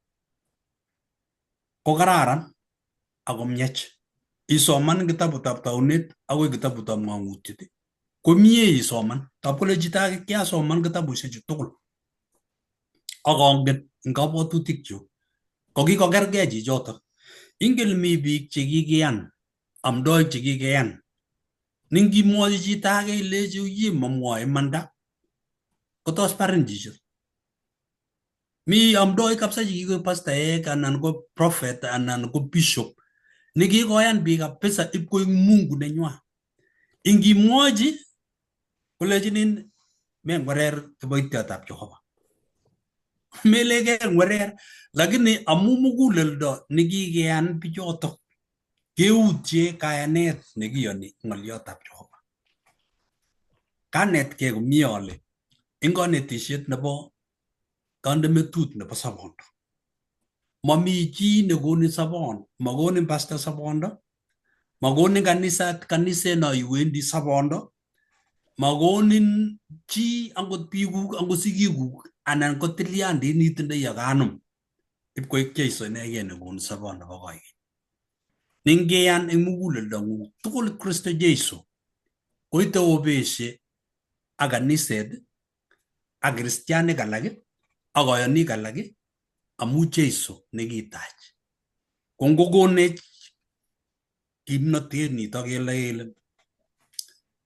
ko kararan ako miach. Isoman kitabutab Taunet akoi kitabutab Ng'ang'utiet komie isoman. Tab kole chito age kiasoman kitabushechu tugul ak angen eng kabwatutikchuk ko kikokergei chichotok. Ingen mi biik chekikiyan, amdoik chekikiyan. Ningimwochi chito age ilechi uye mamwoe imanda kotos barin chichoto. Mi amdoik kabisa chekikoik pastaek anan ko prophet anan ko bishop nekikoyan biik kabisa ipkoik Mungu nenywa. Ingimwochi kolechinin mengwerer kiboityotab Jehova. Melen kengwerer lakini amu muguleldo nekikeyan bichotok keutye kayanet nekiyoni ng'olyotab Jehova. Kanetkei komie ale eng konetisiet nebo konde metut nebo sobondo. Mami chi nekonin sobon, makonin pastor sobondo, makonin kanisa kaniset no iwendi sobondo, makonin chi angot biikuk angot sigikuk anan ko tilyandit nitindoi ak anum ipkoik Jeiso inegei nekonu sobon nebo koikeny. Ningiyan eng muguleldong'ung tugul Kristo Jesu koite obeshe ak kaniset ak kristianik alak ak koyonik alak amu Jeiso nekitach. Ko ngokonech kimnotet nito kele kele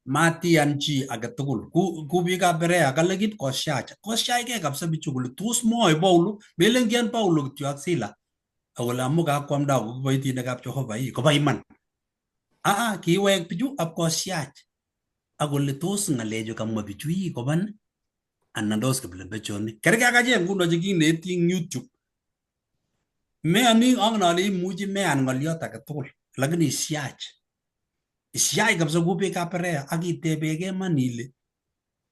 matiyan chi agetugul ku biikab Berea kale kit kosiach kosiachgei kabisa bichu kole tos mwoe Paulo melen kiyan Paulo kityo ak Sila akole amu kakwamda ko kiboitinikab Jehova ii koba iman. Aa kiwek bichu ak kosiach akole tos ng'alechu kamwa bichu ii koban anan tos kiplembechonik. Kerkei ak achek nguno chekineti eng YouTube. Meyoni angen ale imuchi meyan ng'oliot age tugul, lakini isiach. Isiach kabisa kou beekab perea ak itebegee iman ile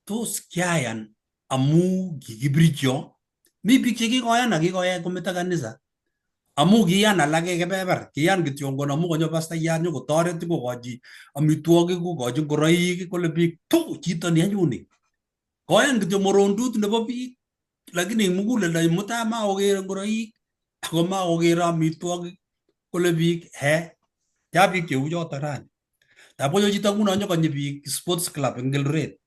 tos kiayan amu kikibircho. Mi biik chekikoyan ak kikoyai kometo kanisa amu kiyan alake kebeber, kiyan kityongon amu konyo pastayat nyokotoret kokochi amitwogik, kokochi ngoroik, kole biik tu chito ni anyun ni. Koyan kityo morondut nebo biik, lakini eng muguleldo mutai makokere ngoroik ako makokere amitwogik kole biik he ya biik cheu choto rani. Tab konyo chito nguno nyokonyi biik sports club eng Eldoret.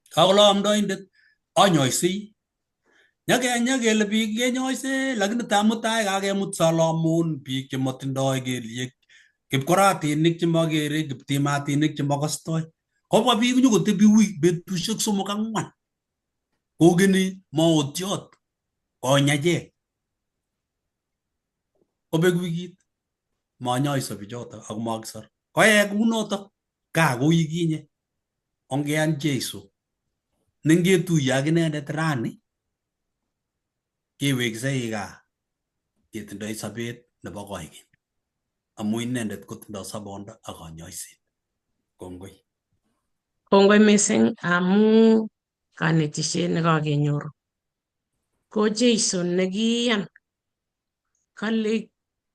Kakole amdoindet anyoisei. Nyakele biik kenyoise lakini tamutai kakemut Solomon biik chemotindoi kelyek, kipkoratinik chemakere, kiptimatinik chemakostoi. Kobwa biik nyokotebi wui betusiek 3 4 kokeni maotiot konya ichek. Kobek wikit manyoiso bichoto ako makisor. Koyai kounoto kaa kou yukinye. Ongeyan Jesu nengetuiye ak inendet rani keweksei gaa ketindoi sobet nebo koikeny amu inendet kotindoi sobondo ak kanyoiset. Kongoi. Kongoi mising amu kanetishet nekakenyoru. Ko Jesu nekiiyan kale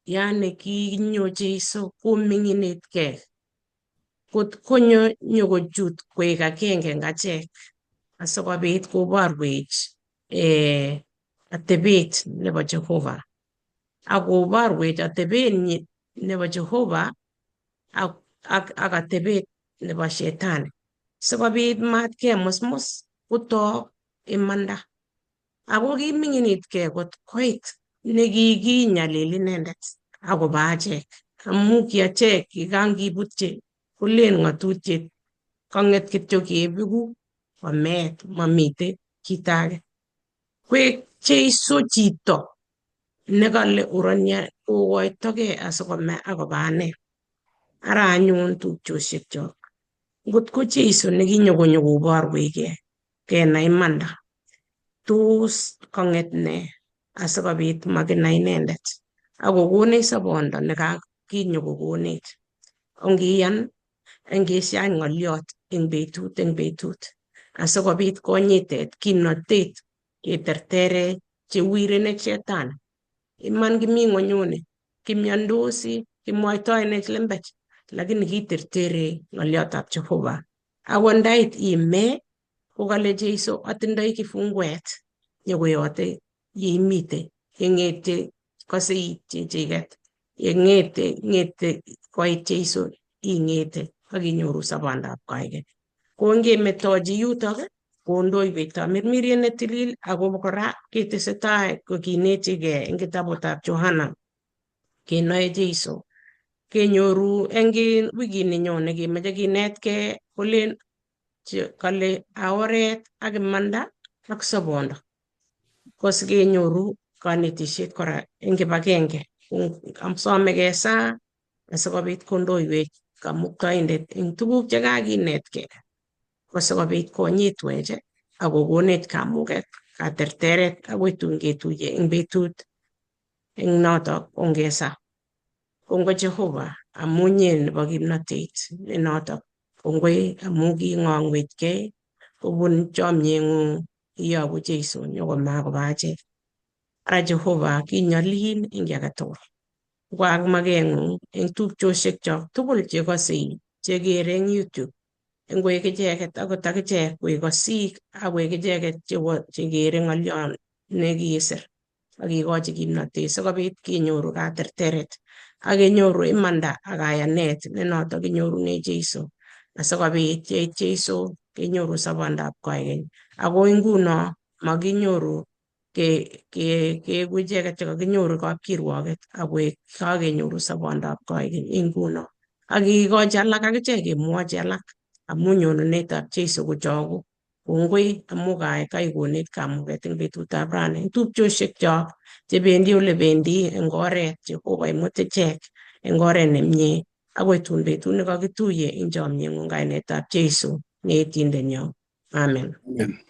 yani kinyo Jesu kominginitgei kot konyo nyokochut koek agenge eng achek asikobit koborwech atebet nebo Jehova ak koborwech atebet nebo Jehova ak atebet nebo shetani sikobit mat kemusmus kotok imanda. Ako kiminginitgei kot koit nekikinyalil inendet akoba achek amu ki achek kikangibutyi kolen ng'atutiet kang'et kityo kebiku komeet mamite kit age. Kwek Jesu chito nekale urania kokoitogei asikome akoba ane. Ara anyun tupchosiek chok. Ngot ko Jesu nekinyokonyo koborwechgei kenai imanda tos kang'et ne asikobit makinai inendet akokonech sobondo nekakinyokokonech. Ongiyan engesiach ng'oliot eng betut asikobit konyitet kimnotet ketertere chewirenech shetani. Iman kimi ng'onyuni, kimiondosi, kimwoitoenech lembech, lakini kitertere ng'oliotab Jehova. Ako ndait ime kokale Jesu atindoi kifungwet nyokoyote yeimite, yeng'ete kose ichechiket, yeng'ete ng'ete koit Jesu ing'ete ak inyoru sobondab koikeny. Ko ngemetochi yutok kondoiwech tamirmiriet netilil ako kora ketesetai kokinechigei eng kitabutab Johana kenoe Jesu. Kenyoru eng wikit nenyone kemoche kinetkei kolen kale a oret ak imanda ak sobondo. Ko sikenyoru kanetishet kora eng kibagenge. Asome kesaa asikobit kondoiwech kamuktaindet eng tuguk chekakinetkei. Ko sikobit konyitwech ak kokonech kamuket katerteret akoi tun ketuiye eng betut eng notok ongesa. Kongoi Jehova amu nye nebo kimnotet ne notok. Kongoi amu king'ongwechgei kobun chomyeng'ung iyoku Jesu nyokoma akobo achek. Ara Jehova kinyolin eng kiy age tugul. Ngwak makeng'ung eng tupchosiekchok tugul chekosei chekere eng YouTube. Ngwek icheket akot akichek koek kosik ak koek icheket chekere ng'olion nekikisir ak ikochi kimnotet sikobit kenyoru katerteret ak kenyoru imanda ak kayanet ne notok kinyorune Jesu asikobit yeit Jesu kenyoru sobondab koikeny. Ako nguno makinyoru keeku icheket chekakinyoru kapkirwoket ak koek kakenyoru sobondab koikeny eng nguno. Ak kikochi alak akichek kemwochi alak amu nyonunetab Jesu kochoku. Kongoi amu kaikonech kamuket eng betutab rani. Tupchosiekchok chebendi ole bendi eng oret Jehova imut ichek eng oret nemie akoi tun betut nekakituiye eng chomyeng'ung kainetab Jesu ne etindenyo. Amen. Amen.